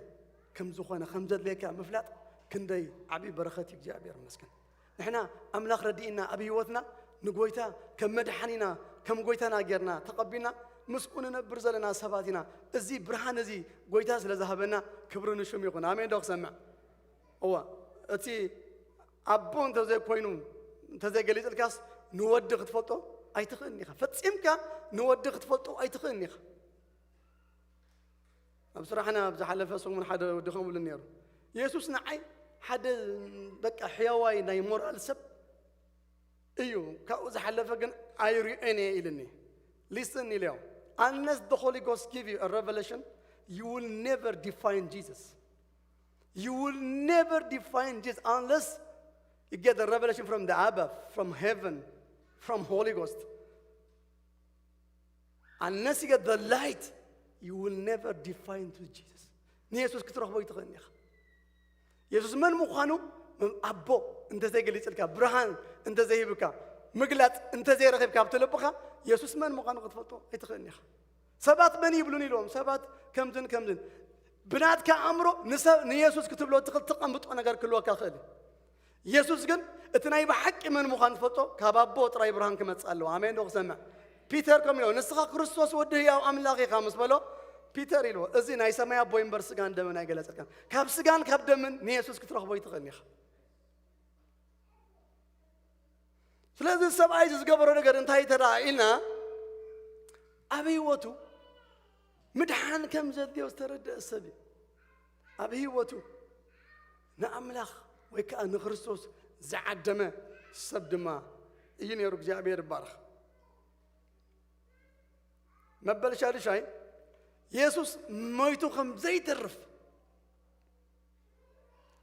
ከም ዝኾነ፣ ከም ዘድልየካ ምፍላጥ ክንደይ ዓብዪ በረኸት እዩ። እግዚኣብሔር ይመስገን። ንሕና ኣምላኽ ረዲእና ኣብ ህይወትና ንጎይታ ከም መድሓኒና፣ ከም ጎይታና ጌርና ተቐቢልና ምስኡ ንነብር ዘለና ሰባት ኢና። እዚ ብርሃን እዚ ጎይታ ስለ ዝሃበና ክብሪ ንሽሙ ይኹን። ኣሜን ዶ ክሰምዕ? እዋ፣ እቲ ኣቦ እንተዘይኮይኑ፣ እንተዘይገሊጽልካስ ንወዲ ክትፈልጦ ኣይትኽእልን ኢኻ። ፈጺምካ ንወዲ ክትፈልጦ ኣይትኽእልን ኢኻ። ኣብ ስራሕና ኣብ ዝሓለፈ ሰሙን ሓደ ወዲ ከምኡ ኢሉ ነይሩ። የሱስ ንዓይ ሓደ በቃ ሕያዋይ ናይ ሞራል ሰብ እዩ፣ ካብኡ ዝሓለፈ ግን ኣይሪኦን እየ ኢልኒ። Listen ኢለዮ። Unless the Holy Ghost give you a revelation, you will never define Jesus. You will never define Jesus unless you get the revelation from the above, from heaven, from Holy Ghost. Unless you get the light, you will never define to Jesus. ንየሱስ ክትረኽቦ ኣይትኽእልን ኢኻ። የሱስ መን ምዃኑ ኣቦ እንተዘይገሊጽልካ፣ ብርሃን እንተዘይህብካ፣ ምግላጽ እንተዘይረኺብካ ኣብቲ ልብኻ፣ የሱስ መን ምዃኑ ክትፈልጦ ኣይትኽእልን ኢኻ። ሰባት መን ይብሉን ኢልዎም፣ ሰባት ከምዝን ከምዝን። ብናትካ ኣእምሮ ንሰብ ንየሱስ ክትብሎ እትኽእል፣ ትቐምጦ ነገር ክህልወካ ይኽእል እዩ። የሱስ ግን እቲ ናይ ብሓቂ መን ምዃኑ ትፈልጦ፣ ካብ ኣቦ ጥራይ ብርሃን ክመጽእ ኣለዎ። ኣሜን ዶ ክሰምዕ? ፒተር ከም ኢሎ፣ "ንስኻ ክርስቶስ ወዲ ህያው ኣምላኽ ኢኻ" ምስ በሎ፣ ፒተር ኢልዎ፣ "እዚ ናይ ሰማይ ኣቦይ እምበር ስጋን ደምን ኣይገለጸልካን." ካብ ስጋን ካብ ደምን ንየሱስ ክትረኽቦ ኣይትኽእልን ኢኻ። ስለዚ ሰብኣይ እዚ ዝገበሮ ነገር እንታይ ተደኣ ኢልና፣ ኣብ ህይወቱ ምድሓን ከም ዘድልዮ ዝተረደአ ሰብ እዩ። ኣብ ህይወቱ ንኣምላኽ ወይ ከኣ ንክርስቶስ ዝዓደመ ሰብ ድማ እዩ ነይሩ። እግዚኣብሔር ይባረኽ። መበል ሻድሻይ፣ የሱስ ሞይቱ ከም ዘይተርፍ፣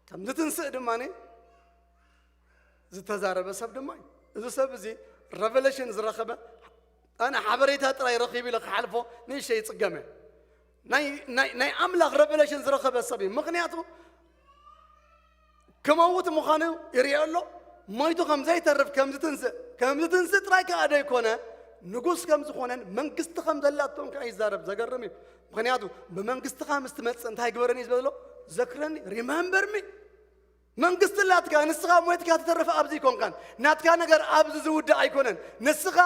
ከም ዝትንስእ ድማ ዝተዛረበ ሰብ ድማ እዩ። እዚ ሰብ እዚ ረቨሌሽን ዝረኸበ፣ ኣነ ሓበሬታ ጥራይ ረኺቡ ኢለ ክሓልፎ ንእሽተይ ይጽገመ። ናይ፣ ናይ፣ ናይ ኣምላኽ ረቨሌሽን ዝረኸበ ሰብ እዩ። ምኽንያቱ ክመውት ምዃኑ ይርእዮ ኣሎ። ሞይቱ ከም ዘይተርፍ፣ ከም ዝትንስእ፣ ከም ዝትንስእ ጥራይ ከኣ ደይኮነ፣ ንጉስ ከም ዝኾነን መንግስቲ ከም ዘላቶን ከኣ ይዛረብ። ዘገርም እዩ። ምኽንያቱ ብመንግስትኻ ምስ ትመጽእ እንታይ ግበረኒ እዩ ዝበሎ? ዘክረኒ፣ ሪመምበር ሚ። መንግስቲ ኣላትካ፣ ንስኻ ሞይትካ ትተርፍ ኣብዚ ኣይኮንካን። ናትካ ነገር ኣብዚ ዝውዳእ ኣይኮነን። ንስኻ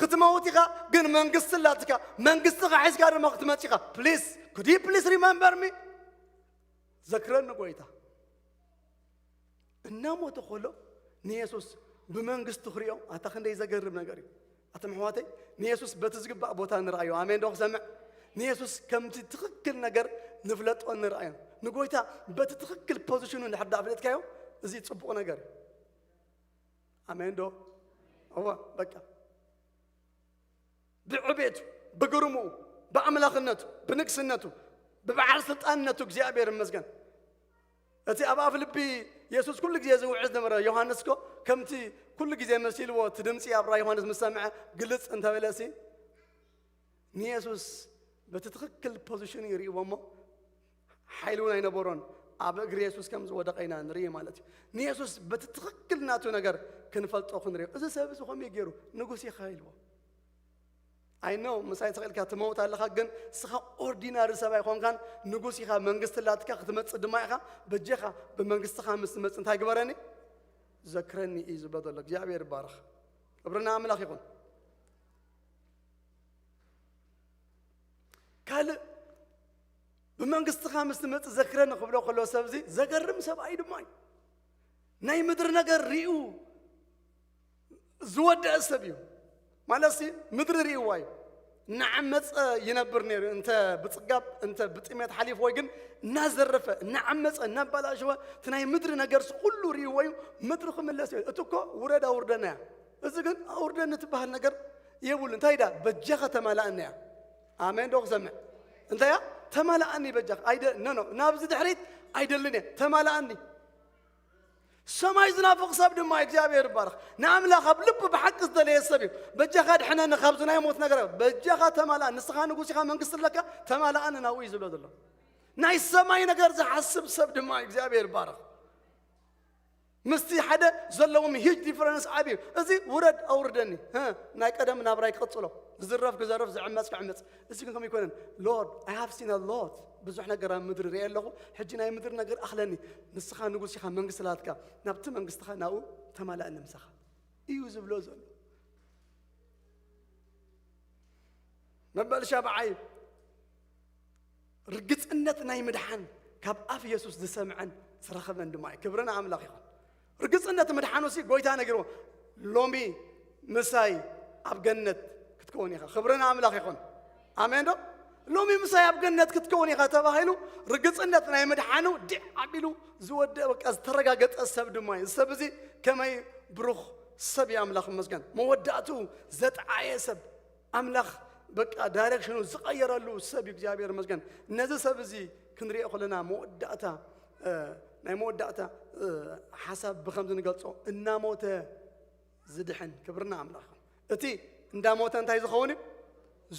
ክትመውት ኢኻ፣ ግን መንግስቲ ኣላትካ። መንግስትኻ ሒዝካ ድማ ክትመጽእ ኢኻ። ፕሊስ፣ ኩድ ዩ ፕሊስ ሪመምበር ሚ? ዘክረኒ ጎይታ። እናሞተ ከሎ ንየሱስ ብመንግስቱ ክሪኦ፣ ኣታ ክንደይ ዘገርም ነገር እዩ። ኣቶም ኣሕዋተይ፣ ንየሱስ በቲ ዝግባእ ቦታ ንርኣዮ። ኣሜን ዶ ክሰምዕ? ንየሱስ ከምቲ ትኽክል ነገር ንፍለጦ ንርኣዮ። ንጎይታ በቲ ትኽክል ፖዚሽኑ እንድሕር ደኣ ፍለጥካዮ፣ እዚ ጽቡቕ ነገር እዩ። ኣሜን ዶ? እወ፣ በቃ። ብዕቤቱ፣ ብግርምኡ፣ ብኣምላኽነቱ፣ ብንግስነቱ፣ ብበዓል ስልጣንነቱ እግዚኣብሔር ይመስገን። እቲ ኣብ ኣፍ ልቢ የሱስ ኩሉ ግዜ ዝውዕል ዝነበረ ዮሃንስ እኮ ከምቲ ኩሉ ግዜ መሲልዎ እቲ ድምፂ ኣብ ራእይ ዮሃንስ ምስ ሰምዐ ግልጽ እንተበለሲ፣ ንየሱስ በቲ ትኽክል ፖዚሽን ይርእይዎ እሞ ሓይሊ እውን ኣይነበሮን። ኣብ እግሪ የሱስ ከም ዝወደቐ ኢና ንርኢ ማለት እዩ። ንየሱስ በቲ ትኽክል ናቱ ነገር ክንፈልጦ ክንርእዮ። እዚ ሰብ እዚ ከምኡ እዩ ገይሩ፣ ንጉስ ኢኻ ኢልዎ። ኣይ ኖ፣ ምሳይ ተኽኢልካ ትመውት ኣለኻ፣ ግን ንስኻ ኦርዲናሪ ሰብ ኣይኮንካን፣ ንጉስ ኢኻ፣ መንግስቲ ኣላትካ፣ ክትመጽእ ድማ ኢኻ። በጀኻ ብመንግስትኻ ምስ ትመጽእ እንታይ ግበረኒ? ዘክረኒ እዩ ዝብሎ ዘሎ። እግዚኣብሔር ይባረኽ። ክብሪ ንኣምላኽ ይኹን። ካልእ ብመንግስትኻ ምስ ትመጽእ ዘክረኒ ክብሎ ከሎ ሰብ እዚ ዘገርም ሰብኣይ ድማ እዩ። ናይ ምድሪ ነገር ሪኡ ዝወደአ ሰብ እዩ። ማለት ሲ ምድሪ ሪእዋ እዩ። እናዓመፀ ይነብር ነይሩ። እንተ ብፅጋብ እንተ ብጥሜት ሓሊፍዎ ግን እናዘረፈ እናዓመፀ እናባላሸወ እቲ ናይ ምድሪ ነገርስ ኩሉ ርእይዎ እዩ። ምድሪ ክምለስ እዩ። እቲ እኮ ውረድ ኣውርደና እያ። እዚ ግን ኣውርደኒ ትበሃል ነገር የብሉ። እንታይ ዳ በጃኻ ተማላኣኒ እያ። ኣሜን ዶ ክሰምዕ? እንታይ እያ? ተማላኣኒ በጃኻ። ኣይደ ኖ ኖ ናብዚ ድሕሪት ኣይደልን እየ። ተማላኣኒ። ሰማይ ዝናፍቕ ሰብ ድማ እግዚኣብሔር ይባረኽ። ንኣምላኽ ኣብ ልቡ ብሓቂ ዝደለየ ሰብ እዩ። በጃኻ ድሕነኒ ካብዚ ናይ ሞት ነገር። በጃኻ ተማላኣ። ንስኻ ንጉስ ኢኻ መንግስቲ ኣለካ። ተማላኣኒ ናብኡ እዩ ዝብሎ ዘሎ። ናይ ሰማይ ነገር ዝሓስብ ሰብ ድማ እግዚኣብሔር ይባረኽ። ምስቲ ሓደ ዘለዎም ሂጅ ዲፈረንስ ዓብዩ። እዚ ውረድ ኣውርደኒ። ህ፣ ናይ ቀደም ናብራይ ክቕጽሎ። ዝዝረፍ ክዘርፍ፣ ዝዕመጽ ክዕመጽ። እዚ ግን ከምኡ ኣይኮነን። Lord, I have seen a lot. ብዙሕ ነገር ኣብ ምድሪ ርእየ ኣለኹ። ሕጂ ናይ ምድሪ ነገር ኣኽለኒ። ንስኻ ንጉስ ኢኻ፣ መንግስቲ ላትካ። ናብቲ መንግስትኻ ናብኡ ተማላእኒ ምሳኻ እዩ ዝብሎ ዘሎ። መበል ሻብዓይ ርግጽነት ናይ ምድሓን ካብ ኣፍ የሱስ ዝሰምዐን ዝረኸበን ድማ እዩ። ክብሪ ንኣምላኽ ይኹን። ርግጽነት ምድሓኑ ሲ ጎይታ ነጊርዎ፣ "ሎሚ ምሳይ ኣብ ገነት ክትከውን ኢኻ።" ክብሪ ንኣምላኽ ይኹን። ኣሜን ዶ? "ሎሚ ምሳይ ኣብ ገነት ክትከውን ኢኻ" ተባሂሉ፣ ርግጽነት ናይ ምድሓኑ ዲዕ ኣቢሉ ዝወደአ፣ በቃ ዝተረጋገጠ ሰብ ድማ እዩ። እዚ ሰብ እዚ ከመይ ብሩኽ ሰብ እዩ፣ ኣምላኽ ይመስገን። መወዳእትኡ ዘጥዓየ ሰብ፣ ኣምላኽ በቃ ዳይሬክሽኑ ዝቐየረሉ ሰብ እዩ፣ እግዚኣብሔር ይመስገን። ነዚ ሰብ እዚ ክንሪኦ ከለና መወዳእታ፣ እ፣ ናይ መወዳእታ፣ እ፣ ሓሳብ ብኸምዚ ንገልጾ፣ እናሞተ ዝድሕን። ክብርና ኣምላኽ። እቲ እንዳሞተ እንታይ ዝኸውን እዩ?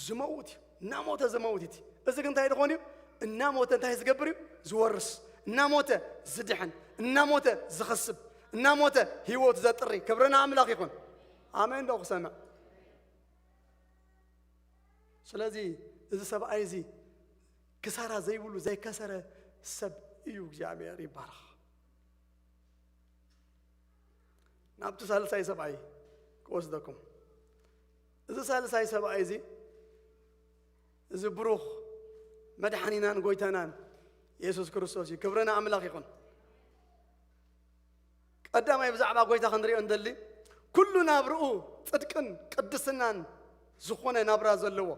ዝመውት እዩ። እናሞተ ዝመውት እዩ። እዚ ግን እንታይ ዝኸውን እዩ? እናሞተ እንታይ ዝገብር እዩ? ዝወርስ። እናሞተ ዝድሕን። እናሞተ ዝኸስብ። እናሞተ ህይወት ዘጥሪ። ክብርና ኣምላኽ ይኹን። ኣሜን ዶ ክሰምዕ? ስለዚ እዚ ሰብኣይ እዚ ክሳራ ዘይብሉ ዘይከሰረ ሰብ እዩ። እግዚኣብሔር ይባረኽ። ናብቲ ሳልሳይ ሰብኣይ ክወስደኩም። እዚ ሳልሳይ ሰብኣይ እዚ፣ እዚ ብሩኽ መድሓኒናን ጎይታናን የሱስ ክርስቶስ እዩ። ክብሪ ንኣምላኽ ይኹን። ቀዳማይ ብዛዕባ ጎይታ ክንሪኦ እንደሊ፣ ኩሉ ናብርኡ ጽድቅን ቅድስናን ዝኾነ ናብራ ዘለዎ፣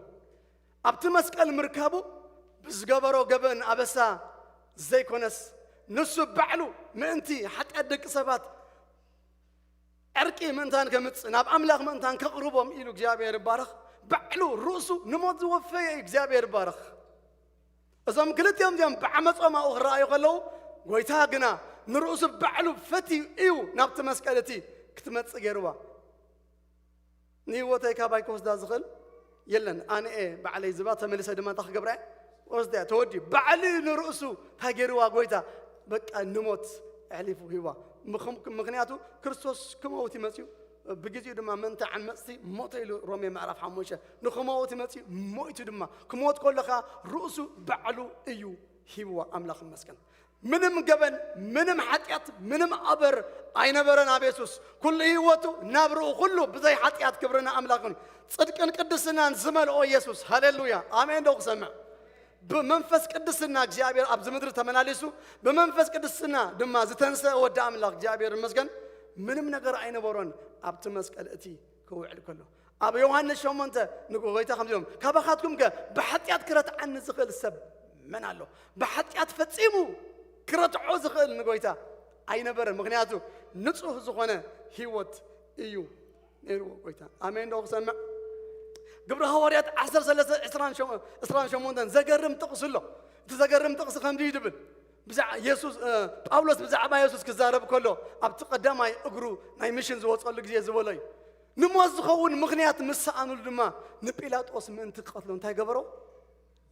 ኣብቲ መስቀል ምርካቡ ብዝገበሮ ገበን ኣበሳ ዘይኮነስ፣ ንሱ ባዕሉ ምእንቲ ሓጢኣት ደቂ ሰባት ዕርቂ ምእንታን ከምጽእ፣ ናብ ኣምላኽ ምእንታን ከቕርቦም ኢሉ እግዚኣብሔር ይባረኽ። ባዕሉ ርእሱ ንሞት ዝወፈየ እዩ እግዚኣብሔር ይባረኽ። እዞም ክልቲኦም እዚኦም ብዓመጾም ኣብኡ ክረኣዩ ከለዉ፣ ጎይታ ግና ንርእሱ ባዕሉ ፈትዩ እዩ ናብቲ መስቀል እቲ ክትመጽእ ገይርዋ። ንህይወተይ ካባይ ክወስዳ ዝኽእል የለን። ኣነ እየ ባዕለይ ዝባ ተመሊሰ ድማ እንታይ ክገብራ እየ? ወስዳ እየ። ተወዲኡ። ባዕሉ እዩ ንርእሱ እንታይ ገይርዋ ጎይታ? በቃ ንሞት ኣሕሊፉ ሂዋ። ምኽም-፣ ምኽንያቱ ክርስቶስ ክመውት እዩ መጺኡ። ብግዜኡ ድማ ምእንቲ ዓመጽቲ ሞተ ኢሉ ሮሜ ምዕራፍ ሓሙሽተ። ንኽመውት እዩ መጺኡ፣ ሞይቱ ድማ። ክሞት ከሎ ኸኣ ርእሱ ባዕሉ እዩ ሂብዋ። ኣምላኽ ይመስገን። ምንም ገበን፣ ምንም ሓጢኣት፣ ምንም ኣበር ኣይነበረን ኣብ የሱስ። ኩሉ ህይወቱ፣ ናብርኡ ኩሉ ብዘይ ሓጢኣት። ክብሪ ንኣምላኽን ጽድቅን ቅድስናን ዝመልኦ የሱስ። ሃሌሉያ። ኣሜን ዶ ክሰምዕ? ብመንፈስ ቅድስና እግዚኣብሔር ኣብዚ ምድሪ ተመላሊሱ፣ ብመንፈስ ቅድስና ድማ ዝተንሰአ ወዲ ኣምላኽ እግዚኣብሔር ይመስገን። ምንም ነገር ኣይነበሮን ኣብቲ መስቀል እቲ ክውዕል ከሎ። ኣብ ዮሃንስ ሸሞንተ ንጎይታ ከምዚ ኢሎም፣ "ካባኻትኩም ከ ብሓጢኣት ክረትዓኒ ዝኽእል ሰብ መን ኣሎ?" ብሓጢኣት ፈጺሙ ክረትዖ ዝኽእል ንጎይታ ኣይነበረን። ምኽንያቱ ንጹህ ዝኾነ ህይወት እዩ ነይርዎ ጎይታ። ኣሜን ዶ ክሰምዕ? ግብሪ ሃዋርያት ዓሰርተ ሰለስተ ዕስራን ሸሞንተን ዘገርም ጥቕሲ ኣሎ። እቲ ዘገርም ጥቕሲ ከምዚ እዩ ዝብል። ብዛዕ-፣ የሱስ፣ እ፣ ጳውሎስ ብዛዕባ የሱስ ክዛረብ ከሎ፣ ኣብቲ ቀዳማይ እግሩ ናይ ሚሽን ዝወጸሉ ግዜ ዝበሎ እዩ። ንሞት ዝኸውን ምኽንያት ምስ ሰኣኑሉ ድማ ንጲላጦስ ምእንቲ ክቐትሎ እንታይ ገበሮ?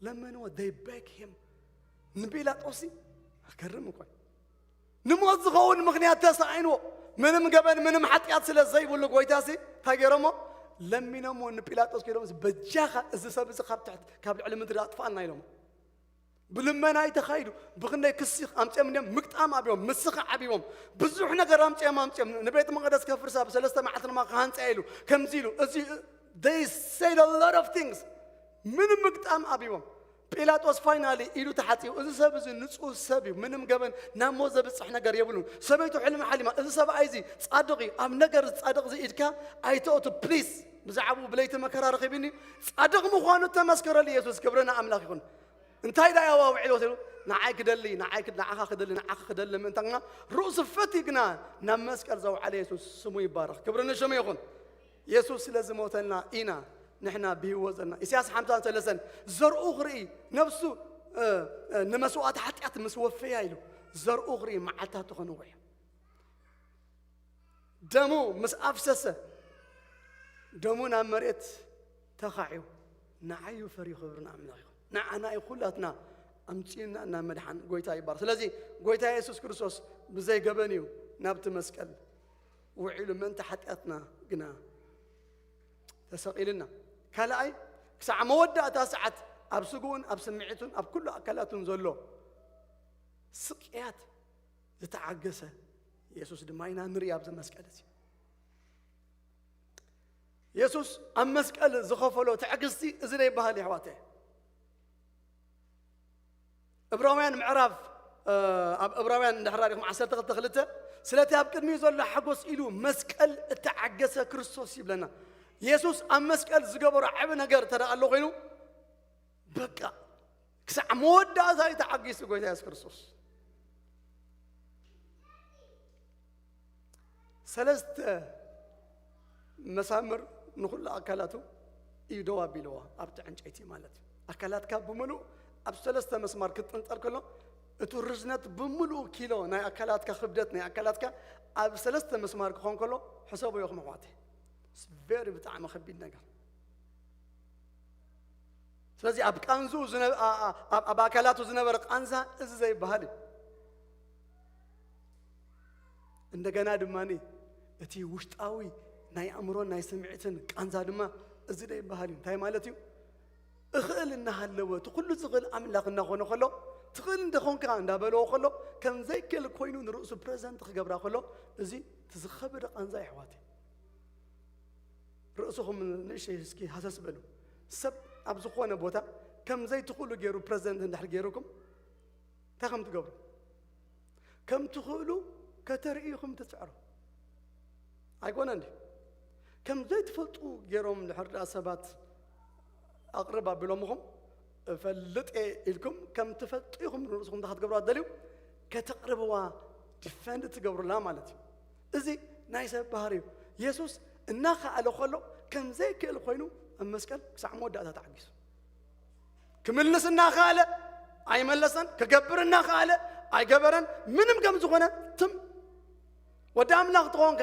ለመንዎ። They beg him። ንጲላጦስ ኣገርም እኮ እዩ። ንሞት ዝኸውን ምኽንያት ተሳኢንዎ። ምንም ገበን፣ ምንም ሓጢኣት ስለ ዘይብሉ ጎይታሲ እንታይ ገይሮሞ? ለሚኖሞ ንጲላጦስ ከይዶም፣ "በጃኻ እዚ ሰብ እዚ ካብ ትሕቲ፣ ካብ ልዕሊ ምድሪ ኣጥፍኣልና" ኢሎሞ። ብልመና እዩ ተኻይዱ። ብኽንደይ ክሲ ኣምጺኦም እዮም፣ ምግጣም ኣብዮም፣ ምስኻ ዓቢቦም፣ ብዙሕ ነገር ኣምጺኦም፣ ኣምጺኦም፣ ንቤት መቕደስ ከፍርሳ ብሰለስተ መዓልቲ ድማ ክሃንጻ ኢሉ፣ ከምዚ ኢሉ፣ እዚ፣ they said a lot of things። ምንም ምግጣም ኣብዮም። ጲላጦስ ፋይናሊ ኢዱ ተሓጺቡ፣ "እዚ ሰብ እዚ ንጹህ ሰብ እዩ፣ ምንም ገበን ናብ ሞት ዘብጽሕ ነገር የብሉን። ሰበይቱ ሕልሚ ሓሊማ፣ እዚ ሰብኣይ እዚ ጻድቕ እዩ፣ ኣብ ነገር ጻድቕ እዚ ኢድካ ኣይተእቱ ፕሊስ፣ ብዛዕባኡ ብለይቲ መከራ ረኺብኒ፣ ጻድቕ ምዃኑ ተመስከረሉ ኢየሱስ፣ ክብሪ ንኣምላኽ ይኹን። እንታይ ደኣ የዋውዕሎ?" ተሉ፣ "ንዓይ ክደሊ፣ ንዓይ ክድ-፣ ንዓኻ ክደሊ፣ ንዓኻ ክደሊ ምእንታና ርእሱ ፈትዩ ግና ናብ መስቀል ዘውዓለ ኢየሱስ ስሙ ይባረኽ፣ ክብሪ ንሽሙ ይኹን። ኢየሱስ ስለ ዝሞተልና ኢና ንሕና ብህይወት ዘለና። ኢሳያስ ሓምሳን ሰለስተን፣ ዘርኡ ክርኢ፣ ነፍሱ፣ እ፣ እ፣ ንመስዋእቲ ሓጢኣት ምስ ወፈያ ኢሉ፣ ዘርኡ ክርኢ መዓልታቱ ክነውሕ። ደሙ ምስ ኣፍሰሰ፣ ደሙ ናብ መሬት ተኻዕዩ፣ ንዓዩ ፈርዩ ክብሪ ንኣምላኽ ይኹን። ንዓና እዩ ኩላትና ኣምጺኡና እና መድሓን ጎይታ ይባረኽ። ስለዚ ጎይታ የሱስ ክርስቶስ ብዘይ ገበን እዩ ናብቲ መስቀል ውዒሉ፣ ምእንቲ ሓጢኣትና ግና ተሰቒልና። ካልኣይ፣ ክሳዕ መወዳእታ ሰዓት ኣብ ስግኡን ኣብ ስምዒቱን ኣብ ኩሉ ኣካላቱን ዘሎ ስቅያት ዝተዓገሰ የሱስ ድማ ኢና ንርኢ ኣብዚ መስቀል እዚ። የሱስ ኣብ መስቀል ዝኸፈሎ ትዕግስቲ እዚ ዘይበሃል፣ የሕዋተይ። እብራውያን ምዕራፍ፣ እ፣ ኣብ እብራውያን እንድሕር ርኢኹም ዓሰርተ ክልተ ክልተ፣ "ስለቲ ኣብ ቅድሚኡ ዘሎ ሓጎስ ኢሉ መስቀል እተዓገሰ ክርስቶስ" ይብለና። የሱስ ኣብ መስቀል ዝገበሮ ዓቢ ነገር እንተ ደኣ ኣሎ ኮይኑ፣ በቃ፣ ክሳዕ መወዳእታ እዩ ተዓጊሱ ጎይታ የሱስ ክርስቶስ። ሰለስተ መሳምር ንኹሉ ኣካላቱ እዩ ደው ኣቢልዎ፣ ኣብቲ ዕንጨይቲ ማለት እዩ። ኣካላትካ ብምሉእ ኣብ ሰለስተ መስማር ክትጥንጠል ከሎ፣ እቲ ርዝነት ብምሉእ ኪሎ ናይ ኣካላትካ፣ ክብደት ናይ ኣካላትካ ኣብ ሰለስተ መስማር ክኾን ከሎ፣ ሕሰቡ ኢኹም ኣሕዋተይ። It's very ብጣዕሚ ከቢድ ነገር። ስለዚ ኣብ ቃንዝኡ ዝነ-፣ ኣ-፣ ኣ-፣ ኣብ፣ ኣብ ኣካላቱ ዝነበረ ቃንዛ እዚ ዘይበሃል እዩ። እንደገና ድማ እቲ ውሽጣዊ ናይ ኣእምሮን ናይ ስምዒትን ቃንዛ ድማ እዚ ዘይበሃል እዩ። እንታይ ማለት እዩ? እኽእል እናሃለወ፣ እቲ ኩሉ ዝኽእል ኣምላኽ እናኾነ ከሎ፣ "ትኽእል እንደኾንካ" እንዳበለዎ ከሎ፣ ከም ዘይክእል ኮይኑ ንርእሱ ፕሬዘንት ክገብራ ከሎ፣ እዚ እቲ ዝኸበደ ቃንዛ፣ የሕዋተይ። ርእስኹም ንእሽተይ እስኪ ሃሰስ በሉ። ሰብ ኣብ ዝኾነ ቦታ ከም ዘይትኽእሉ ገይሩ ፕሬዘንት እንድሕር ገይሩኩም፣ እንታይ ከም ትገብሩ? ከም ትኽእሉ ከተርእዩ ኢኹም ትጽዕሩ። ኣይኮነን ድዩ? ከም ዘይትፈልጡ ገይሮም ድሕር ደኣ ሰባት ኣቕርብ ኣቢሎምኹም፣ "እፈልጥ እየ" ኢልኩም ከም ትፈልጡ ኢኹም ንርእስኹም እንታይ ክትገብሩ ኣደልዩ? ከተቕርብዋ፣ ዲፈንድ ትገብሩላ ማለት እዩ። እዚ ናይ ሰብ ባህሪ እዩ። የሱስ እናኸኣለ ከሎ ከም ዘይክእል ኮይኑ ኣብ መስቀል ክሳዕ መወዳእታ ተዓጊሱ። ክምልስ እናኸኣለ ኣይመለሰን፣ ክገብር እናኸኣለ ኣይገበረን። ምንም ከም ዝኾነ ትም። ወዲ ኣምላኽ ተኾንካ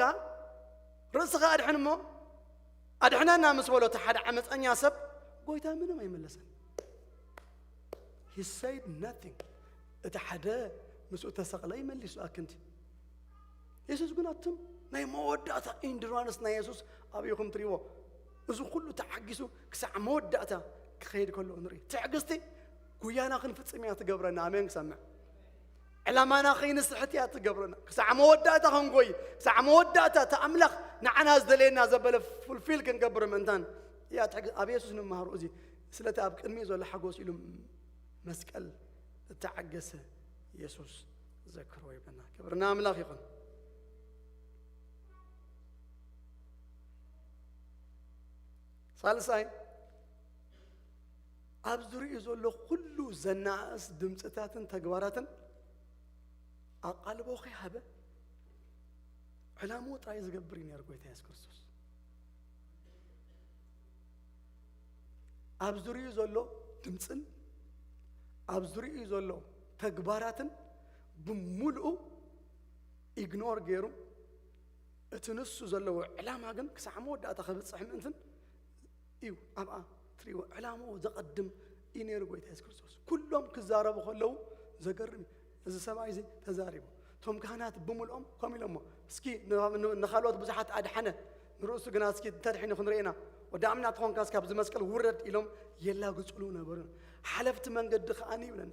ርእስኻ ኣድሕን እሞ ኣድሕነና ምስ በሎ እቲ ሓደ ዓመፀኛ ሰብ፣ ጎይታ ምንም ኣይመለሰን። He said nothing። እቲ ሓደ ምስኡ ተሰቕለ ይመሊሱ ኣክንዲ። የሱስ ግን ኣቱም ናይ መወዳእታ ኢንዱራንስ ናይ የሱስ ኣብ ኢኹም ትሪእዎ። እዚ ኩሉ ተዓጊሱ ክሳዕ መወዳእታ ክኸይድ ከሎ ንርኢ። ትዕግስቲ ጉያና ክንፍጽም እያ ትገብረና። ኣሜን ክሰምዕ። ዕላማና ከይንስሕት እያ ትገብረና። ክሳዕ መወዳእታ ክንጎይ፣ ክሳዕ መወዳእታ እቲ ኣምላኽ ንዓና ዝደለየና ዘበለ ፉልፊል ክንገብር ምእንታን እያ ትዕግ-፣ ኣብ የሱስ ንምሃሮ። እዚ ስለቲ ኣብ ቅድሚኡ ዘሎ ሓጎስ ኢሉ መስቀል እተዓገሰ የሱስ ዘክሮ ይብለና። ክብሪ ንኣምላኽ ይኹን። ሳልሳይ፣ ኣብ ዙሪኡ ዘሎ ኩሉ ዘነኣእስ ድምፅታትን ተግባራትን ኣቓልቦ ከይሃበ ዕላምኡ ጥራይ ዝገብር እዩ ነይሩ ጎይታ የሱስ ክርስቶስ። ኣብ ዙሪኡ ዘሎ ድምፅን ኣብ ዙሪኡ ዘሎ ተግባራትን ብምሉኡ ኢግኖር ገይሩ፣ እቲ ንሱ ዘለዎ ዕላማ ግን ክሳዕ መወዳእታ ከብፅሕ ምእንትን እዩ ኣብኣ ትሪእዎ። ዕላምኡ ዘቐድም እዩ ነይሩ ጎይታ የሱስ ክርስቶስ። ኩሎም ክዛረቡ ከለዉ ዘገርም እዩ። እዚ ሰብኣይ እዚ ተዛሪቡ። እቶም ካህናት ብምልኦም ከምኡ ኢሎሞ፣ "እስኪ ን-፣ ን-፣ ንኻልኦት ብዙሓት ኣድሓነ፣ ንርእሱ ግና እስኪ እንተድሒኑ ክንርኢ ኢና። ወዲ ኣምላኽ ተኾንካ እስኪ ኣብዚ መስቀል ውረድ" ኢሎም የላግጹሉ ነበሩ። ሓለፍቲ መንገዲ ከኣ ይብለና።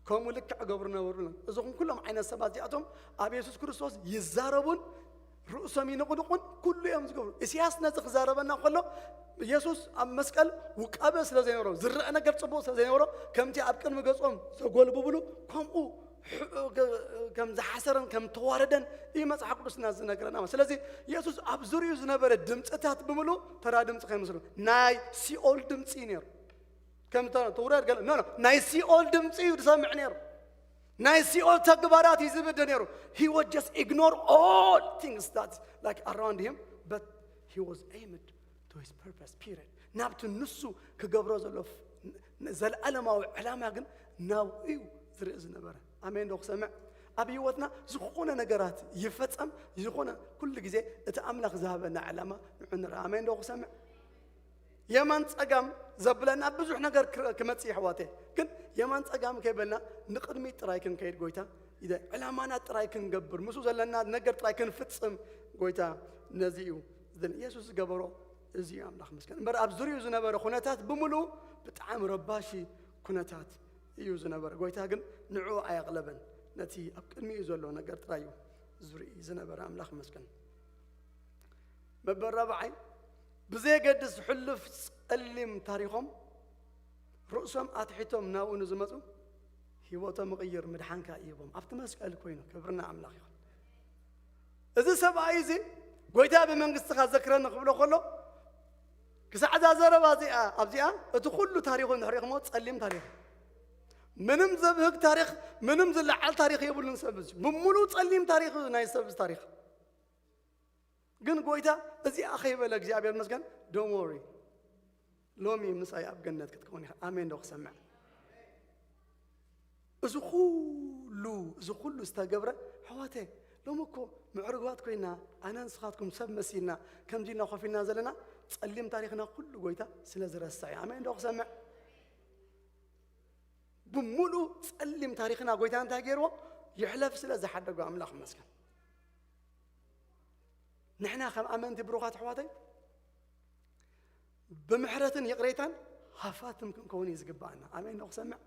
ከምኡ ልክዕ ገብሩ ነበሩ። እዞም ኩሎም ዓይነት ሰባት እዚኣቶም ኣብ የሱስ ክርስቶስ ይዛረቡን ርእሶም ይንቕንቑን ኩሉ እዮም ዝገብሩ። ኢሳያስ ነዚ ክዛረበና ከሎ ኢየሱስ ኣብ መስቀል ውቃበ ስለ ዘይነበሮ፣ ዝረአ ነገር ጽቡቕ ስለ ዘይነበሮ፣ ከምቲ ኣብ ቅድሚ ገጾም ዘጎልብብሉ፣ ከምኡ ሕ-፣ ከም ዝሓሰረን ከም ተዋረደን እዩ መጽሓፍ ቅዱስና ዝነግረና። ስለዚ ኢየሱስ ኣብ ዙርዩ ዝነበረ ድምፅታት ብምሉ ተራ ድምፂ ከይመስሉ፣ ናይ ሲኦል ድምፂ እዩ ነይሩ። ከም ተ-፣ ተውረድ ገለ፣ ኖ፣ ኖ፣ ናይ ሲኦል ድምፂ እዩ ዝሰምዕ ነይሩ። ናይ ሲኦል ተግባራት እዩ ዝብድ ነይሩ። He was just ignore all things that, like, around him, but he was aimed to his purpose, period. ናብቲ ንሱ ክገብሮ ዘሎ ፍ-፣ ን-፣ ዘለዓለማዊ ዕላማ ግን ናብኡ እዩ ዝርኢ ዝነበረ። ኣሜን ዶ ክሰምዕ? ኣብ ህይወትና ዝኾነ ነገራት ይፈጸም፣ ዝኾነ፣ ኩሉ ግዜ እቲ ኣምላኽ ዝሃበና ዕላማ ንዑ ንርኢ። ኣሜን ዶ ክሰምዕ? የማን ጸጋም ዘብለና ብዙሕ ነገር ክረ-፣ ክመጽእ ይሕዋተ። ግን የማን ጸጋም ከይበልና ንቕድሚት ጥራይ ክንከይድ ጎይታ ይደ-፣ ዕላማና ጥራይ ክንገብር፣ ምስኡ ዘለና ነገር ጥራይ ክንፍጽም ጎይታ ነዚ እዩ። ዝን-፣ ኢየሱስ ዝገበሮ እዚ እዩ። ኣምላኽ መስገን። እምበር ኣብ ዙርዩ ዝነበረ ኩነታት ብምሉኡ ብጣዕሚ ረባሺ ኩነታት እዩ ዝነበረ። ጎይታ ግን ንዑ ኣየቕለበን። ነቲ ኣብ ቅድሚኡ ዘሎ ነገር ጥራይ እዩ ዝርኢ ዝነበረ። ኣምላኽ መስገን። መበል ራብዓይ፣ ብዘየገድስ ሕሉፍ ጸሊም ታሪኾም ርእሶም ኣትሒቶም ናብኡ ንዝመጹ ህይወቶም ይቕይር፣ ምድሓንካ ይህቦም። ኣብቲ መስቀል ኮይኑ ክብርና ኣምላኽ ይኹን። እዚ ሰብኣይ እዚ ጎይታ ብመንግስትኻ ዘክረኒ ክብሎ ከሎ ክሳዕ እዛ ዘረባ እዚኣ ኣብዚኣ እቲ ኩሉ ታሪኹ እንድሕር ኢኹሞ ጸሊም ታሪኽ። ምንም ዘብህግ ታሪኽ፣ ምንም ዝለዓል ታሪኽ የብሉን ሰብ እዚ። ብምሉኡ ጸሊም ታሪኽ እዩ ናይ ሰብ እዚ ታሪኽ። ግን ጎይታ እዚኣ ከይበለ እግዚኣብሔር መስገን፣ don't worry፣ ሎሚ ምሳይ ኣብ ገነት ክትከውን ኢኻ። ኣሜን ዶ ክሰምዕ? እዚ ኩሉ፣ እዚ ኩሉ ዝተገብረ፣ ኣሕዋተ፣ ሎሚ እኮ ምዕሩጋት ኮይና፣ ኣነ ንስኻትኩም ሰብ መሲልና፣ ከምዚ ኢልና ኮፍ ኢልና ዘለና፣ ጸሊም ታሪኽና ኩሉ ጎይታ ስለ ዝረስዕ እዩ። ኣሜን ዶ ክሰምዕ? ብምሉኡ ጸሊም ታሪኽና ጎይታ እንታይ ገይርዎ? ይሕለፍ ስለ ዝሓደጎ ኣምላኽ ይመስገን። ንሕና ከም ኣመንቲ ብሩኻት ኣሕዋተይ፣ ብምሕረትን ይቕሬታን ሃፋትም ክንከውን እዩ ዝግባኣና። ኣሜን ዶ ክሰምዕ?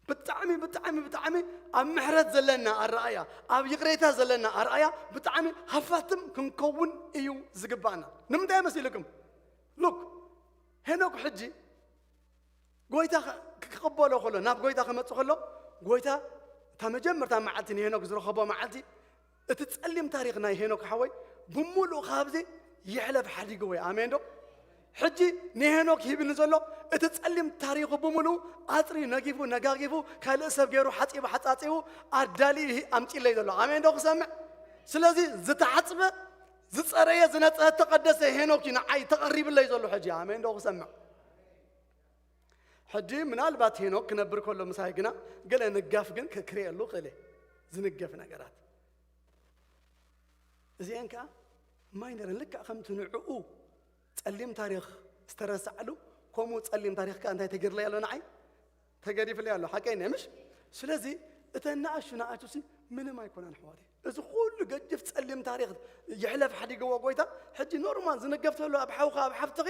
ብጣዕሚ፣ ብጣዕሚ፣ ብጣዕሚ ኣብ ምሕረት ዘለና ኣረኣያ፣ ኣብ ይቕሬታ ዘለና ኣረኣያ ብጣዕሚ ሃፋትም ክንከውን እዩ ዝግባኣና። ንምንታይ መሲልኩም? ሉክ፣ ሄኖክ ሕጂ ጎይታ ኸ-፣ ክቕበሎ ከሎ፣ ናብ ጎይታ ክመጽእ ከሎ፣ ጎይታ እታ መጀመርታ መዓልቲ ንሄኖክ ዝረኸቦ መዓልቲ፣ እቲ ጸሊም ታሪኽ ናይ ሄኖክ ሓወይ ብምሉእ ካብዚ ይሕለፍ ሓዲግዎ እዩ። ኣሜን ዶ? ሕጂ ንሄኖክ ሂብኒ ዘሎ፣ እቲ ጸሊም ታሪኹ ብምሉእ ኣጽርዩ፣ ነጊፉ፣ ነጋጊፉ፣ ካልእ ሰብ ገይሩ፣ ሓጺቡ፣ ሓጻጺቡ፣ ኣዳልዩ፣ ሂ-፣ ኣምጺለይ ዘሎ። ኣሜን ዶ ክሰምዕ? ስለዚ ዝተሓጽበ፣ ዝጸረየ፣ ዝነጽሀ፣ ዝተቐደሰ ሄኖክ እዩ ንዓይ ተቐሪብለይ ዘሎ ሕጂ። ኣሜን ዶ ክሰምዕ? ሕጂ ምናልባት ሄኖክ ክነብር ከሎ ምሳይ ግና ገለ ንጋፍ ግን ክ-፣ ክርእየሉ ክእል እየ። ዝንገፍ ነገራት። እዚአን ከኣ ማይነረን ልክዕ ከምቲ ንዕኡ ጸሊም ታሪኽ ዝተረስዓሉ፣ ከምኡ ጸሊም ታሪኽ ከኣ እንታይ ተገይርለይ ኣሎ ንዓይ? ተገዲፍለይ ኣሎ። ሓቀይ ነይ፣ ምሽ? ስለዚ እተን ንኣሽቱ ንኣሽቱ ሲ ምንም ኣይኮናን፣ ኣሕዋተይ። እዚ ኩሉ ገጅፍ ጸሊም ታሪኽ ይሕለፍ ሓዲግዎ ጎይታ፣ ሕጂ ኖርማል ዝንገፍ ተሎ ኣብ ሓውኻ፣ ኣብ ሓፍትኺ፣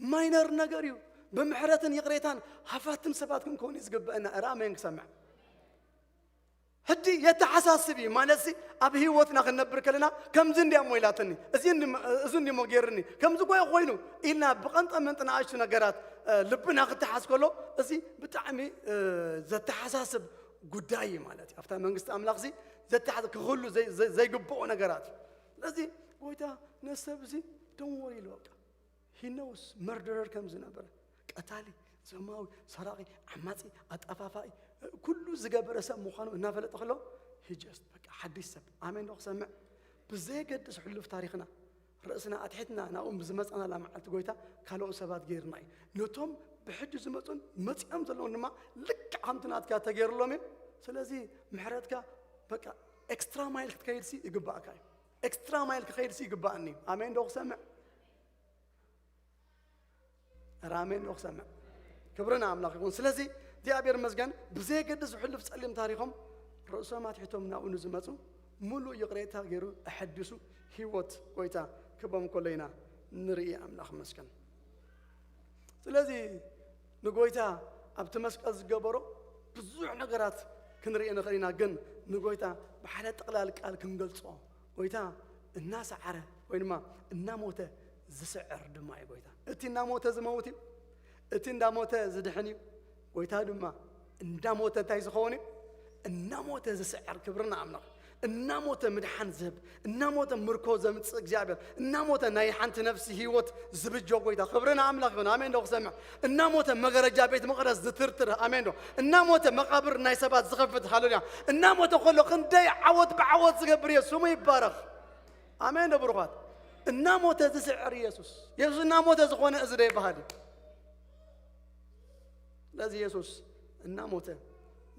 ማይነር ነገር እዩ። ብምሕረትን ይቕሬታን ሃፋትም ሰባት ክንከውን እዩ ዝግበአና። እረ ኣሜን ክሰምዕ። ሕጂ የተሓሳስብ እዩ ማለት ሲ፣ ኣብ ህይወትና ክንነብር ከለና ከምዚ እንዲያሞ ኢላትኒ፣ እዚ እንዲ-፣ እዚ እንዲሞ ገይርኒ፣ ከምዚ እኮ ኮይኑ ኢልና ብቐንጠ መንጢ ንኣሽቱ ነገራት፣ እ፣ ልብና ክተሓዝ ከሎ፣ እዚ ብጣዕሚ፣ እ፣ ዘተሓሳስብ ጉዳይ እዩ ማለት እዩ። ኣብታ መንግስቲ ኣምላኽ ሲ ዘተሓዝ-፣ ክህሉ ዘይ-፣ ዘይ-፣ ዘይግብኦ ነገራት እዩ። ስለዚ ጎይታ ነሰብ እዚ ደንወር ኢሉ በቃ። He knows murderer ከም ዝነበረ፣ ቀታሊ፣ ዘማዊ፣ ሰራቒ፣ ዓማጺ፣ ኣጠፋፋኢ፣ ኩሉ ዝገበረ ሰብ ምዃኑ እናፈለጠ ከሎ፣ he just በቃ ሓድሽ ሰብ። ኣሜን ዶ ክሰምዕ? ብዘየገድስ ሕሉፍ ታሪኽና፣ ርእስና ኣትሒትና ናብኡ ብዝመጻናላ መዓልቲ ጎይታ ካልኦት ሰባት ገይርና እዩ። ነቶም ብሕጂ ዝመጹን መጺኦም ዘለውን ድማ ልክዕ ከምቲ ናትካ ተገይርሎም እዩ። ስለዚ ምሕረትካ በቃ ኤክስትራ ማይል ክትከይድሲ ይግባእካ እዩ። ኤክስትራ ማይል ክኸይድሲ ይግባእኒ እዩ። ኣሜን ዶ ክሰምዕ? ራሜን ዶ ክሰምዕ? ክብሪ ንኣምላኽ ይኹን። ስለዚ እግዚኣብሔር ይመስገን፣ ብዘየገድስ ሕሉፍ ጸሊም ታሪኾም ርእሶም ኣትሒቶም ናብኡ ንዝመጹ፣ ሙሉእ ይቕሬታ ገይሩ ኣሐዲሱ ህይወት ጎይታ ክቦም ከሎ ኢና ንርኢ። ኣምላኽ ይመስገን። ስለዚ ንጎይታ ኣብቲ መስቀል ዝገበሮ ብዙሕ ነገራት ክንርኢ ንኽእል ኢና፣ ግን ንጎይታ ብሓደ ጥቕላል ቃል ክንገልጾ፣ ጎይታ እናሰዓረ ወይ ድማ እናሞተ ዝስዕር ድማ እዩ ጎይታ። እቲ እናሞተ ዝመውት እዩ። እቲ እንዳሞተ ዝድሕን እዩ። ጎይታ ድማ እንዳሞተ እንታይ ዝኸውን እዩ? እናሞተ ዝስዕር። ክብሪ ንኣምላኽ። እናሞተ ምድሓን ዝህብ፣ እናሞተ ምርኮ ዘምጽእ እግዚኣብሔር፣ እናሞተ ናይ ሓንቲ ነፍሲ ህይወት ዝብጆ ጎይታ። ክብሪ ንኣምላኽ ይኹን። ኣሜን ዶ ክሰምዕ? እናሞተ መገረጃ ቤት መቕደስ ዝትርትር። ኣሜን ዶ? እናሞተ መቓብር ናይ ሰባት ዝኸፍት። ሃሌሉያ። እናሞተ ከሎ ክንደይ ዓወት ብዓወት ዝገብር እዩ። ስሙ ይባረኽ። ኣሜን ዶ ብሩኻት? እናሞተ ዝስዕር ኢየሱስ። ኢየሱስ እናሞተ ዝኾነ እዚ ዶ ይበሃል እዩ? ስለዚ ኢየሱስ እናሞተ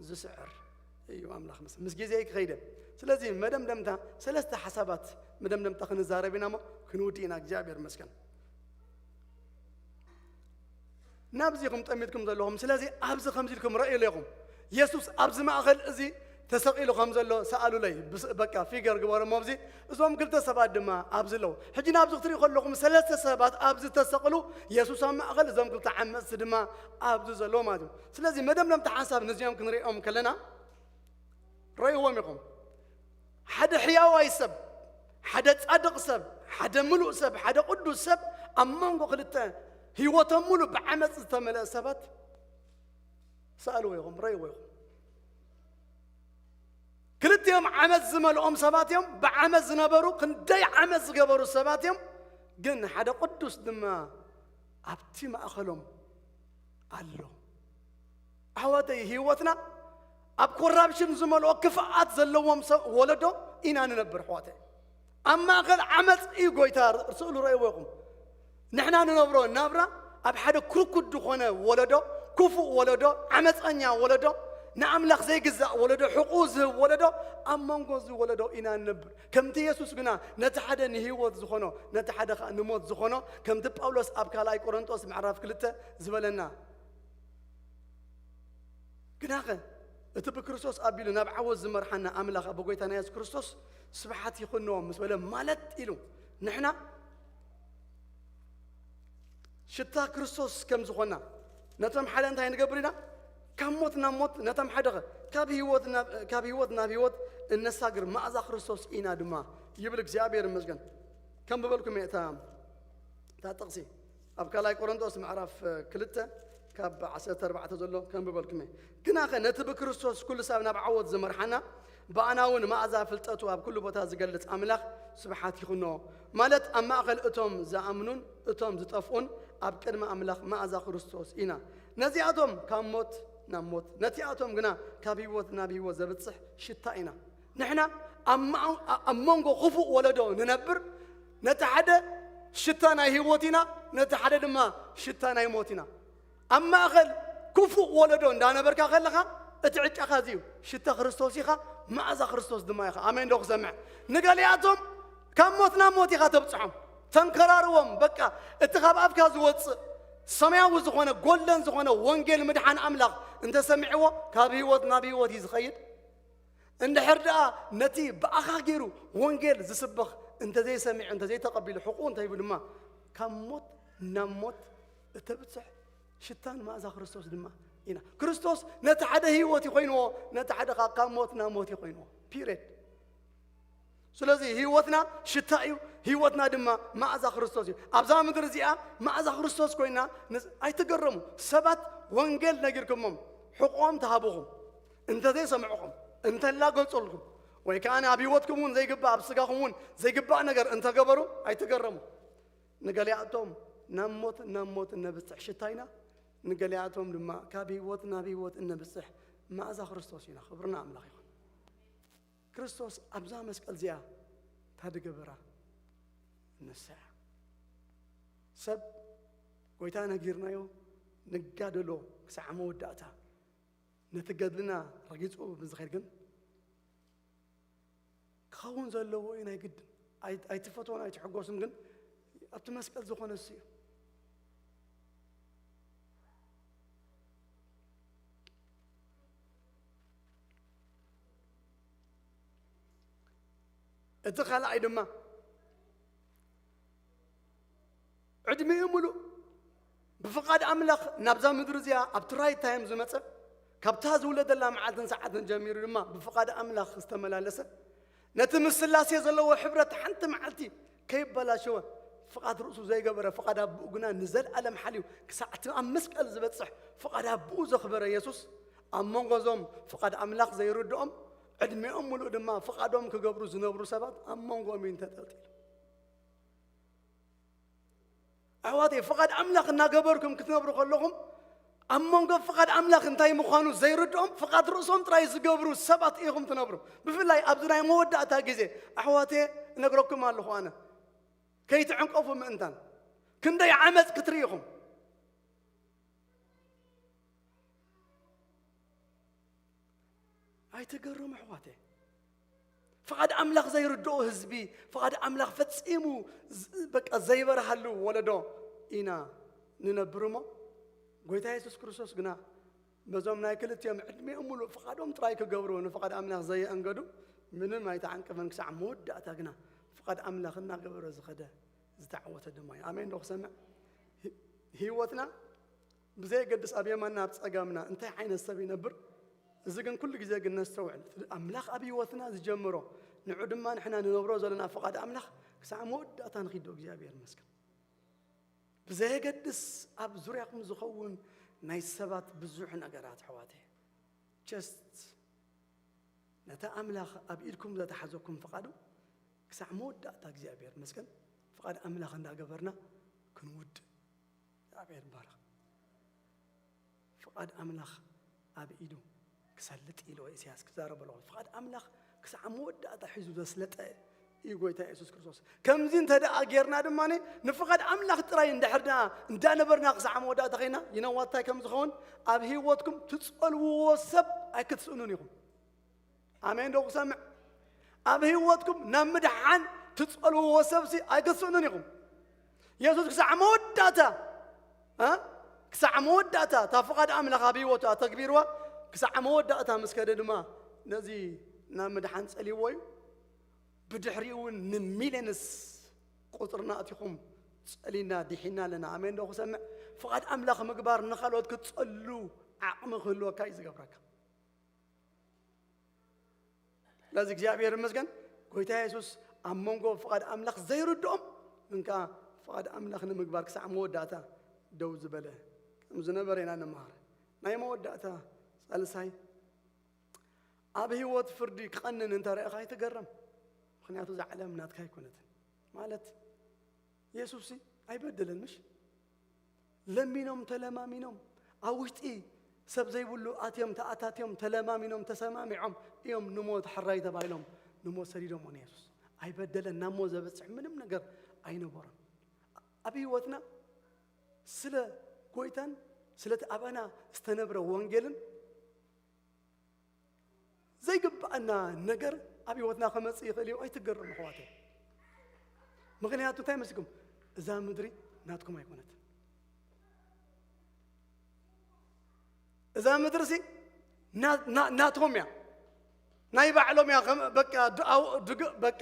ዝስዕር እዩ ኣምላኽ ምስ-፣ ምስ ግዜ ክኸይደ። ስለዚ መደምደምታ ሰለስተ ሓሳባት መደምደምታ ክንዛረብ ኢና እሞ ክንውዲ ኢና። እግዚኣብሔር ይመስገን። ናብዚ ኢኹም ጠሚትኩም ዘለኹም። ስለዚ ኣብዚ ከምዚ ኢልኩም ረእዩ ኢኹም። የሱስ ኣብዚ ማእከል እዚ ተሰቒሉ ከም ዘሎ ሰኣሉለይ። ብስ-፣ በቃ ፊገር ግበሩ እሞ ኣብዚ እዞም ክልተ ሰባት ድማ ኣብዚ ኣለዉ። ሕጂ ናብዚ ክትሪኡ ከለኹም ሰለስተ ሰባት ኣብዚ ተሰቕሉ፣ የሱስ ኣብ ማእከል፣ እዞም ክልተ ዓመጽቲ ድማ ኣብዚ ዘለዉ ማለት እዩ። ስለዚ መደምደምታ ሓንሳብ ነዚኦም ክንሪኦም ከለና ረእይዎም ኢኹም። ሓደ ሕያዋይ ሰብ፣ ሓደ ጻድቕ ሰብ፣ ሓደ ምሉእ ሰብ፣ ሓደ ቅዱስ ሰብ ኣብ መንጎ ክልተ ህይወቶም ሙሉእ ብዓመጽ ዝተመልአ ሰባት ሰኣልዎ ኢኹም፣ ረእይዎ ኢኹም። ክልቲኦም ዓመጽ ዝመልኦም ሰባት እዮም። ብዓመጽ ዝነበሩ፣ ክንደይ ዓመጽ ዝገበሩ ሰባት እዮም። ግን ሓደ ቅዱስ ድማ ኣብቲ ማእከሎም ኣሎ። ኣሕዋተይ፣ ህይወትና ኣብ ኮራፕሽን ዝመልኦ ክፍኣት ዘለዎም ሰብ ወለዶ ኢና ንነብር፣ ኣሕዋተይ። ኣብ ማእከል ዓመጽ እዩ ጎይታ ስእሉ ረእይዎ ኢኹም። ንሕና ንነብሮ ናብራ ኣብ ሓደ ክርኩድ ዝኾነ ወለዶ፣ ክፉእ ወለዶ፣ ዓመጸኛ ወለዶ፣ ንኣምላኽ ዘይግዛእ ወለዶ፣ ሕቁ ዝህብ ወለዶ፣ ኣብ መንጎ እዚ ወለዶ ኢና ንነብር። ከምቲ የሱስ ግና ነቲ ሓደ ንህይወት ዝኾኖ፣ ነቲ ሓደ ኸኣ ንሞት ዝኾኖ፣ ከምቲ ጳውሎስ ኣብ ካልኣይ ቆሮንጦስ ምዕራፍ ክልተ ዝበለና፣ ግናኸ እቲ ብክርስቶስ ኣቢሉ ናብ ዓወት ዝመርሓና ኣምላኽ ኣቦ ጎይታና የሱስ ክርስቶስ ስብሓት ይኹኖ ምስ በለ፣ ማለት ኢሉ ንሕና ሽታ ክርስቶስ ከም ዝኾና ነቶም ሓደ እንታይ ንገብር ኢና? ካብ ሞት ናብ ሞት፣ ነቶም ሓደ ኸ ካብ ህይወት ናብ፣ ካብ ህይወት ናብ ህይወት እነሳግር መኣዛ ክርስቶስ ኢና ድማ ይብል እግዚኣብሔር ይመስገን። ከም ብበልኩም እየ እታ፣ እታ ጥቕሲ ኣብ ካልኣይ ቆሮንቶስ ምዕራፍ ክልተ ካብ ዓሰርተ ኣርባዕተ ዘሎ ከም ብበልኩም እየ። ግናኸ ነቲ ብክርስቶስ ኩሉ ሳብ ናብ ዓወት ዝመርሓና፣ ብኣና እውን መኣዛ ፍልጠቱ ኣብ ኩሉ ቦታ ዝገልጽ ኣምላኽ ስብሓት ይኹኖ። ማለት ኣብ ማእከል እቶም ዝኣምኑን እቶም ዝጠፍኡን ኣብ ቅድሚ ኣምላኽ መኣዛ ክርስቶስ ኢና። ነዚኣቶም ካብ ሞት ናብ ሞት፣ ነቲኣቶም ግና ካብ ህይወት ናብ ህይወት ዘብጽሕ ሽታ ኢና። ንሕና ኣብ መኣ-፣ ኣብ መንጎ ክፉእ ወለዶ ንነብር፣ ነቲ ሓደ ሽታ ናይ ህይወት ኢና፣ ነቲ ሓደ ድማ ሽታ ናይ ሞት ኢና። ኣብ ማእከል ክፉእ ወለዶ እንዳነበርካ ከለኻ፣ እቲ ዕጫኻ እዚ እዩ። ሽታ ክርስቶስ ኢኻ፣ መኣዛ ክርስቶስ ድማ ኢኻ። ኣሜን ዶ ክሰምዕ? ንገሊኣቶም ካብ ሞት ናብ ሞት ኢኻ ተብጽሖም። ተንከራርዎም፣ በቃ፣ እቲ ካብ ኣፍካ ዝወጽእ ሰማያዊ ዝኾነ፣ ጎልደን ዝኾነ ወንጌል ምድሓን ኣምላኽ እንተሰሚዕዎ፣ ካብ ህይወት ናብ ህይወት እዩ ዝኸይድ። እንድሕር ደኣ ነቲ ብኣኻ ገይሩ ወንጌል ዝስበኽ እንተዘይሰሚዑ፣ እንተዘይተቐቢሉ፣ ሕቑኡ እንተሂቡ ድማ፣ ካብ ሞት ናብ ሞት እተብጽሕ ሽታን መኣዛ ክርስቶስ ድማ ኢና። ክርስቶስ ነቲ ሓደ ህይወት ይኾይንዎ፣ ነቲ ሓደ ኸኣ ካብ ሞት ናብ ሞት ይኾይንዎ። ፒሬድ። ስለዚ ህይወትና ሽታ እዩ፣ ህይወትና ድማ መኣዛ ክርስቶስ እዩ። ኣብዛ ምድሪ እዚኣ መኣዛ ክርስቶስ ኮይና ንስ-፣ ኣይትገረሙ። ሰባት ወንጌል ነጊርኩሞም፣ ሕቖም ተሃብኹም፣ እንተዘይሰምዕኹም፣ እንተላገጹልኩም፣ ወይ ከኣ ኣብ ህይወትኩም እውን ዘይግባእ፣ ኣብ ስጋኹም እውን ዘይግባእ ነገር እንተገበሩ ኣይትገረሙ። ንገሊኣቶም ናብ ሞት፣ ናብ ሞት እነብጽሕ ሽታ ኢና፣ ንገሊኣቶም ድማ ካብ ህይወት ናብ ህይወት እነብጽሕ መኣዛ ክርስቶስ ኢና። ክብሪ ንኣምላኽ ይኹን። ክርስቶስ ኣብዛ መስቀል እዚኣ እንታይ ዝገበራ? ንሳ እያ። ሰብ ጎይታ ነጊርናዮ ንጋደሎ ክሳዕ መወዳእታ። ነቲ ገድልና ረጊጹ ብዝኸይድ ግን ክኸውን ዘለዎ እዩ ናይ ግድን። ኣይ-፣ ኣይትፈትዎን ኣይትሕጎስን ግን ኣብቲ መስቀል ዝኾነ እሱ እዩ። እቲ ካልኣይ ድማ ዕድሚኡ ምሉእ ብፍቓድ ኣምላኽ ናብዛ ምድሪ እዚኣ ኣብቲ ራይት ታይም ዝመጸ፣ ካብታ ዝውለደላ መዓልትን ሰዓትን ጀሚሩ ድማ ብፍቓድ ኣምላኽ ዝተመላለሰ፣ ነቲ ምስ ስላሴ ዘለዎ ሕብረት ሓንቲ መዓልቲ ከይበላሸወ፣ ፍቓድ ርእሱ ዘይገበረ፣ ፍቓድ ኣቦኡ ግና ንዘለኣለም ሓልዩ ክሳዕ እቲ ኣብ መስቀል ዝበጽሕ ፍቓድ ኣቦኡ ዘኽበረ የሱስ፣ ኣብ መንጎ እዞም ፍቓድ ኣምላኽ ዘይርድኦም፣ ዕድሜኦም ምሉእ ድማ ፍቓዶም ክገብሩ ዝነብሩ ሰባት ኣብ መንጎኦም እዩ ተጠልጢሉ። ኣሕዋተይ፣ ፍቓድ ኣምላኽ እናገበርኩም ክትነብሩ ከለኹም፣ ኣብ መንጎ ፍቓድ ኣምላኽ እንታይ ምዃኑ ዘይርድኦም፣ ፍቓድ ርእሶም ጥራይ ዝገብሩ ሰባት ኢኹም ትነብሩ። ብፍላይ ኣብዚ ናይ መወዳእታ ግዜ፣ ኣሕዋተይ፣ እነግረኩም ኣለኹ ኣነ፣ ከይትዕንቀፉ ምእንታን። ክንደይ ዓመጽ ክትርኢ ኢኹም። ኣይተገረሙ ኣሕዋተይ። ፍቓድ ኣምላኽ ዘይርድኦ ህዝቢ፣ ፍቓድ ኣምላኽ ፈጺሙ ዝ-፣ በቃ ዘይበርሃሉ ወለዶ ኢና ንነብር እሞ፣ ጎይታ የሱስ ክርስቶስ ግና በዞም ናይ ክልቲኦም ዕድሜኦም ሙሉእ ፍቓዶም ጥራይ ክገብሩ ንፍቓድ ኣምላኽ ዘየኣንገዱ፣ ምንም ኣይተዓንቀፈን። ክሳዕ መወዳእታ ግና ፍቓድ ኣምላኽ እናገበረ ዝኸደ ዝተዓወተ ድማ እዩ። ኣሜን ዶ ክሰምዕ? ሂ-፣ ህይወትና ብዘየገድስ ኣብ የማንና ኣብ ጸጋምና እንታይ ዓይነት ሰብ ይነብር፣ እዚ ግን ኩሉ ግዜ ግን ነስተውዕል። እቲ ኣምላኽ ኣብ ህይወትና ዝጀመሮ፣ ንዑ ድማ ንሕና ንነብሮ ዘለና ፍቓድ ኣምላኽ ክሳዕ መወዳእታ ንኺዶ እግዚኣብሔር ይመስገን። ብዘየገድስ ኣብ ዙርያኹም ዝኸውን ናይ ሰባት ብዙሕ ነገራት፣ ኣሕዋተይ፣ just ነቲ ኣምላኽ ኣብ ኢድኩም ዘተሓዘኩም ፍቓዱ ክሳዕ መወዳእታ እግዚኣብሔር ይመስገን፣ ፍቓድ ኣምላኽ እንዳገበርና ክንውድእ። እግዚኣብሔር ይባረኽ። ፍቓድ ኣምላኽ ኣብ ኢዱ ክሰልጥ ኢሉ ኢሳያስ ክዛረብ ኣለኹ። ፍቓድ ኣምላኽ ክሳዕ መወዳእታ ሒዙ ዘስለጠ እዩ ጎይታ የሱስ ክርስቶስ። ከምዚ እንተ ደኣ ጌርና ድማ ንፍቓድ ኣምላኽ ጥራይ እንድሕር ደኣ እንዳነበርና ክሳዕ መወዳእታ ኸይና፣ you know what እንታይ ከም ዝኸውን፣ ኣብ ህይወትኩም ትጸልውዎ ሰብ ኣይክትስእኑን ኢኹም። ኣሜን ዶ ክሰምዕ? ኣብ ህይወትኩም ናብ ምድሓን ትጸልውዎ ሰብሲ ኣይክትስእኑን ኢኹም። የሱስ ክሳዕ መወዳእታ፣ እ? ክሳዕ መወዳእታ እታ ፍቓድ ኣምላኽ ኣብ ህይወቱ ኣተግቢርዋ፣ ክሳዕ መወዳእታ ምስ ከደ ድማ ነዚ ናብ ምድሓን ጸልይዎ እዩ። ብድሕሪኡ እውን ንሚልዮንስ ቁጽርና ኣቲኹም ጸሊና ድሒና ኣለና። ኣሜን ዶ ክሰምዕ? ፍቓድ ኣምላኽ ምግባር ንኻልኦት ክትጸሉ ዓቕሚ ክህልወካ እዩ ዝገብረካ። ስለዚ እግዚኣብሔር ይመስገን፣ ጎይታ የሱስ ኣብ መንጎ ፍቓድ ኣምላኽ ዘይርድኦም ግን ከኣ ፍቓድ ኣምላኽ ንምግባር ክሳዕ መወዳእታ ደው ዝበለ ከም ዝነበረ ኢና ንመሃር። ናይ መወዳእታ ሳልሳይ፣ ኣብ ህይወት ፍርዲ ክቐንን እንተ ረኣኻ ኣይትገረም። ምኽንያቱ እዛ ዓለም ናትካ ኣይኮነትን። ማለት የሱስሲ ኣይበደለን፣ ምሽ? ለሚኖም ተለማሚኖም ኣብ ውሽጢ ሰብ ዘይብሉ ኣትዮም ተኣታትዮም ተለማሚኖም ተሰማሚዖም እዮም ንሞት ሕራይ ተባሂሎም ንሞት ሰዲዶምዎ ንየሱስ። ኣይበደለን፣ ናብ ሞት ዘብጽሕ ምንም ነገር ኣይነበሮን። ኣብ ህይወትና ስለ ጎይታን ስለቲ ኣባና ዝተነብረ ወንጌልን ዘይግብኣና ነገር ኣብ ህይወትና ከመጽእ ይኽእል እዩ። ኣይትገረሙ ኣሕዋተይ። ምኽንያቱ እንታይ መስልኩም? እዛ ምድሪ ናትኩም ኣይኮነትን። እዛ ምድሪ ሲ ና-፣ ና-፣ ናቶም እያ። ናይ ባዕሎም እያ። ከም በቃ ድኣው-፣ ድግ-፣ በቃ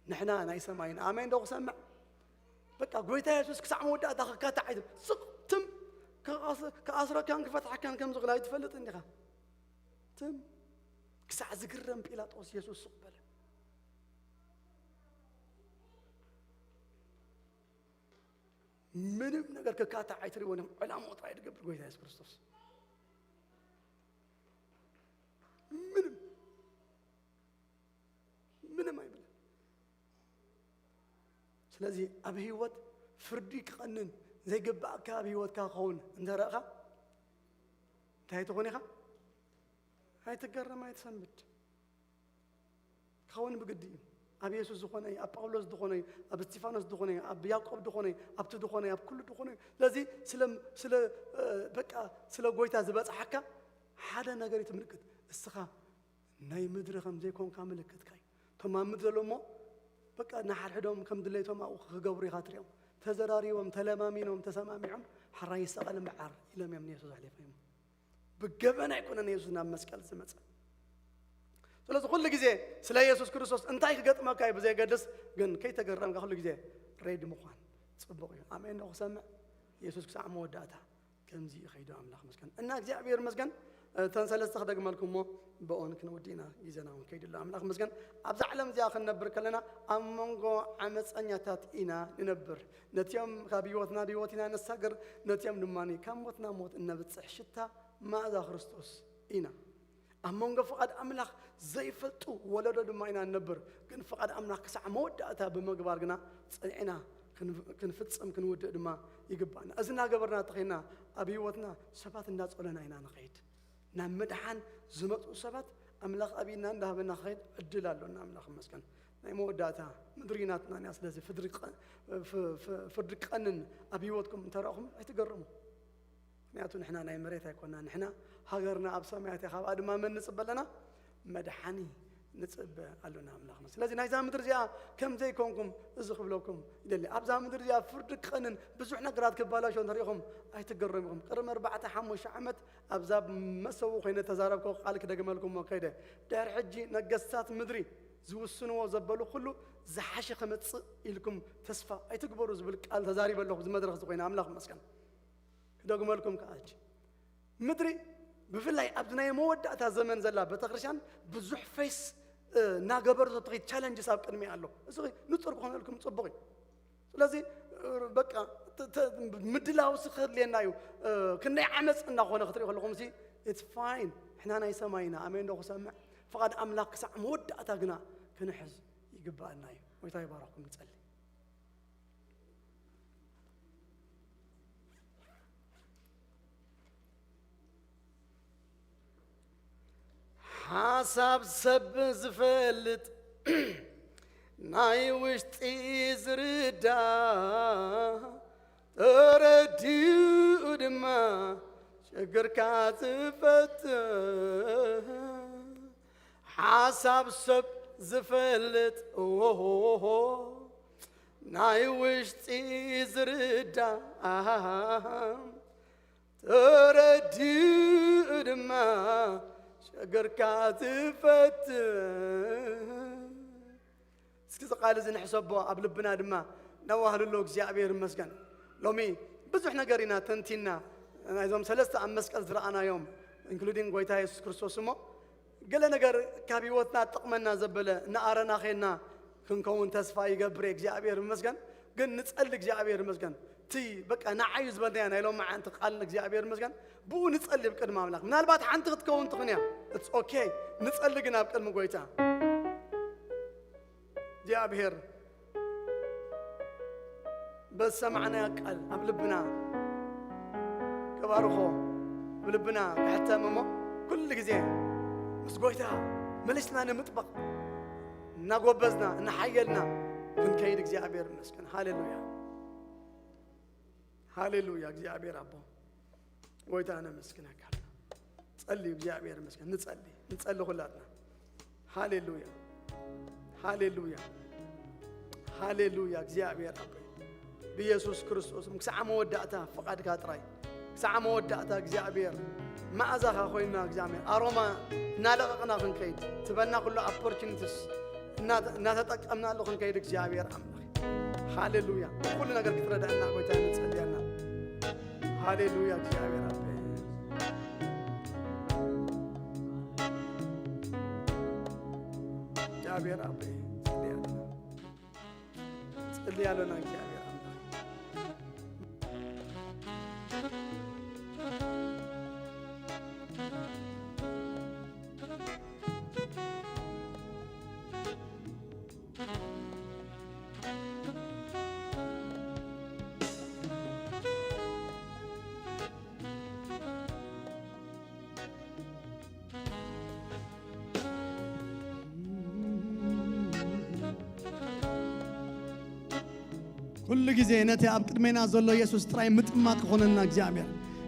ንሕና ናይ ሰማይን። ኣሜን ዶ ክሰምዕ? በቃ ጎይታ የሱስ ክሳዕ መወዳእታ ክካታዕ ኣይትብል። ስቕ ትም ክኣስ-፣ ክኣስረካን ክፈትሓካን ከም ዝኽእል ኣይትፈልጥን ዲኻ? ትም ክሳዕ ዝግረም ጲላጦስ የሱስ ስቕ በለ። ምንም ነገር ክካታዕ ኣይትሪእዎን እዮም። ዕላምኡ ጥራይ ዝገብር ጎይታ የሱስ ክርስቶስ። ምንም፣ ምንም ኣይብልን። ስለዚ ኣብ ህይወት ፍርዲ ክቐንን ዘይግባእካ ኣብ ህይወትካ ክኸውን እንተ ረእኻ እንታይ ትኾን ኢኻ? ኣይትገረም፣ ኣይትሰንብድ። ክኸውን ብግዲ እዩ። ኣብ የሱስ ዝኾነ እዩ፣ ኣብ ጳውሎስ ዝኾነ እዩ፣ ኣብ እስጢፋኖስ ዝኾነ እዩ፣ ኣብ ያዕቆብ ዝኾነ እዩ፣ ኣብቲ ዝኾነ እዩ፣ ኣብ ኩሉ ዝኾነ እዩ። ስለዚ ስለ፣ ስለ፣ እ፣ በቃ ስለ ጎይታ ዝበጽሓካ ሓደ ነገር እዩ እቲ ምልክት። እስኻ ናይ ምድሪ ከም ዘይኮንካ ምልክትካ እዩ። እቶም ኣብ ምድሪ ዘለዉ እሞ በቃ ንሓድሕዶም ከም ድሌቶም ኣብኡ ክገብሩ ኢኻ ትሪኦም። ተዘራሪቦም፣ ተለማሚኖም፣ ተሰማሚዖም፣ ሕራይ ይሰቐል እምበዓር ኢሎም እዮም ንየሱስ ኣሕሊፎም። ብገበን ኣይኮነን የሱስ ናብ መስቀል ዝመጸ። ስለዚ ኩሉ ግዜ ስለ የሱስ ክርስቶስ እንታይ ክገጥመካ እዩ ብዘየገድስ፣ ግን ከይተገረምካ ኩሉ ግዜ ሬዲ ምዃን ጽቡቕ እዩ። ኣሜን ዶ ክሰምዕ? የሱስ ክሳዕ መወዳእታ ከምዚ እዩ ከይዱ። ኣምላኽ መስገን እና እግዚኣብሔር መስገን። እተን ሰለስተ ክደግመልኩም እሞ ብኦን ክንውዲ ኢና። ግዜና እውን ከይዱ ኣሎ። ኣምላኽ መስገን። ኣብዛ ዓለም እዚኣ ክንነብር ከለና ኣብ መንጎ ዓመፀኛታት ኢና ንነብር። ነቲኦም ካብ ህይወት ናብ ህይወት ኢና ነሳግር፣ ነቲኦም ድማ ካብ ሞት ናብ ሞት እነብፅሕ ሽታ መኣዛ ክርስቶስ ኢና። ኣብ መንጎ ፍቓድ ኣምላኽ ዘይፈልጡ ወለዶ ድማ ኢና ንነብር። ግን ፍቓድ ኣምላኽ ክሳዕ መወዳእታ ብምግባር ግና ጸኒዕና ክንፍ-፣ ክንፍጽም ክንውድእ ድማ ይግባእና። እዚ እናገበርና ተኸይና ኣብ ህይወትና ሰባት እንዳጸለና ኢና ንኸይድ። ናብ ምድሓን ዝመጹ ሰባት ኣምላኽ ኣብና እንዳሃበና ክኸይድ ዕድል ኣሎና። ኣምላኽ ይመስገን። ናይ መወዳእታ ምድሪ ናትና እያ። ስለዚ ፍድሪ ቀ-፣ ፍ-፣ ፍ-፣ ፍርዲ ቀንን ኣብ ህይወትኩም እንተረእኹም ኣይትገረሙ። ምክንያቱ ንሕና ናይ መሬት ኣይኮና፣ ንሕና ሃገርና ኣብ ሰማያት እያ፣ ካብኣ ድማ መን ንጽበ ኣለና? መድሓኒ ንጽበ ኣሎና ኣምላኽና። ስለዚ ናይዛ ምድሪ እዚኣ ከም ዘይኮንኩም እዚ ክብለኩም ይደሊ። ኣብዛ ምድሪ እዚኣ ፍርዲ ቀንን ብዙሕ ነገራት ክባላሾ እንተሪኢኹም ኣይትገረሙ ኢኹም። ቅድሚ ኣርባዕተ ሓሙሽተ ዓመት ኣብዛ መሰቡ ኮይነ ተዛረብኮ ቃል ክደግመልኩም እሞ ከይደ። ድሕሪ ሕጂ ነገስታት ምድሪ ዝውስንዎ ዘበሉ ኩሉ ዝሓሸ ክመጽእ ኢልኩም ተስፋ ኣይትግበሩ ዝብል ቃል ተዛሪበ ኣለኹ። እዚ መድረኽ እዚ ኮይነ ኣምላኽ ይመስገን። ክደግመልኩም ከኣች ምድሪ ብፍላይ ኣብዚ ናይ መወዳእታ ዘመን ዘላ ቤተክርስትያን ብዙሕ ፌስ፣ እ፣ እናገበረቶ ትኸይድ ቻለንጅስ ኣብ ቅድሚኣ ኣሎ። እዚ ንጹር ክኾነልኩም ጽቡቕ እዩ። ስለዚ፣ እ፣ በቃ ተ-፣ ተ-፣ ምድላው ሲ ከድልየና እዩ። እ፣ ክንደይ ዓመፅ እናኾነ ክትሪኦ ከለኹም ሲ it's fine። ንሕና ናይ ሰማይ ኢና። ኣሜን ዶ ክሰምዕ? ፍቓድ ኣምላኽ ክሳዕ መወዳእታ ግና ክንሕዝ ይግባኣና እዩ። ጎይታ ይባርኽኩም። ንጸሊ። ሓሳብ ሰብ ዝፈልጥ ናይ ውሽጢ ዝርዳ ተረዲኡ ድማ ችግርካ ዝፈትሕ ሓሳብ ሰብ ዝፈልጥ ኦሆሆሆ ናይ ውሽጢ ዝርዳ ተረዲኡ ድማ ሸገርካ ዝፈትሕ። እስኪ እዚ ቃል እዚ ንሕሰቦ፣ ኣብ ልብና ድማ ነዋህልሎ። እግዚኣብሔር ይመስገን። ሎሚ ብዙሕ ነገር ኢና ተንቲና፣ ናይዞም ሰለስተ ኣብ መስቀል ዝረኣናዮም፣ ኢንክሉዲንግ ጎይታ የሱስ ክርስቶስ እሞ፣ ገለ ነገር ካብ ህይወትና ጥቕመና ዘበለ እናኣረና ኸይና ክንከውን ተስፋ ይገብር። እግዚኣብሔር ይመስገን። ግን ንጸሊ። እግዚኣብሔር ይመስገን። እቲ በቃ ንዓዩ ዝበልናያ ናይ ሎማዓንቲ ቃል እግዚኣብሔር ይመስገን። ብኡ ንጸሊ ኣብ ቅድሚ ኣምላኽ። ምናልባት ሓንቲ ክትከውን ትኽን እያ። It's okay። ንጸሊ ግን ኣብ ቅድሚ ጎይታ። እግዚኣብሔር በዝሰማዕናዮ ቃል ኣብ ልብና ከባርኾ፣ ኣብ ልብና ክሕተም እሞ፣ ኩሉ ግዜ ምስ ጎይታ መሊስና ንምጥባቕ እናጎበዝና፣ እናሓየልና ክንከይድ እግዚኣብሔር ይመስገን። ሃሌሉያ፣ ሃሌሉያ። እግዚኣብሔር ኣቦ፣ ጎይታ ነመስግነካ። ጸልዩ፣ እግዚኣብሔር ይመስገን። ንጸሊ፣ ንጸሊ ኩላትና። ሃሌሉያ፣ ሃሌሉያ፣ ሃሌሉያ። እግዚኣብሔር ኣቦይ፣ ብኢየሱስ ክርስቶስ ክሳዕ መወዳእታ ፍቓድካ ጥራይ፣ ክሳዕ መወዳእታ እግዚኣብሔር መኣዛኻ ኮይንና፣ እግዚኣብሔር ኣሮማ እናለቐቕና ክንከይድ፣ ትበና ኩሉ ኦፖርቹኒቲስ እናተ-፣ እናተጠቀምናሉ ክንከይድ እግዚኣብሔር ኣምላኽ። ሃሌሉያ። ኩሉ ነገር ክትረዳእና ጎይታ ንጸልየና። ሃሌሉያ። እግዚኣብሔር ኣቦይ፣ እግዚኣብሔር ኣቦይ፣ ጽልያለና፣ ጽልያለና እግዚኣብሔር ኣምላኽ። ኩሉ ግዜ ነቲ ኣብ ቅድሜና ዘሎ የሱስ ጥራይ ምጥማት ክኾነልና እግዚኣብሔር፣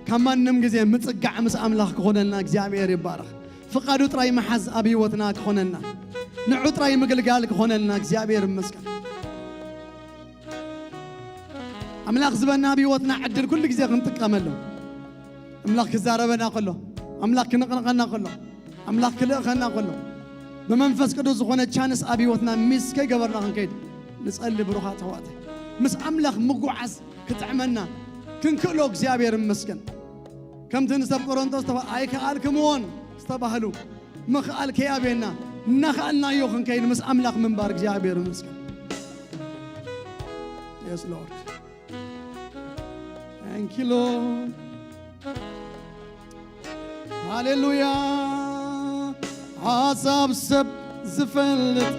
ካብ ማንም ግዜ ምጽጋዕ ምስ ኣምላኽ ክኾነልና እግዚኣብሔር ይባረኽ። ፍቓዱ ጥራይ ምሓዝ ኣብ ህይወትና ክኾነልና፣ ንዑ ጥራይ ምግልጋል ክኾነልና እግዚኣብሔር ይመስገን። ኣምላኽ ዝበና ኣብ ህይወትና ዕድል ኩሉ ግዜ ክንጥቀመሉ፣ ኣምላኽ ክዛረበና ከሎ፣ ኣምላኽ ክንቕንቐና ከሎ፣ ኣምላኽ ክልእኸና ከሎ፣ ብመንፈስ ቅዱስ ዝኾነ ቻንስ ኣብ ህይወትና ሚስ ከይገበርና ክንከይድ ንጸሊ። ብሩኻት ኣሕዋተይ፣ ምስ ኣምላኽ ምጉዓዝ ክጥዕመና ክንክእሎ እግዚኣብሔር ይመስገን። ከምቲ ንሰብ ቆሮንቶስ ተባ-፣ ኣይከኣልክምዎን ዝተባህሉ ምኽኣል ከይኣበየና፣ እናኸኣልናዮ ክንከይድ ምስ ኣምላኽ ምንባር እግዚኣብሔር ይመስገን። Yes, Lord. Thank you, Lord. ሃሌሉያ። ሓሳብ ሰብ ዝፈልጥ፣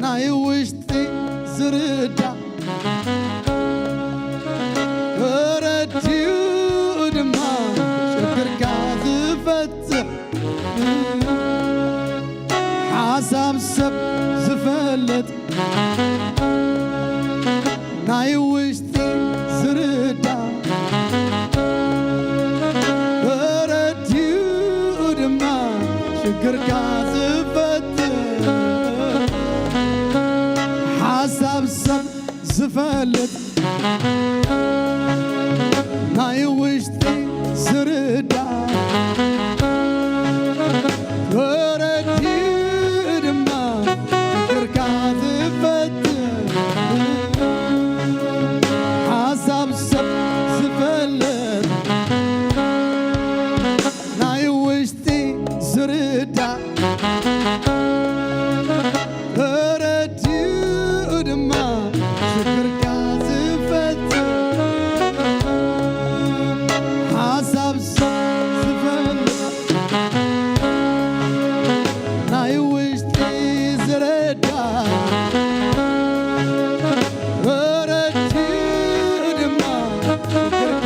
ናይ ውሽጢ ዝርዳእ፣ ተረዲኡ ድማ ችግርካ ዝፈትሕ፣ ሓሳብ ሰብ ዝፈልጥ፣ ናይ ውሽጢ ዝርዳእ፣ ተረዲኡ ድማ ችግርካ ዝፈትሕ፣ ሓሳብ ሰብ ዝፈልጥ፣ ናይ ውሽጢ ዝርዳእ፣ ተረዲኡ ድማ ችግርካ ዝፈትሕ፣ ሓሳብ ሰብ ዝፈልጥ፣ ናይ ውሽጢ ዝርዳእ፣ ተረዲኡ ድማ ሽግርካ ዝፈትሕ፣ ሓሳብ ሰብ ዝፈልጥ፣ ናይ ውሽጢ ዝርዳእ፣ ተረዲኡ ድማ ሽግርካ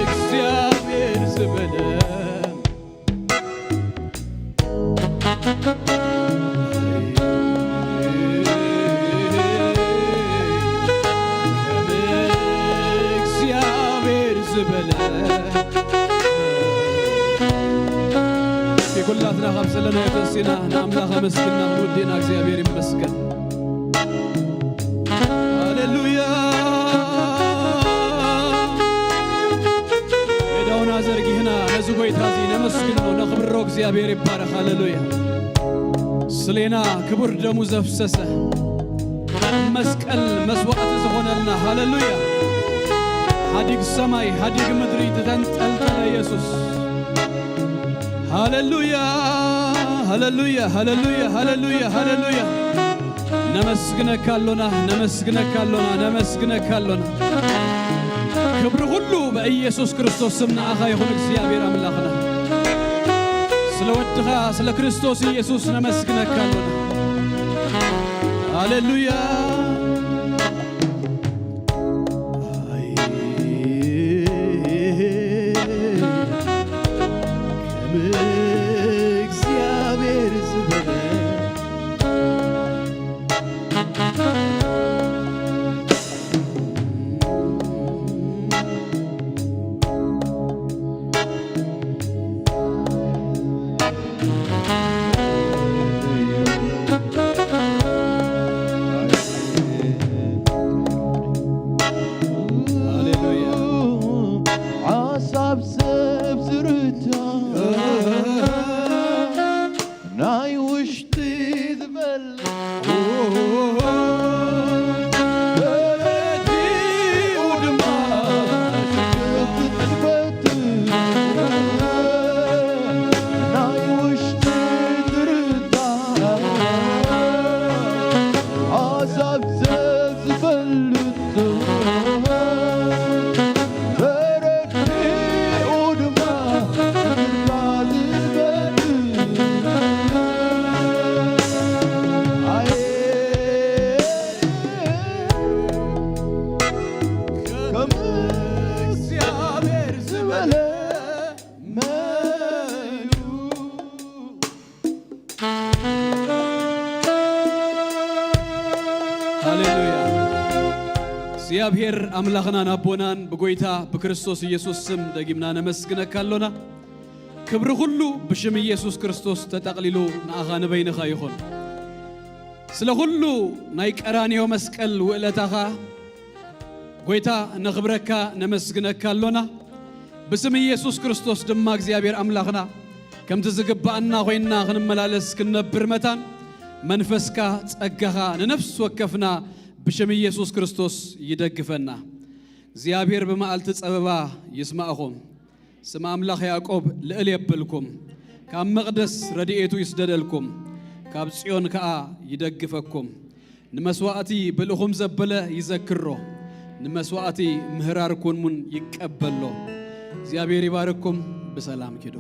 እግዚኣብሔር ዝበለ እግዚኣብሔር ዝበለ። እስኪ ኩላትና ካብ ዘለናዮ ተንሲና ንኣምላኽ ኣመስግና ክንውድእና እግዚኣብሔር ይመስገን። ሃሌሉያ። ሜዳውና ዘርጊህና ነዚ ጎይታ እዚ ነመስግኖ፣ ነኽብሮ። እግዚኣብሔር ይባረኽ። ሃሌሉያ። ስሌና ክቡር ደሙ ዘፍሰሰ መስቀል መስዋዕቲ ዝኾነልና። ሃሌሉያ። ሓዲግ ሰማይ፣ ሓዲግ ምድሪ ዝተንጠልጠለ ኢየሱስ። ሃሌሉያ፣ ሃሌሉያ፣ ሃሌሉያ፣ ሃሌሉያ፣ ሃሌሉያ። ነመስግነካ ኣሎና፣ ነመስግነካ ኣሎና፣ ነመስግነካ ኣሎና። ክብሪ ኩሉ በኢየሱስ ክርስቶስ ስም ንኣኻ ይኹን እግዚኣብሔር ኣምላኽና። ስለ ወድኻ ስለ ክርስቶስ ኢየሱስ ነመስግነካ ኣሎና። ሃሌሉያ። ኣይ፣ ከም እግዚኣብሔር ዝበለ። ሃሌሉያ። ሓሳብ ሰብ ዝርዳእ፣ ናይ ውሽጢ ዝፈልጥ፣ ተረዲኡ ድማ ዝፈትሕ፣ ናይ ውሽጢ ዝርዳእ፣ ሓሳብ ሰብ ዝፈልጥ፣ ተረዲኡ ድማ ችግርካ ዝፈትሕ። ኣየ፣ ከም እግዚኣብሔር ዝበለ መን እዩ? ሃሌሉያ። እግዚኣብሔር ኣምላኽናን ኣቦናን ብጎይታ ብክርስቶስ ኢየሱስ ስም ደጊምና ነመስግነካ ኣሎና። ክብሪ ኩሉ ብሽም ኢየሱስ ክርስቶስ ተጠቕሊሉ ንኣኻ ንበይንኻ ይኹን። ስለ ኩሉ ናይ ቀራንዮ መስቀል ውእለታኻ ጎይታ ነኽብረካ ነመስግነካ ኣሎና። ብስም ኢየሱስ ክርስቶስ ድማ እግዚኣብሔር ኣምላኽና ከምቲ ዝግባኣና ኮይንና ክንመላለስ ክንነብር መታን መንፈስካ ጸጋኻ ንነፍስ ወከፍና ብሽም ኢየሱስ ክርስቶስ ይደግፈና። እግዚኣብሔር ብመዓልቲ ጸበባ ይስማእኹም። ስም ኣምላኽ ያዕቆብ ልዕል የብልኩም። ካብ መቕደስ ረድኤቱ ይስደደልኩም። ካብ ጽዮን ከኣ ይደግፈኩም። ንመስዋእቲ ብልኹም ዘበለ ይዘክሮ። ንመስዋእቲ ምህራርኩን ሙን ይቀበሎ። እግዚኣብሔር ይባርኩም። ብሰላም ኪዱ።